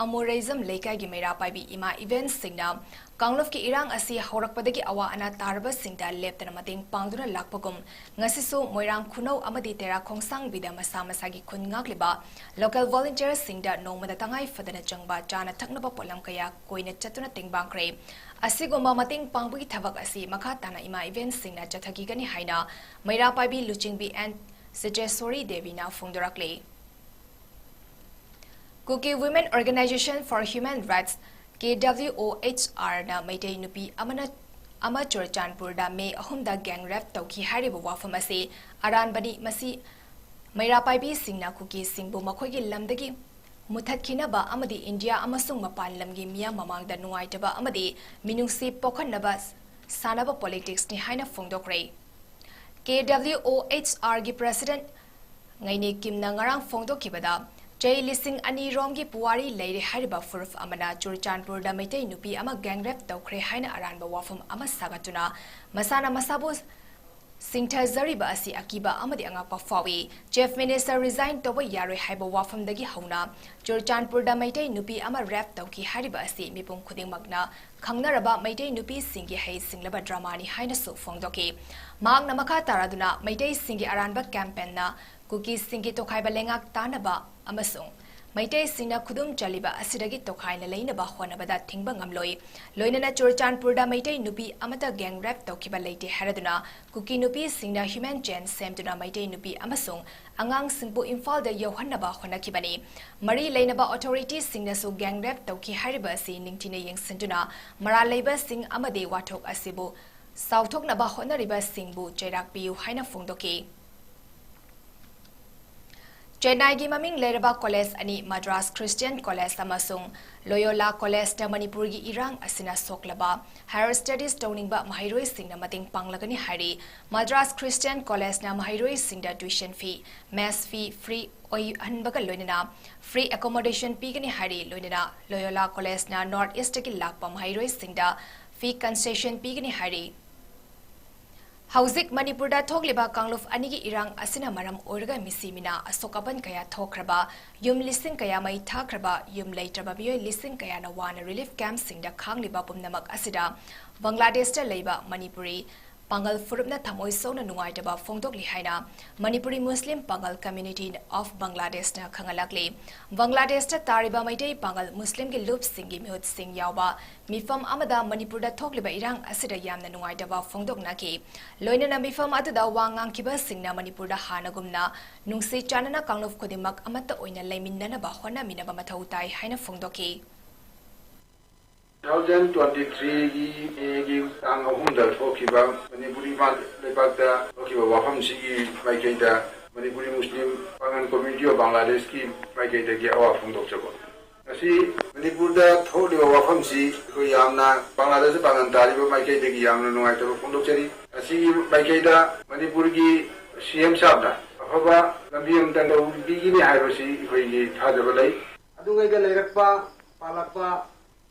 ꯑꯃꯨꯔꯩꯖꯝ ꯂꯩꯀꯥꯏꯒꯤ ꯃꯩꯔꯥ ꯄꯥꯏꯕꯤ ꯏꯃꯥ ꯏꯕꯦꯟꯁꯤꯡꯅ ꯀꯥꯡꯂꯨꯞꯀꯤ ꯏꯔꯥꯡ ꯑꯁꯤ ꯍꯧꯔꯛꯄꯗꯒꯤ ꯑꯋꯥ ꯑꯅꯥ ꯇꯥꯔꯕꯁꯤꯡꯗ ꯂꯦꯞꯇꯅ ꯃꯇꯦꯡ ꯄꯥꯡꯗꯨꯅ ꯂꯥꯛꯄꯒꯨꯝ, ꯉꯁꯤꯁꯨ ꯃꯣꯏꯔꯥꯡ ꯈꯨꯅꯧ ꯑꯃꯗꯤ ꯇꯦꯔꯥ ꯈꯣꯡꯁꯥꯡꯕꯤꯗ ꯃꯁꯥ ꯃꯁꯥꯒꯤ ꯈꯨꯟ ꯉꯥꯛꯂꯤꯕ local volunteerꯁꯤꯡꯗ ꯅꯣꯡꯃꯗ ꯇꯉꯥꯏ ꯐꯗꯅ ꯆꯪꯕ ꯆꯥꯅ ꯊꯛꯅꯕ ꯄꯣꯠꯂꯝ ꯀꯌꯥ ꯀꯣꯏꯅ ꯆꯠꯇꯨꯅ ꯇꯦꯡꯕꯥꯡꯈ꯭ꯔꯦ꯫ ꯑꯁꯤꯒꯨꯝꯕ ꯃꯇꯦꯡ ꯄꯥꯡꯕꯒꯤ ꯊꯕꯛ ꯑꯁꯤ ꯃꯈꯥ ꯇꯥꯅ ꯏꯃꯥ ꯏꯕꯦꯟꯁꯤꯡꯅ ꯆꯠꯊꯈꯤꯒꯅꯤ ꯍꯥꯏꯅ ꯃꯩꯔꯥ ꯄꯥꯏꯕꯤ ꯂꯨꯆꯤꯡꯕꯤ ꯑꯦꯟ ꯁꯤꯆꯦꯁꯣꯔꯤ ꯗꯦꯕꯤꯅ ꯐꯣꯡꯗꯣꯔꯛꯂꯤ꯫ Kuki Women Organization for Human Rights, KWOHRꯅ ꯃꯩꯇꯩ ꯅꯨꯄꯤ ꯑꯃꯅ ꯑꯃ ꯆꯨꯔꯆꯥꯟꯄꯨꯔꯗ ꯃꯦ ꯑꯍꯨꯝꯗ gang rape ꯇꯧꯈꯤ ꯍꯥꯏꯔꯤꯕ ꯋꯥꯐꯝ ꯑꯁꯤ ꯑꯔꯥꯟꯕꯅꯤ꯫ ꯃꯁꯤ ꯃꯩꯔꯥ ꯄꯥꯏꯕꯤꯁꯤꯡꯅ ꯀꯨꯀꯤꯁꯤꯡꯕꯨ ꯃꯈꯣꯏꯒꯤ ꯂꯝꯗꯒꯤ ꯃꯨꯊꯠꯈꯤꯅꯕ ꯑꯃꯗꯤ ꯏꯟꯗꯤꯌꯥ ꯑꯃꯁꯨꯡ ꯃꯄꯥꯟ ꯂꯝꯒꯤ ꯃꯤꯌꯥꯝ ꯃꯃꯥꯡꯗ ꯅꯨꯡꯉꯥꯏꯇꯕ ꯑꯃꯗꯤ ꯃꯤꯅꯨꯡꯁꯤ ꯄꯣꯛꯍꯟꯅꯕ ꯁꯥꯟꯅꯕ politicsꯅꯤ ꯍꯥꯏꯅ ꯐꯣꯡꯗꯣꯛꯈ꯭ꯔꯦ꯫ KWOHRꯒꯤ president ꯉꯩꯅꯦ ꯀꯤꯝꯅ ꯉꯔꯥꯡ ꯐꯣꯡꯗꯣꯛꯈꯤꯕꯗ, ꯆꯍꯤ ꯂꯤꯁꯤꯡ ꯑꯅꯤ ꯔꯣꯝꯒꯤ ꯄꯨꯋꯥꯔꯤ ꯂꯩꯔꯦ ꯍꯥꯏꯔꯤꯕ ꯐꯨꯔꯨꯞ ꯑꯃꯅ ꯆꯨꯔꯆꯥꯟꯄꯨꯔꯗ ꯃꯩꯇꯩ ꯅꯨꯄꯤ ꯑꯃ gang rape ꯇꯧꯈ꯭ꯔꯦ ꯍꯥꯏꯅ ꯑꯔꯥꯟꯕ ꯋꯥꯐꯝ ꯑꯃ ꯁꯥꯒꯠꯇꯨꯅ ꯃꯁꯥꯅ ꯃꯁꯥꯕꯨ ꯁꯤꯡꯊꯖꯔꯤꯕ ꯑꯁꯤ ꯑꯀꯤꯕ ꯑꯃꯗꯤ ꯑꯉꯛꯄ ꯐꯥꯎꯏ꯫ Chief Minister resign ꯇꯧꯕ ꯌꯥꯔꯣꯏ ꯍꯥꯏꯕ ꯋꯥꯐꯝꯗꯒꯤ ꯍꯧꯅ ꯆꯨꯔꯆꯥꯟꯄꯨꯔꯗ ꯃꯩꯇꯩ ꯅꯨꯄꯤ ꯑꯃ rape ꯇꯧꯈꯤ ꯍꯥꯏꯔꯤꯕ ꯑꯁꯤ ꯃꯤꯄꯨꯝ ꯈꯨꯗꯤꯡꯃꯛꯅ ꯈꯪꯅꯔꯕ ꯃꯩꯇꯩ ꯅꯨꯄꯤꯁꯤꯡꯒꯤ ꯍꯩꯁꯤꯡꯂꯕ dramaꯅꯤ ꯍꯥꯏꯅꯁꯨ ꯐꯣꯡꯗꯣꯛꯈꯤ꯫ ꯃꯍꯥꯛꯅ ꯃꯈꯥ ꯇꯥꯔꯗꯨꯅ ꯃꯩꯇꯩꯁꯤꯡꯒꯤ ꯑꯔꯥꯟꯕ campaignꯅ ꯀꯨꯀꯤꯁꯤꯡꯒꯤ ꯇꯣꯈꯥꯏꯕ ꯂꯩꯉꯥꯛ ꯇꯥꯅꯕ ꯑꯃꯁꯨꯡ ꯃꯩꯇꯩꯁꯤꯡꯅ ꯈꯨꯗꯨꯝ ꯆꯜꯂꯤꯕ ꯑꯁꯤꯗꯒꯤ ꯇꯣꯈꯥꯏꯅ ꯂꯩꯅꯕ ꯍꯣꯠꯅꯕꯗ ꯊꯤꯡꯕ ꯉꯝꯂꯣꯏ꯫ ꯂꯣꯏꯅꯅ ꯆꯨꯔꯆꯥꯟꯄꯨꯔꯗ ꯃꯩꯇꯩ ꯅꯨꯄꯤ ꯑꯃꯠꯇ gang rape ꯇꯧꯈꯤꯕ ꯂꯩꯇꯦ ꯍꯥꯏꯔꯗꯨꯅ ꯀꯨꯀꯤ ꯅꯨꯄꯤꯁꯤꯡꯅ human chain ꯁꯦꯝꯗꯨꯅ ꯃꯩꯇꯩ ꯅꯨꯄꯤ ꯑꯃꯁꯨꯡ ꯑꯉꯥꯡꯁꯤꯡꯕꯨ ꯏꯝꯐꯥꯜꯗ ꯌꯧꯍꯟꯅꯕ ꯍꯣꯠꯅꯈꯤꯕꯅꯤ꯫ ꯃꯔꯤ ꯂꯩꯅꯕ authorityꯁꯤꯡꯅꯁꯨ gang rape ꯇꯧꯈꯤ ꯍꯥꯏꯔꯤꯕ ꯑꯁꯤ ꯅꯤꯡꯊꯤꯅ ꯌꯦꯡꯁꯤꯟꯗꯨꯅ ꯃꯔꯥꯜ ꯂꯩꯕꯁꯤꯡ ꯑꯃꯗꯤ ꯋꯥꯊꯣꯛ ꯑꯁꯤꯕꯨ ꯆꯥꯎꯊꯣꯛꯅꯕ ꯍꯣꯠꯅꯔꯤꯕꯁꯤꯡꯕꯨ ꯆꯩꯔꯥꯛ ꯄꯤꯌꯨ ꯍꯥꯏꯅ ꯐꯣꯡꯗꯣꯛꯈꯤ꯫ ꯆꯦꯟꯅꯥꯏꯒꯤ ꯃꯃꯤꯡ ꯂꯩꯔꯕ college ꯑꯅꯤ, ꯃꯗ꯭ꯔꯥꯁ Christian College ꯑꯃꯁꯨꯡ ꯂꯣꯌꯣꯂꯥ Collegeꯇ ꯃꯅꯤꯄꯨꯔꯒꯤ ꯏꯔꯥꯡ ꯑꯁꯤꯅ ꯁꯣꯛꯂꯕ higher studies ꯇꯧꯅꯤꯡꯕ ꯃꯍꯩꯔꯣꯏꯁꯤꯡꯅ ꯃꯇꯦꯡ ꯄꯥꯡꯂꯒꯅꯤ ꯍꯥꯏꯔꯤ꯫ ꯃꯗ꯭ꯔꯥꯁ Christian Collegeꯅ ꯃꯍꯩꯔꯣꯏꯁꯤꯡꯗ tuition fee, mess fee free ꯑꯣꯏꯍꯟꯕꯒ ꯂꯣꯏꯅꯅ free accommodation ꯄꯤꯒꯅꯤ ꯍꯥꯏꯔꯤ꯫ ꯂꯣꯏꯅꯅ ꯂꯣꯌꯣꯂꯥ Collegeꯅ North Eastꯇꯒꯤ ꯂꯥꯛꯄ ꯃꯍꯩꯔꯣꯏꯁꯤꯡꯗ fee concession ꯄꯤꯒꯅꯤ ꯍꯥꯏꯔꯤ꯫ ꯍꯧꯖꯤꯛ ꯃꯅꯤꯄꯨꯔꯗ ꯊꯣꯛꯂꯤꯕ ꯀꯥꯡꯂꯨꯞ ꯑꯅꯤꯒꯤ ꯏꯔꯥꯡ ꯑꯁꯤꯅ ꯃꯔꯝ ꯑꯣꯏꯔꯒ ꯃꯤꯁꯤ ꯃꯤꯅꯥ ꯑꯁꯣꯛ ꯑꯄꯟ ꯀꯌꯥ ꯊꯣꯛꯈ꯭ꯔꯕ, ꯌꯨꯝ ꯂꯤꯁꯤꯡ ꯀꯌꯥ ꯃꯩ ꯊꯥꯈ꯭ꯔꯕ, ꯌꯨꯝ ꯂꯩꯇ꯭ꯔꯕ ꯃꯤꯑꯣꯏ ꯂꯤꯁꯤꯡ ꯀꯌꯥꯅ ꯋꯥꯅ relief camp ꯁꯤꯡꯗ ꯈꯥꯡꯂꯤꯕ ꯄꯨꯝꯅꯃꯛ ꯑꯁꯤꯗ ꯕꯪꯒ꯭ꯂꯥꯗꯦꯁꯇ ꯂꯩꯕ ꯃꯅꯤꯄꯨꯔꯤ ꯄꯥꯡꯒꯜ ꯐꯨꯔꯨꯞꯅ ꯊꯃꯣꯏ ꯁꯣꯛꯅ ꯅꯨꯡꯉꯥꯏꯇꯕ ꯐꯣꯡꯗꯣꯛꯂꯤ ꯍꯥꯏꯅ ꯃꯅꯤꯄꯨꯔꯤ ꯃꯨꯁꯂꯤꯝ ꯄꯥꯡꯒꯜ Community of ꯕꯪꯒ꯭ꯂꯥꯗꯦꯁꯅ ꯈꯪꯍꯜꯂꯛꯂꯤ꯫ ꯕꯪꯒ꯭ꯂꯥꯗꯦꯁꯇ ꯇꯥꯔꯤꯕ ꯃꯩꯇꯩ ꯄꯥꯡꯒꯜ ꯃꯨꯁꯂꯤꯝꯒꯤ ꯂꯨꯞꯁꯤꯡꯒꯤ ꯃꯤꯍꯨꯠꯁꯤꯡ ꯌꯥꯎꯕ ꯃꯤꯐꯝ ꯑꯃꯗ ꯃꯅꯤꯄꯨꯔꯗ ꯊꯣꯛꯂꯤꯕ ꯏꯔꯥꯡ ꯑꯁꯤꯗ ꯌꯥꯝꯅ ꯅꯨꯡꯉꯥꯏꯇꯕ ꯐꯣꯡꯗꯣꯛꯅꯈꯤ꯫ ꯂꯣꯏꯅꯅ ꯃꯤꯐꯝ ꯑꯗꯨꯗ ꯋꯥ ꯉꯥꯡꯈꯤꯕꯁꯤꯡꯅ ꯃꯅꯤꯄꯨꯔꯗ ꯍꯥꯟꯅꯒꯨꯝꯅ ꯅꯨꯡꯁꯤ ꯆꯥꯟꯅꯅ ꯀꯥꯡꯂꯨꯞ ꯈꯨꯗꯤꯡꯃꯛ ꯑꯃꯠꯇ ꯑꯣꯏꯅ ꯂꯩꯃꯤꯟꯅꯅꯕ ꯍꯣꯠꯅꯃꯤꯟꯅꯕ ꯃꯊꯧ ꯇꯥꯏ ꯍꯥꯏꯅ ꯐꯣꯡꯗꯣꯛꯈꯤ꯫ Two thousand twenty-three ꯒꯤ ꯃꯦꯒꯤ ꯇꯥꯡ ꯑꯍꯨꯝꯗ ꯊꯣꯛꯈꯤꯕ ꯃꯅꯤꯄꯨꯔꯤ ꯃꯥ-, ꯂꯩꯕꯥꯛꯇ ꯊꯣꯛꯈꯤꯕ ꯋꯥꯐꯝꯁꯤꯒꯤ ꯃꯥꯏꯀꯩꯗ ꯃꯅꯤꯄꯨꯔꯤ ꯃꯨꯁꯂꯤꯝ ꯄꯥꯡꯒꯜ Community of ꯕꯪꯒ꯭ꯂꯥꯗꯦꯁꯀꯤ ꯃꯥꯏꯀꯩꯗꯒꯤ ꯑꯋꯥ ꯐꯣꯡꯗꯣꯛꯆꯕ꯫ ꯉꯁꯤ ꯃꯅꯤꯄꯨꯔꯗ ꯊꯣꯛꯂꯤꯕ ꯋꯥꯐꯝꯁꯤ ꯑꯩꯈꯣꯏ ꯌꯥꯝꯅ ꯕꯪꯒ꯭ꯂꯥꯗꯦꯁꯇ ꯄꯥꯡꯒꯜ ꯇꯥꯔꯤꯕ ꯃꯥꯏꯀꯩꯗꯒꯤ ꯌꯥꯝꯅ ꯅꯨꯡꯉꯥꯏꯇꯕ ꯐꯣꯡꯗꯣꯛꯆꯔꯤ꯫ ꯑꯁꯤꯒꯤ ꯃꯥꯏꯀꯩꯗ ꯃꯅꯤꯄꯨꯔꯒꯤ ꯁꯤ ꯑꯦꯝ ꯁꯥꯕꯅ ꯑꯐꯕ ꯂꯝꯕꯤ ꯑꯃꯇꯪ ꯂꯧꯕꯤꯒꯅꯤ ꯍꯥꯏꯕꯁꯤ ꯑꯩꯈꯣꯏꯒꯤ ꯊꯥꯖꯕ ꯂꯩ꯫ ꯑꯗꯨꯉꯩꯗ ꯂꯩꯔꯛꯄ, ꯄꯥꯜꯂꯛꯄ,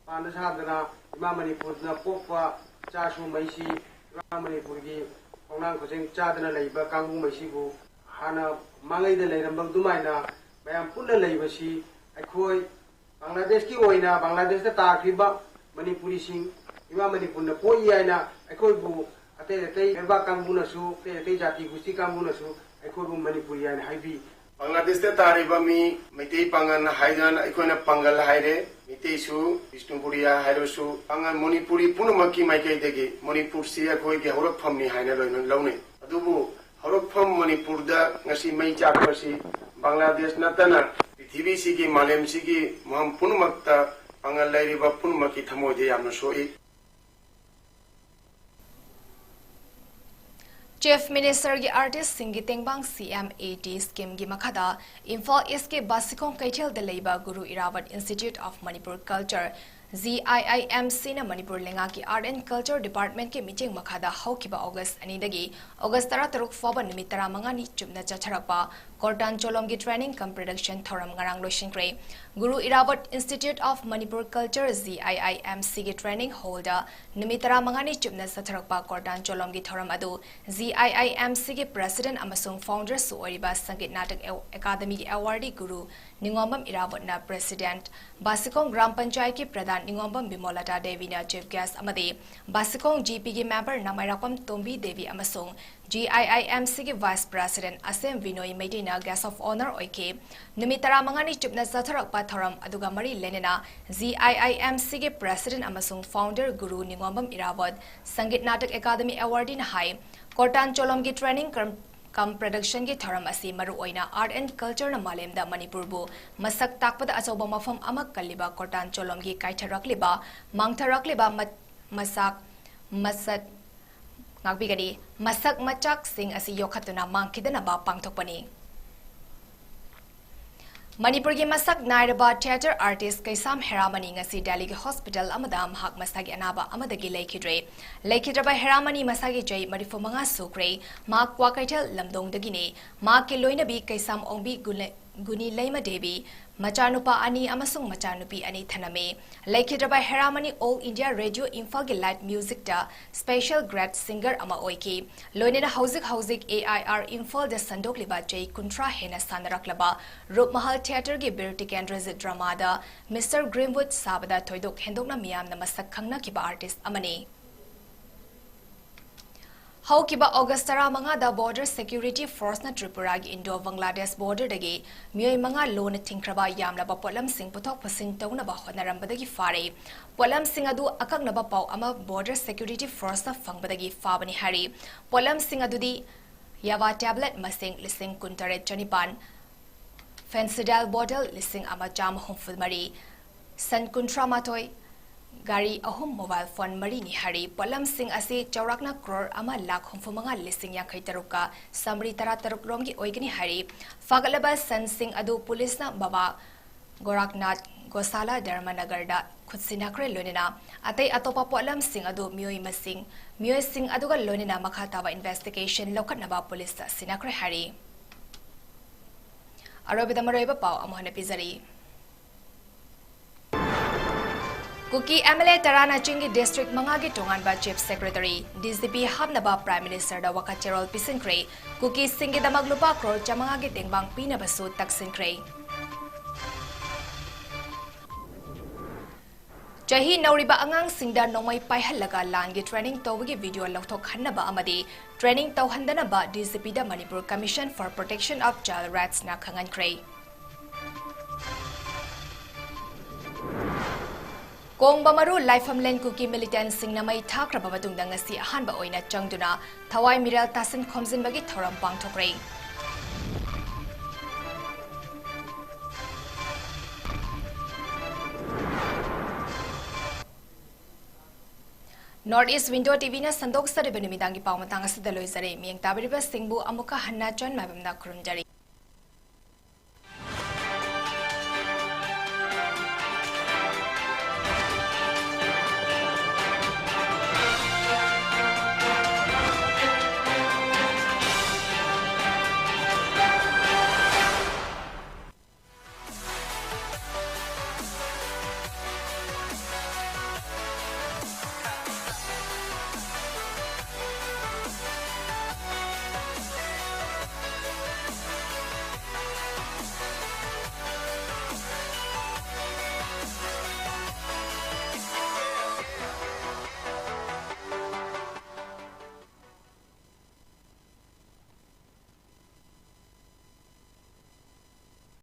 ꯄꯥꯟꯗ ꯁꯥꯗꯅ ꯏꯃꯥ ꯃꯅꯤꯄꯨꯔꯗ ꯄꯣꯛꯄ ꯏꯆꯥꯁꯨ ꯃꯩꯁꯤ, ꯏꯃꯥ ꯃꯅꯤꯄꯨꯔꯒꯤ ꯈꯣꯡꯅꯥꯡ ꯈꯨꯖꯦꯡ ꯆꯥꯗꯅ ꯂꯩꯕ ꯀꯥꯡꯕꯨꯉꯩꯁꯤꯕꯨ ꯍꯥꯟꯅ ꯃꯥꯡꯉꯩꯗ ꯂꯩꯔꯝꯕ ꯑꯗꯨꯃꯥꯏꯅ ꯃꯌꯥꯝ ꯄꯨꯟꯅ ꯂꯩꯕꯁꯤ ꯑꯩꯈꯣꯏ ꯕꯪꯒ꯭ꯂꯥꯗꯦꯁꯀꯤ ꯑꯣꯏꯅ ꯕꯪꯒ꯭ꯂꯥꯗꯦꯁꯇ ꯇꯥꯈ꯭ꯔꯤꯕ ꯃꯅꯤꯄꯨꯔꯤꯁꯤꯡ ꯏꯃꯥ ꯃꯅꯤꯄꯨꯔꯅ ꯄꯣꯛꯏ ꯍꯥꯏꯅ ꯑꯩꯈꯣꯏꯕꯨ ꯑꯇꯩ ꯑꯇꯩ ꯂꯩꯕꯥꯛ ꯀꯥꯡꯕꯨꯅꯁꯨ, ꯑꯇꯩ ꯑꯇꯩ ꯖꯥꯇꯤ ꯒꯨꯁꯇꯤ ꯀꯥꯡꯕꯨꯅꯁꯨ ꯑꯩꯈꯣꯏꯕꯨ ꯃꯅꯤꯄꯨꯔꯤ ꯍꯥꯏꯅ ꯍꯥꯏꯕꯤ꯫ ꯕꯪꯒ꯭ꯂꯥꯗꯦꯁꯇ ꯇꯥꯔꯤꯕ ꯃꯤ ꯃꯩꯇꯩ ꯄꯥꯡꯒꯜ ꯍꯥꯏꯗꯅ ꯑꯩꯈꯣꯏꯅ ꯄꯥꯡꯒꯜ ꯍꯥꯏꯔꯦ, ꯃꯩꯇꯩꯁꯨ ꯕꯤꯁꯅꯨꯄꯨꯔꯤꯌꯥ ꯍꯥꯏꯔꯁꯨ ꯄꯥꯡꯒꯜ ꯃꯅꯤꯄꯨꯔꯤ ꯄꯨꯝꯅꯃꯛꯀꯤ ꯃꯥꯏꯀꯩꯗꯒꯤ ꯃꯅꯤꯄꯨꯔꯁꯤ ꯑꯩꯈꯣꯏꯒꯤ ꯍꯧꯔꯛꯐꯝꯅꯤ ꯍꯥꯏꯅ ꯂꯣꯏꯅ ꯂꯧꯅꯩ꯫ ꯑꯗꯨꯕꯨ ꯍꯧꯔꯛꯐꯝ ꯃꯅꯤꯄꯨꯔꯗ ꯉꯁꯤ ꯃꯩ ꯆꯥꯛꯄꯁꯤ ꯕꯪꯒ꯭ꯂꯥꯗꯦꯁ ꯅꯠꯇꯅ ꯄ꯭ꯔꯤꯊꯤꯕꯤꯁꯤꯒꯤ, ꯃꯥꯂꯦꯝꯁꯤꯒꯤ ꯃꯐꯝ ꯄꯨꯝꯅꯃꯛꯇ ꯄꯥꯡꯒꯜ ꯂꯩꯔꯤꯕ ꯄꯨꯝꯅꯃꯛꯀꯤ ꯊꯃꯣꯏꯗ ꯌꯥꯝꯅ ꯁꯣꯛꯏ꯫ Chief Minister ꯒꯤ artist ꯁꯤꯡꯒꯤ ꯇꯦꯡꯕꯥꯡ C M A T scheme ꯒꯤ ꯃꯈꯥꯗ ꯏꯝꯐꯥꯜ East ꯀꯤ ꯕꯥꯁꯤꯈꯣꯡ ꯀꯩꯊꯦꯜꯗ ꯂꯩꯕ Guru Irawat Institute of Manipur Culture, G I I M C ꯅ ꯃꯅꯤꯄꯨꯔ ꯂꯩꯉꯥꯛꯀꯤ Art and Culture Department ꯀꯤ ꯃꯤꯠꯌꯦꯡ ꯃꯈꯥꯗ ꯍꯧꯈꯤꯕ August ꯑꯅꯤꯗꯒꯤ August ꯇꯔꯥꯇꯔꯨꯛ ꯐꯥꯎꯕ ꯅꯨꯃꯤꯠ ꯇꯔꯥꯃꯉꯥꯅꯤ ꯆꯨꯞꯅ ꯆꯠꯊꯔꯛꯄ ꯀꯣꯔꯇꯥꯟ ꯆꯣꯂꯣꯝꯒꯤ training cum production ꯊꯧꯔꯝ ꯉꯔꯥꯡ ꯂꯣꯏꯁꯤꯟꯈ꯭ꯔꯦ꯫ ꯒꯨꯔꯨ ꯏꯔꯥꯕꯣꯠ Institute of Manipur Culture, G I I M C ꯒꯤ training hall ꯗ ꯅꯨꯃꯤꯠ ꯇꯔꯥꯃꯉꯥꯅꯤ ꯆꯨꯞꯅ ꯆꯠꯊꯔꯛꯄ ꯀꯣꯔꯇꯥꯟ ꯆꯣꯂꯣꯝꯒꯤ ꯊꯧꯔꯝ ꯑꯗꯨ G I I M C ꯒꯤ president ꯑꯃꯁꯨꯡ founder ꯁꯨ ꯑꯣꯏꯔꯤꯕ ꯁꯪꯒꯤꯠ ꯅꯥꯇꯛ ꯑꯦ-, ꯑꯦꯀꯥꯗꯃꯤꯒꯤ awardee ꯒꯨꯔꯨ ꯅꯤꯉꯣꯝꯕꯝ ꯏꯔꯥꯕꯣꯠꯅ president, ꯕꯥꯁꯤꯈꯣꯡ ꯒ꯭ꯔꯥꯝ ꯄꯟꯆꯥꯌꯠꯀꯤ ꯄ꯭ꯔꯙꯥꯟ ꯅꯤꯉꯣꯝꯕꯝ ꯕꯤꯃꯣꯂꯇꯥ ꯗꯦꯕꯤꯅ chief guest ꯑꯃꯗꯤ ꯕꯥꯁꯤꯈꯣꯡ G P ꯒꯤ member ꯅꯥꯃꯥꯏꯔꯥꯛꯄꯝ ꯇꯣꯝꯕꯤ ꯗꯦꯕꯤ ꯑꯃꯁꯨꯡ G I I M C ꯒꯤ vice president ꯑꯁꯦꯝ ꯕꯤꯅꯣꯏ ꯃꯩꯇꯩꯅ guest of honour ꯑꯣꯏꯈꯤ꯫ ꯅꯨꯃꯤꯠ ꯇꯔꯥꯃꯉꯥꯅꯤ ꯆꯨꯞꯅ ꯆꯠꯊꯔꯛꯄ ꯊꯧꯔꯝ ꯑꯗꯨꯒ ꯃꯔꯤ ꯂꯩꯅꯅ G I I M C ꯒꯤ president ꯑꯃꯁꯨꯡ founder ꯒꯨꯔꯨ ꯅꯤꯉꯣꯝꯕꯝ ꯏꯔꯥꯕꯣꯠ, ꯁꯪꯒꯤꯠ ꯅꯥꯇꯛ ꯑꯦꯀꯥꯗꯃꯤ awardee ꯅ ꯍꯥꯏ, ꯀꯣꯔꯇꯥꯟ ꯆꯣꯂꯣꯝꯒꯤ training cum, cum production ꯒꯤ ꯊꯧꯔꯝ ꯑꯁꯤ ꯃꯔꯨꯑꯣꯏꯅ art and culture ꯅ ꯃꯥꯂꯦꯝꯗ ꯃꯅꯤꯄꯨꯔꯕꯨ ꯃꯁꯛ ꯇꯥꯛꯄꯗ ꯑꯆꯧꯕ ꯃꯐꯝ ꯑꯃ ꯀꯜꯂꯤꯕ ꯀꯣꯔꯇꯥꯟ ꯆꯣꯂꯣꯝꯒꯤ ꯀꯥꯏꯊꯔꯛꯂꯤꯕ, ꯃꯥꯡꯊꯔꯛꯂꯤꯕ ꯃꯠ-, ꯃꯁꯥꯛ, ꯃꯁꯛ, ꯉꯥꯛꯄꯤꯒꯅꯤ꯫ ꯃꯁꯛ ꯃꯆꯥꯛꯁꯤꯡ ꯑꯁꯤ ꯌꯣꯛꯈꯠꯇꯨꯅ ꯃꯥꯡꯈꯤꯗꯅꯕ ꯄꯥꯡꯊꯣꯛꯄꯅꯤ꯫ ꯃꯅꯤꯄꯨꯔꯒꯤ ꯃꯁꯛ ꯅꯥꯏꯔꯕ theatre artist ꯀꯩꯁꯥꯝ ꯍꯦꯔꯥꯃꯅꯤ ꯉꯁꯤ ꯗꯦꯜꯂꯤꯒꯤ hospital ꯑꯃꯗ ꯃꯍꯥꯛ ꯃꯁꯥꯒꯤ ꯑꯅꯥꯕ ꯑꯃꯗꯒꯤ ꯂꯩꯈꯤꯗ꯭ꯔꯦ꯫ ꯂꯩꯈꯤꯗ꯭ꯔꯕ ꯍꯦꯔꯥꯃꯅꯤ ꯃꯁꯥꯒꯤ ꯆꯍꯤ ꯃꯔꯤꯐꯨ ꯃꯉꯥ ꯁꯨꯈ꯭ꯔꯦ꯫ ꯃꯍꯥꯛ ꯀ꯭ꯋꯥꯀꯩꯊꯦꯜ ꯂꯝꯗꯣꯡꯗꯒꯤꯅꯤ꯫ ꯃꯍꯥꯛꯀꯤ ꯂꯣꯏꯅꯕꯤ ꯀꯩꯁꯥꯝ ꯑꯣꯡꯕꯤ ꯒꯨꯅꯦ-, ꯒꯨꯅꯤꯂꯩꯃ ꯗꯦꯕꯤ, ꯃꯆꯥꯅꯨꯄꯥ ꯑꯅꯤ ꯑꯃꯁꯨꯡ ꯃꯆꯥꯅꯨꯄꯤ ꯑꯅꯤ ꯊꯅꯝꯃꯤ꯫ ꯂꯩꯈꯤꯗ꯭ꯔꯕ ꯍꯦꯔꯥꯃꯅꯤ All India Radio ꯏꯝꯐꯥꯜꯒꯤ light music ꯇ special grade singer ꯑꯃ ꯑꯣꯏꯈꯤ꯫ ꯂꯣꯏꯅꯅ ꯍꯧꯖꯤꯛ ꯍꯧꯖꯤꯛ A I R ꯏꯝꯐꯥꯜꯗ ꯁꯟꯗꯣꯛꯂꯤꯕ ꯆꯍꯤ ꯀꯨꯟꯊ꯭ꯔꯥ ꯍꯦꯟꯅ ꯁꯥꯟꯅꯔꯛꯂꯕ ꯔꯨꯞꯃꯍꯜ theatre ꯒꯤ ꯕꯤꯔ ꯇꯤꯀꯦꯟꯗ꯭ꯔꯖꯤꯠ drama ꯗ Mister Greenwood ꯁꯥꯕꯗ ꯊꯣꯏꯗꯣꯛ ꯍꯦꯟꯗꯣꯛꯅ ꯃꯤꯌꯥꯝꯅ ꯃꯁꯛ ꯈꯪꯅꯈꯤꯕ artist ꯑꯃꯅꯤ꯫ ꯍꯧꯈꯤꯕ August ꯇꯔꯥꯃꯉꯥꯗ border security force ꯅ ꯇ꯭ꯔꯤꯄꯨꯔꯥꯒꯤ Indo Bangladesh border ꯗꯒꯤ ꯃꯤꯑꯣꯏ ꯃꯉꯥ ꯂꯣꯟꯅ ꯊꯤꯡꯈ꯭ꯔꯕ ꯌꯥꯝꯂꯕ ꯄꯣꯠꯂꯝꯁꯤꯡ ꯄꯨꯊꯣꯛ ꯄꯨꯁꯤꯟ ꯇꯧꯅꯕ ꯍꯣꯠꯅꯔꯝꯕꯗꯒꯤ ꯐꯥꯔꯦ꯫ ꯄꯣꯠꯂꯝꯁꯤꯡ ꯑꯗꯨ ꯑꯀꯛꯅꯕ ꯄꯥꯎ ꯑꯃ border security force ꯅ ꯐꯪꯕꯗꯒꯤ ꯐꯥꯕꯅꯤ ꯍꯥꯏꯔꯤ꯫ ꯄꯣꯠꯂꯝꯁꯤꯡ ꯑꯗꯨꯗꯤ Yava tablet ꯃꯁꯤꯡ ꯂꯤꯁꯤꯡ ꯀꯨꯟꯇꯔꯦꯠ ꯆꯅꯤꯄꯥꯟ, Phensedyl bottle ꯂꯤꯁꯤꯡ ꯑꯃ ꯆꯥꯝꯃ ꯍꯨꯝꯐꯨ ꯃꯔꯤ, ꯁꯟ ꯀꯨꯟꯊ꯭ꯔꯥ ꯃꯥꯊꯣꯏ, ꯒꯥꯔꯤ ꯑꯍꯨꯝ, mobile phone ꯃꯔꯤꯅꯤ ꯍꯥꯏꯔꯤ꯫ ꯄꯣꯠꯂꯝꯁꯤꯡ ꯑꯁꯤ ꯆꯥꯎꯔꯥꯛꯅ ꯀ꯭ꯔꯣꯔ ꯑꯃ ꯂꯥꯈ ꯍꯨꯝꯐꯨ ꯃꯉꯥ ꯂꯤꯁꯤꯡ ꯌꯥꯡꯈꯩ ꯇꯔꯨꯛꯀ ꯁꯝꯔꯤ ꯇꯔꯥ ꯇꯔꯨꯛ ꯔꯣꯝꯒꯤ ꯑꯣꯏꯒꯅꯤ ꯍꯥꯏꯔꯤ꯫ ꯐꯥꯒꯠꯂꯕ ꯁꯟꯁꯤꯡ ꯑꯗꯨ ꯄꯨꯂꯤꯁꯅ ꯕꯕꯥ ꯒꯣꯔꯥꯈꯅꯥꯊ ꯒꯣꯁꯥꯂꯥ ꯙꯔꯃꯅꯒꯔꯗ ꯈꯨꯠꯁꯤꯟꯅꯈ꯭ꯔꯦ, ꯂꯣꯏꯅꯅ ꯑꯇꯩ ꯑꯇꯣꯞꯄ ꯄꯣꯠꯂꯝꯁꯤꯡ ꯑꯗꯨ ꯃꯤꯑꯣꯏ ꯃꯁꯤꯡ, ꯃꯤꯑꯣꯏꯁꯤꯡ ꯑꯗꯨꯒ ꯂꯣꯏꯅꯅ ꯃꯈꯥ ꯇꯥꯕ investigation ꯂꯧꯈꯠꯅꯕ ꯄꯨꯂꯤꯁꯇ ꯁꯤꯟꯅꯈ꯭ꯔꯦ ꯍꯥꯏꯔꯤ꯫ ꯑꯔꯣꯏꯕꯗ ꯃꯔꯨꯑꯣꯏꯕ ꯄꯥꯎ ꯑꯃꯨꯛ ꯍꯟꯅ ꯄꯤꯖꯔꯤ꯫ ꯀꯨꯀꯤ ꯑꯦꯝ ꯑꯦꯜ ꯑꯦ ꯇꯔꯥꯅ ꯆꯤꯡꯒꯤ ꯗꯤꯁꯇ꯭ꯔꯤꯛ ꯃꯉꯥꯒꯤ ꯇꯣꯉꯥꯟꯕ chief secretary, D G P ꯍꯥꯞꯅꯕ ꯄ꯭ꯔꯥꯏꯝ ꯃꯤꯅꯤꯁꯇꯔꯗ ꯋꯥꯀꯠ ꯆꯦꯔꯣꯜ ꯄꯤꯁꯤꯟꯈ꯭ꯔꯦ꯫ ꯀꯨꯀꯤꯁꯤꯡꯒꯤꯗꯃꯛ ꯂꯨꯄꯥ ꯀ꯭ꯔꯣꯔ ꯆꯥꯃꯉꯥꯒꯤ ꯇꯦꯡꯕꯥꯡ ꯄꯤꯅꯕꯁꯨ ꯇꯛꯁꯤꯟꯈ꯭ꯔꯦ꯫ ꯆꯍꯤ ꯅꯧꯔꯤꯕ ꯑꯉꯥꯡꯁꯤꯡꯗ ꯅꯣꯡꯃꯩ ꯄꯥꯏꯍꯜꯂꯒ ꯂꯥꯟꯒꯤ ꯇ꯭ꯔꯦꯅꯤꯡ ꯇꯧꯕꯒꯤ ꯚꯤꯗꯤꯑꯣ ꯂꯧꯊꯣꯛꯍꯟꯅꯕ ꯑꯃꯗꯤ ꯇ꯭ꯔꯦꯅꯤꯡ ꯇꯧꯍꯟꯗꯅꯕ ꯗꯤ ꯖꯤ ꯄꯤꯗ Manipur Commission for Protection of Child Rightsꯅ ꯈꯪꯍꯟꯈ꯭ꯔꯦ꯫ ꯀꯣꯡꯕ ꯃꯔꯨ ꯂꯥꯏꯐꯝꯂꯦꯟ ꯀꯨꯀꯤ ꯃꯤꯂꯤꯇꯦꯟꯠꯁꯤꯡꯅ ꯃꯩ ꯊꯥꯈ꯭ꯔꯕ ꯃꯇꯨꯡꯗ ꯉꯁꯤ ꯑꯍꯥꯟꯕ ꯑꯣꯏꯅ ꯆꯪꯗꯨꯅ ꯊꯋꯥꯏ ꯃꯤꯔꯦꯜ ꯇꯥꯁꯤꯟ ꯈꯣꯝꯖꯤꯟꯕꯒꯤ ꯊꯧꯔꯝ ꯄꯥꯡꯊꯣꯛꯈ꯭ꯔꯦ꯫ North East Window ꯇꯤ ꯚꯤꯅ ꯁꯟꯗꯣꯛꯆꯔꯤꯕ ꯅꯨꯃꯤꯗꯥꯡꯒꯤ ꯄꯥꯎ ꯃꯇꯥꯡ ꯑꯁꯤꯗ ꯂꯣꯏꯖꯔꯦ꯫ ꯃꯤꯠꯌꯦꯡ ꯇꯥꯕꯤꯔꯤꯕꯁꯤꯡꯕꯨ ꯑꯃꯨꯛꯀ ꯍꯟꯅ ꯆꯟ ꯃꯥꯏꯕꯝꯅ ꯈꯨꯔꯨꯝꯖꯔꯤ꯫